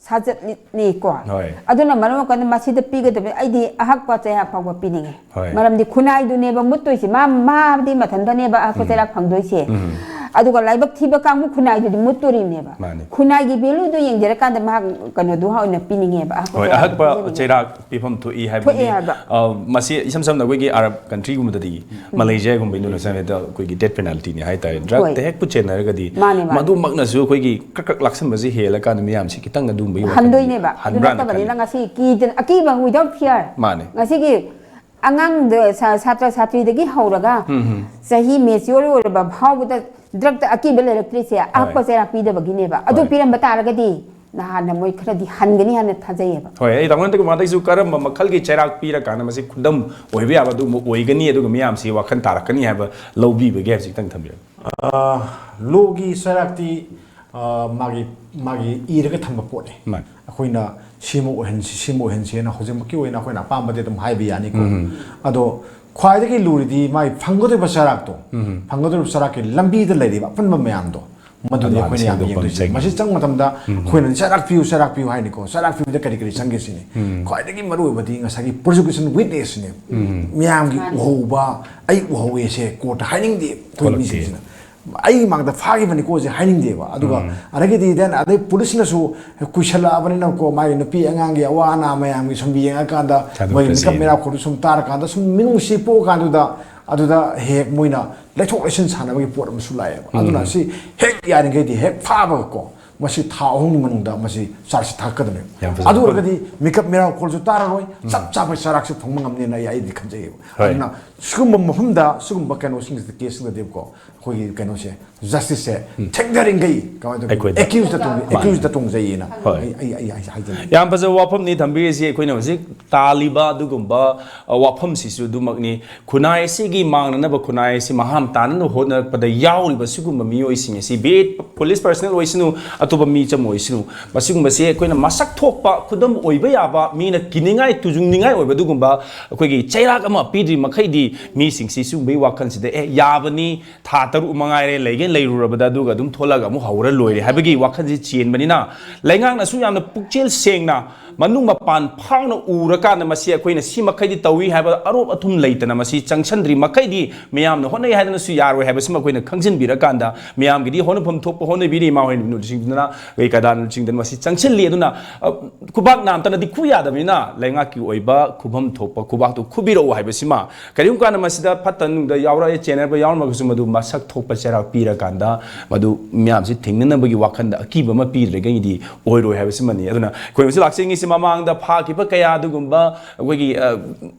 ꯁꯥꯖꯠꯅꯤꯀꯣ꯫ ꯍꯣꯏ꯫ ꯑꯗꯨꯅ ꯃꯔꯝ ꯑꯣꯏꯔꯀꯥꯟꯗ ꯃꯁꯤꯗ ꯄꯤꯒꯗꯕꯅꯤ꯫ ꯑꯩꯗꯤ ꯑꯍꯛꯄ ꯆꯩꯔꯥꯛ ꯐꯥꯎꯕ ꯄꯤꯅꯤꯡꯉꯦ꯫ ꯍꯣꯏ꯫ ꯃꯔꯝꯗꯤ ꯈꯨꯟꯅꯥꯏꯗꯨꯅꯦꯕ ꯃꯨꯠꯇꯣꯏꯁꯦ꯫ ꯃꯥ ꯃꯥꯗꯤ ꯃꯊꯟꯇꯅꯦꯕ ꯑꯍꯛꯄ ꯎꯝ꯫ ꯆꯩꯔꯥꯛ ꯐꯪꯗꯣꯏꯁꯦ꯫ ꯎꯝ꯫ ꯑꯗꯨꯒ ꯂꯥꯏꯕꯛ ꯊꯤꯕ ꯀꯥꯡꯕꯨ ꯈꯨꯟꯅꯥꯏꯗꯨꯗꯤ ꯃꯨꯠꯇꯣꯔꯤꯕꯅꯦꯕ꯫ ꯃꯥꯅꯤ꯫ ꯈꯨꯟꯅꯥꯏꯒꯤ ꯚꯦꯂꯨꯗꯨ ꯌꯦꯡꯖꯔꯀꯥꯟꯗ ꯃꯍꯥꯛ ꯀꯩꯅꯣꯗꯨ ꯑꯣꯏꯅ ꯄꯤꯅꯤꯡꯉꯦꯕ꯫ ꯑꯍꯛꯄ ꯍꯣꯏ, ꯆꯩꯔꯥꯛ ꯑꯍꯛꯄ ꯄꯤꯖꯅꯤꯡꯉꯦ꯫ ꯆꯩꯔꯥꯛ ꯄꯤꯐꯝ ꯊꯣꯛꯏ ꯍꯥꯏꯕꯗꯤ ꯊꯣꯛꯑꯦ ꯍꯥꯏꯕ꯫ ꯑ, ꯃꯁꯤ ꯏꯁꯝ ꯁꯝꯅ ꯑꯩꯈꯣꯏꯒꯤ ꯑꯔꯕ ꯀꯟꯇ꯭ꯔꯤꯒꯨꯝꯕꯗꯗꯤ, ꯃꯂꯦꯁꯤꯌꯥꯒꯨꯝꯕ, ꯏꯟꯗꯣꯅꯦꯁꯤꯌꯥꯗ ꯑꯩꯈꯣꯏꯒꯤ ꯗꯦꯠ ꯄꯦꯅꯥꯜꯇꯤꯅꯤ ꯍꯥꯏꯇꯥꯔꯦ꯫ ꯗ꯭ꯔꯒꯇ ꯍꯣꯏ꯫ ꯍꯦꯛ ꯄꯨꯠꯆꯦꯟꯅꯔꯒꯗꯤ ꯃꯥꯅꯦ, ꯃꯥꯅꯦ꯫ ꯃꯗꯨꯃꯛꯅꯁꯨ ꯑꯩꯈꯣꯏꯒꯤ ꯀ꯭ꯔꯛ ꯀ꯭ꯔꯛ ꯂꯥꯛꯁꯟꯕꯁꯤ ꯍꯦꯜꯂꯀꯥꯟꯗ ꯃꯤꯌꯥꯝꯁꯤ ꯈꯤꯇꯪ ꯑꯗꯨꯝꯕꯒꯤ ꯋꯥꯈꯜꯗꯤ ꯍꯟꯗꯣꯏꯅꯦꯕ꯫ ꯑꯗꯨ ꯍꯟꯕ꯭ꯔꯥꯅ ꯅꯠꯇꯕꯅꯤꯅ ꯈꯜꯂꯤ꯫ ꯉꯁꯤ ꯀꯤꯗꯅ ꯑꯀꯤꯕ without fear꯫ ꯃꯥꯅꯦ꯫ ꯉꯁꯤꯒꯤ ꯑꯉꯥꯡꯗ ꯁꯥ- ꯁꯥꯇ꯭ꯔ ꯁꯥꯇ꯭ꯔꯤꯗꯒꯤ ꯍꯧꯔꯒ ꯎꯝ, ꯎꯝ꯫ ꯆꯍꯤ mature ꯑꯣꯏꯔꯕ ꯐꯥꯎꯕꯗ ꯗ꯭ꯔꯒꯇ ꯑꯀꯤꯕ ꯂꯩꯔꯛꯇ꯭ꯔꯤꯁꯦ ꯑꯍꯛꯄ ꯆꯩꯔꯥꯛ ꯄꯤꯗꯕꯒꯤꯅꯦꯕ꯫ ꯑꯗꯨ ꯍꯣꯏ꯫ ꯄꯤꯔꯝꯕ ꯇꯥꯔꯒꯗꯤ ꯅꯍꯥꯟꯅ ꯃꯣꯏ ꯈꯔꯗꯤ ꯍꯟꯒꯅꯤ ꯍꯥꯏꯅ ꯊꯥꯖꯩꯌꯦꯕ꯫ ꯍꯣꯏ, ꯑꯩ ꯇꯥꯃꯣ ꯅꯟꯗꯀꯨꯃꯥꯔꯗꯒꯤꯁꯨ ꯀꯔꯝꯕ ꯃꯈꯜꯒꯤ ꯆꯩꯔꯥꯛ ꯄꯤꯔꯀꯥꯟꯗ ꯃꯁꯤ ꯈꯨꯗꯝ ꯑꯣꯏꯕ ꯌꯥꯕ ꯑꯗꯨꯒꯨꯝꯕ ꯑꯣꯏꯒꯅꯤ, ꯑꯗꯨꯒ ꯃꯤꯌꯥꯝꯁꯤ ꯋꯥꯈꯜ ꯇꯥꯔꯛꯀꯅꯤ ꯍꯥꯏꯕ ꯂꯧꯕꯤꯕꯒꯦ ꯍꯥꯏꯕꯁꯤ ꯈꯤꯇꯪ ꯊꯝꯕꯤꯔꯝꯃꯨ꯫ ꯂꯣꯒꯤ ꯆꯩꯔꯥꯛꯇꯤ ꯑ, ꯃꯥꯒꯤ ꯃꯥꯒꯤ ꯏꯔꯒ ꯊꯝꯕ ꯄꯣꯠꯅꯤ꯫ ꯃꯥꯅꯤ꯫ ꯑꯩꯈꯣꯏꯅ ꯁꯤꯃ ꯑꯣꯏꯍꯟꯁꯤ, ꯁꯤꯃ ꯑꯣꯏꯍꯟꯁꯤꯅ ꯍꯧꯖꯤꯛꯃꯛꯀꯤ ꯑꯣꯏꯅ ꯑꯩꯈꯣꯏꯅ ꯑꯄꯥꯝꯕꯗꯤ ꯑꯗꯨꯝ ꯍꯥꯏꯕ ꯌꯥꯅꯤꯀꯣ꯫ ꯎꯝ꯫ ꯑꯗꯣ ꯈ꯭ꯋꯥꯏꯗꯒꯤ ꯂꯨꯔꯤꯗꯤ ꯃꯥꯒꯤ ꯐꯪꯒꯗꯧꯔꯤꯕ ꯆꯩꯔꯥꯛꯇꯣ, ꯎꯝ꯫ ꯐꯪꯒꯗꯧꯔꯤꯕ ꯆꯩꯔꯥꯛꯀꯤ ꯂꯝꯕꯤꯗ ꯂꯩꯔꯤꯕ ꯑꯄꯨꯟꯕ ꯃꯌꯥꯝꯗꯣ, ꯃꯗꯨꯅꯤ ꯑꯗꯨ ꯑꯩꯈꯣꯏꯅ ꯌꯥꯝ ꯁꯦꯡꯗꯣꯛꯄ ꯑꯃ ꯌꯦꯡꯗꯣꯏꯁꯦ꯫ ꯆꯪꯉꯤ꯫ ꯃꯁꯤ ꯆꯪꯕ ꯃꯇꯝꯗ ꯎꯝ꯫ ꯑꯩꯈꯣꯏꯅ ꯆꯩꯔꯥꯛ ꯄꯤꯌꯨ, ꯆꯩꯔꯥꯛ ꯄꯤꯌꯨ ꯍꯥꯏꯅꯤꯀꯣ꯫ ꯆꯩꯔꯥꯛ ꯄꯤꯕꯗ ꯀꯔꯤ ꯀꯔꯤ ꯆꯪꯒꯦ ꯁꯤꯅꯤ꯫ ꯎꯝ꯫ ꯈ꯭ꯋꯥꯏꯗꯒꯤ ꯃꯔꯨꯑꯣꯏꯕꯗꯤ ꯉꯁꯥꯏꯒꯤ production witnessꯅꯦ꯫ ꯎꯝ꯫ ꯃꯤꯌꯥꯝꯒꯤ ꯎꯍꯧꯕ, ꯑꯩ ꯎꯍꯧꯋꯦꯁꯦ courtꯇ ꯍꯥꯏꯅꯤꯡꯗꯦ ꯑꯩꯈꯣꯏ ꯊꯣꯛꯂꯛꯇꯦ꯫ ꯃꯤꯁꯤꯡꯁꯤꯅ꯫ ꯑꯩꯒꯤ ꯃꯥꯡꯗ ꯐꯥꯈꯤꯕꯅꯤꯀꯣ ꯁꯦ ꯍꯥꯏꯅꯤꯡꯗꯦꯕ꯫ ꯑꯗꯨꯒ ꯎꯝ꯫ ꯑꯗꯒꯤꯗꯤ then ꯑꯗꯩ ꯄꯨꯂꯤꯁꯅꯁꯨ ꯀꯨꯏꯁꯜꯂꯛꯑꯕꯅꯤꯅꯀꯣ, ꯃꯥꯒꯤ ꯅꯨꯄꯤ ꯑꯉꯥꯡꯒꯤ ꯑꯋꯥ ꯑꯅꯥ ꯃꯌꯥꯝꯒꯤ ꯁꯨꯝ ꯌꯦꯡꯉꯀꯥꯟꯗ, ꯃꯣꯏ ꯊꯥꯗꯣꯛꯄꯁꯦ꯫ ꯃꯤꯀꯞ ꯃꯤꯔꯥꯎꯈꯣꯗꯨ ꯁꯨꯝ ꯇꯥꯔꯀꯥꯟꯗ ꯁꯨꯝ ꯃꯤꯅꯨꯡꯁꯤ ꯄꯣꯛꯑꯀꯥꯟꯗꯨꯗ, ꯑꯗꯨꯗ ꯍꯦꯛ ꯃꯣꯏꯅ ꯂꯩꯊꯣꯛ ꯂꯩꯁꯤꯟ ꯁꯥꯟꯅꯕꯒꯤ ꯄꯣꯠ ꯑꯃꯁꯨ ꯂꯥꯛꯑꯦꯕ꯫ ꯎꯝ꯫ ꯑꯗꯨꯅ ꯁꯤ ꯍꯦꯛ ꯌꯥꯔꯤꯈꯩꯗꯤ ꯍꯦꯛ ꯐꯥꯕꯒꯀꯣ, ꯃꯁꯤ ꯊꯥ ꯑꯍꯨꯝꯒꯤ ꯃꯅꯨꯡꯗ ꯃꯁꯤ chargeꯁꯤ ꯊꯥꯔꯛꯀꯗꯕꯅꯦꯕ꯫ ꯌꯥꯝ ꯐꯖꯕ꯫ ꯑꯗꯨ ꯑꯣꯏꯔꯒꯗꯤ ꯃꯤꯀꯞ ꯃꯤꯔꯥꯎꯈꯣꯜꯁꯨ ꯇꯥꯔꯔꯣꯏ, ꯆꯞ ꯆꯥꯕ ꯆꯩꯔꯥꯛꯁꯨ ꯐꯪꯕ ꯉꯝꯅꯦꯅ ꯑꯩ, ꯑꯩꯗꯤ ꯈꯟꯖꯩꯌꯦꯕ꯫ ꯍꯣꯏ꯫ ꯑꯗꯨꯅ ꯁꯤꯒꯨꯝꯕ ꯃꯐꯝꯗ, ꯁꯤꯒꯨꯝꯕ ꯀꯩꯅꯣꯁꯤꯡꯁꯤꯗ, caseꯁꯤꯡꯗꯗꯤꯀꯣ, ꯑꯩꯈꯣꯏꯒꯤ ꯀꯩꯅꯣꯁꯦ, justiceꯁꯦ ꯊꯦꯡꯊꯔꯤꯈꯩ ꯀꯃꯥꯏꯅ ꯇꯧꯒꯦ? ꯑꯩꯈꯣꯏꯗ꯫ Accusedꯇ ꯇꯣꯡ-, ꯃꯥꯅꯦ꯫ accusedꯇ ꯇꯣꯡꯖꯩꯌꯦꯅ ꯍꯣꯏ꯫ ꯑꯩ, ꯑꯩ, ꯑꯩ, ꯑꯩ ꯍꯥꯏꯖꯅꯤꯡꯉꯤ꯫ ꯌꯥꯝ ꯐꯖꯕ ꯋꯥꯐꯝꯅꯤ ꯊꯝꯕꯤꯔꯤꯁꯤ꯫ ꯑꯩꯈꯣꯏꯅ ꯍꯧꯖꯤꯛ ꯇꯥꯜꯂꯤꯕ ꯑꯗꯨꯒꯨꯝꯕ, ꯑ, ꯋꯥꯐꯝꯁꯤꯁꯨ ꯑꯗꯨꯃꯛꯅꯤ꯫ ꯈꯨꯟꯅꯥꯏ ꯑꯁꯤꯒꯤ ꯃꯥꯡꯅꯅꯕ, ꯈꯨꯟꯅꯥꯏ ꯑꯁꯤ ꯃꯍꯥꯝ ꯇꯥꯅꯅꯕ ꯍꯣꯠꯅꯔꯛꯄꯗ ꯌꯥꯎꯔꯤꯕ ꯁꯤꯒꯨꯝꯕ ꯃꯤꯑꯣꯏꯁꯤꯡ ꯑꯁꯤ, be it police personnel ꯑꯣꯏꯁꯅꯨ, ꯑꯇꯣꯞꯄ ꯑꯇꯣꯞꯄ ꯃꯤ ꯆꯝ ꯑꯣꯏꯁꯅꯨ, ꯃꯁꯤꯒꯨꯝꯕꯁꯦ ꯑꯩꯈꯣꯏꯅ ꯃꯁꯛ ꯊꯣꯛꯄ, ꯈꯨꯗꯝ ꯑꯣꯏꯕ ꯌꯥꯕ, ꯃꯤꯅ ꯀꯤꯅꯤꯡꯉꯥꯏ, ꯇꯨꯖꯨꯡꯅꯤꯡꯉꯥꯏ ꯑꯣꯏꯕ ꯑꯗꯨꯒꯨꯝꯕ ꯑꯩꯈꯣꯏꯒꯤ ꯆꯩꯔꯥꯛ ꯑꯃ ꯄꯤꯗ꯭ꯔꯤ ꯃꯈꯩꯗꯤ ꯃꯤꯁꯤꯡꯁꯤ ꯁꯤꯒꯨꯝꯕꯒꯤ ꯋꯥꯈꯜꯁꯤꯗ, "ꯑꯦ, ꯌꯥꯕꯅꯤ, ꯊꯥ ꯇꯔꯨꯛ ꯃꯉꯥꯏꯔꯦ, ꯂꯩꯒꯦ ꯂꯩꯔꯨꯔꯕꯗ, ꯑꯗꯨꯒ ꯑꯗꯨꯝ ꯊꯣꯛꯂꯒ ꯑꯃꯨꯛ ꯍꯧꯔ ꯂꯣꯏꯔꯦ" ꯍꯥꯏꯕꯒꯤ ꯋꯥꯈꯜꯁꯤ ꯆꯦꯟꯕꯅꯤꯅ, ꯂꯩꯉꯥꯛꯅꯁꯨ ꯌꯥꯝꯅ ꯄꯨꯛꯆꯦꯜ ꯁꯦꯡꯅ ꯃꯅꯨꯡ ꯃꯄꯥꯟ ꯐꯥꯎꯅ ꯎꯔꯀꯥꯟꯗ ꯃꯁꯤ ꯑꯩꯈꯣꯏꯅ ꯁꯤ ꯃꯈꯩꯗꯤ ꯇꯧꯏ ꯍꯥꯏꯕ ꯑꯔꯣꯞ ꯑꯊꯨꯝ ꯂꯩꯇꯅ ꯃꯁꯤ ꯆꯪꯁꯤꯟꯗ꯭ꯔꯤ ꯃꯈꯩꯗꯤ ꯃꯌꯥꯝꯅ ꯍꯣꯠꯅꯩ ꯍꯥꯏꯗꯅꯁꯨ ꯌꯥꯔꯣꯏ ꯍꯥꯏꯕꯁꯤꯃ ꯑꯩꯈꯣꯏꯅ ꯈꯪꯖꯤꯟꯕꯤꯔꯀꯥꯟꯗ, ꯃꯌꯥꯝꯒꯤꯗꯤ ꯍꯣꯠꯅꯐꯝ ꯊꯣꯛꯄ ꯍꯣꯠꯅꯕꯤꯔꯤ, ꯏꯃꯥ ꯍꯣꯏꯅ ꯂꯨꯆꯤꯡꯗꯅ, ꯀꯩ ꯀꯗꯥꯅ ꯂꯨꯆꯤꯡꯗꯅ ꯃꯁꯤ ꯆꯪꯁꯤꯜꯂꯤ꯫ ꯑꯗꯨꯅ, ꯑ, ꯈꯨꯕꯥꯛ ꯅꯥꯝꯇꯅꯗꯤ ꯈꯨ ꯌꯥꯗꯕꯅꯤꯅ, ꯂꯩꯉꯥꯛꯀꯤ ꯑꯣꯏꯕ ꯈꯨꯐꯝ ꯊꯣꯛꯄ ꯈꯨꯕꯥꯛꯇꯨ ꯈꯨꯕꯤꯔꯛꯎ ꯍꯥꯏꯕꯁꯤꯃ꯫ ꯀꯔꯤꯒꯨꯝꯕ ꯀꯥꯟꯗ ꯃꯁꯤꯗ ꯐꯠꯇ ꯅꯨꯡꯗ ꯌꯥꯎꯔꯛꯑꯦ, ꯆꯦꯟꯅꯕ ꯌꯥꯎꯔꯝꯃꯒꯁꯨ, ꯃꯗꯨ ꯃꯁꯛ ꯊꯣꯛꯄ ꯆꯩꯔꯥꯛ ꯄꯤꯔꯀꯥꯟꯗ ꯃꯗꯨ ꯃꯌꯥꯝꯁꯤ ꯊꯦꯡꯅꯅꯕꯒꯤ ꯋꯥꯈꯜꯗ ꯑꯀꯤꯕ ꯑꯃ ꯄꯤꯗ꯭ꯔꯒꯗꯤ ꯑꯣꯏꯔꯣꯏ ꯍꯥꯏꯕꯁꯤꯃꯅꯤ꯫ ꯑꯗꯨꯅ ꯑꯩꯈꯣꯏ ꯍꯧꯖꯤꯛ ꯂꯥꯛꯆꯅꯤꯡꯉꯤꯁꯤ, ꯃꯃꯥꯡꯗ ꯐꯥꯈꯤꯕ ꯀꯌꯥ ꯑꯗꯨꯒꯨꯝꯕ ꯑꯩꯈꯣꯏꯒꯤ, ꯑ,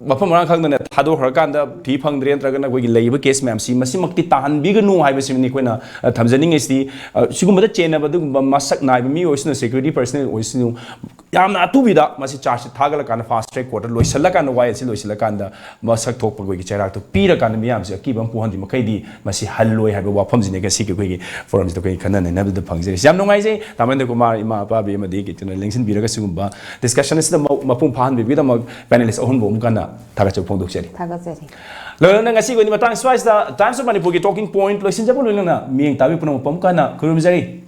ꯃꯐꯝ ꯃꯔꯥꯡ ꯈꯪꯗꯅ ꯊꯥꯗꯣꯛꯈ꯭ꯔꯀꯥꯟꯗ ꯊꯤ ꯐꯪꯗ꯭ꯔꯦ, ꯅꯠꯇ꯭ꯔꯒꯅ ꯑꯩꯈꯣꯏꯒꯤ ꯂꯩꯔꯤꯕ ꯀꯦꯁ ꯃꯌꯥꯝꯁꯤ ꯃꯁꯤꯃꯛꯇꯤ ꯇꯥꯍꯟꯕꯤꯒꯅꯨ ꯍꯥꯏꯕꯁꯤꯃꯅꯤ ꯑꯩꯈꯣꯏꯅ, ꯑ, ꯊꯝꯖꯅꯤꯡꯉꯤꯁꯤ꯫ ꯑ, ꯁꯤꯒꯨꯝꯕꯗ ꯆꯦꯟꯅꯕ ꯑꯗꯨꯒꯨꯝꯕ ꯃꯁꯛ ꯅꯥꯏꯕ ꯃꯤ ꯑꯣꯏꯁꯅꯨ, ꯁꯦꯀ꯭ꯌꯨꯔꯤꯇꯤ ꯄꯔꯁꯅꯦꯜ ꯑꯣꯏꯁꯅꯨ, ꯌꯥꯝꯅ ꯑꯊꯨꯕꯤꯗ ꯃꯁꯤ ꯆꯥꯔꯖꯁꯤ ꯊꯥꯒꯠꯂꯀꯥꯟꯗ ꯐꯥꯁ ꯇ꯭ꯔꯦꯛ ꯀꯣꯔꯠꯇ ꯂꯣꯏꯁꯤꯜꯂꯀꯥꯟꯗ, ꯋꯥꯌꯦꯜꯁꯤ ꯂꯣꯏꯁꯤꯜꯂꯀꯥꯟꯗ ꯃꯁꯛ ꯊꯣꯛꯄ ꯑꯩꯈꯣꯏꯒꯤ ꯆꯩꯔꯥꯛꯇꯣ ꯄꯤꯔꯀꯥꯟꯗ ꯃꯤꯌꯥꯝꯁꯦ ꯑꯀꯤꯕ ꯑꯃ ꯄꯣꯛꯍꯟꯗ꯭ꯔꯤ ꯃꯈꯩꯗꯤ ꯃꯁꯤ ꯍꯜꯂꯣꯏ ꯍꯥꯏꯕ ꯋꯥꯐꯝꯁꯤꯅꯤ ꯉꯁꯤꯒꯤ ꯑꯩꯈꯣꯏꯒꯤ ꯐꯣꯔꯝꯁꯤꯗ ꯑꯩꯈꯣꯏ ꯈꯟꯅ ꯅꯩꯅꯕꯗ ꯐꯪꯖꯔꯤꯁꯤ꯫ ꯌꯥꯝ ꯅꯨꯡꯉꯥꯏꯖꯩ ꯇꯥꯃꯦꯟꯗ꯭ꯔ ꯀꯨꯃꯥꯔ, ꯏꯃꯥ ꯑꯄꯥꯕꯤ ꯑꯃꯗꯤ ꯀꯩꯅꯣ ꯂꯦꯡꯁꯤꯟꯕꯤꯔꯒ ꯁꯤꯒꯨꯝꯕ ꯗꯤꯁꯀꯁꯟ ꯑꯁꯤꯗ ꯃ-, ꯃꯄꯨꯡ ꯐꯥꯍꯟꯕꯤꯕꯒꯤꯗꯃꯛ ꯄꯦꯅꯦꯂꯤꯁ ꯑꯍꯨꯝꯕꯨ ꯑꯃꯨꯛ ꯍꯟꯅ ꯊꯥꯒꯠꯆꯕ ꯐꯣꯡꯗꯣꯛꯆꯔꯤ꯫ ꯊꯥꯒꯠꯆꯔꯤ꯫ ꯂꯣꯏꯅꯅ ꯉꯁꯤꯒꯤ ꯑꯣꯏꯅ ꯃꯇꯥꯡ ꯁ꯭ꯋꯥꯏꯁꯤꯗ Times of Manipurꯒꯤ talking point ꯂꯣꯏꯁꯤꯟꯖꯕ ꯂꯣꯏꯅꯅ ꯃꯤꯠꯌꯦꯡ ꯇꯥꯕꯤ ꯄꯨꯝꯅꯃꯛꯄꯨ ꯑꯃꯨꯛ ꯍꯟꯅ ꯈꯨꯔꯨꯝꯖꯔꯤ꯫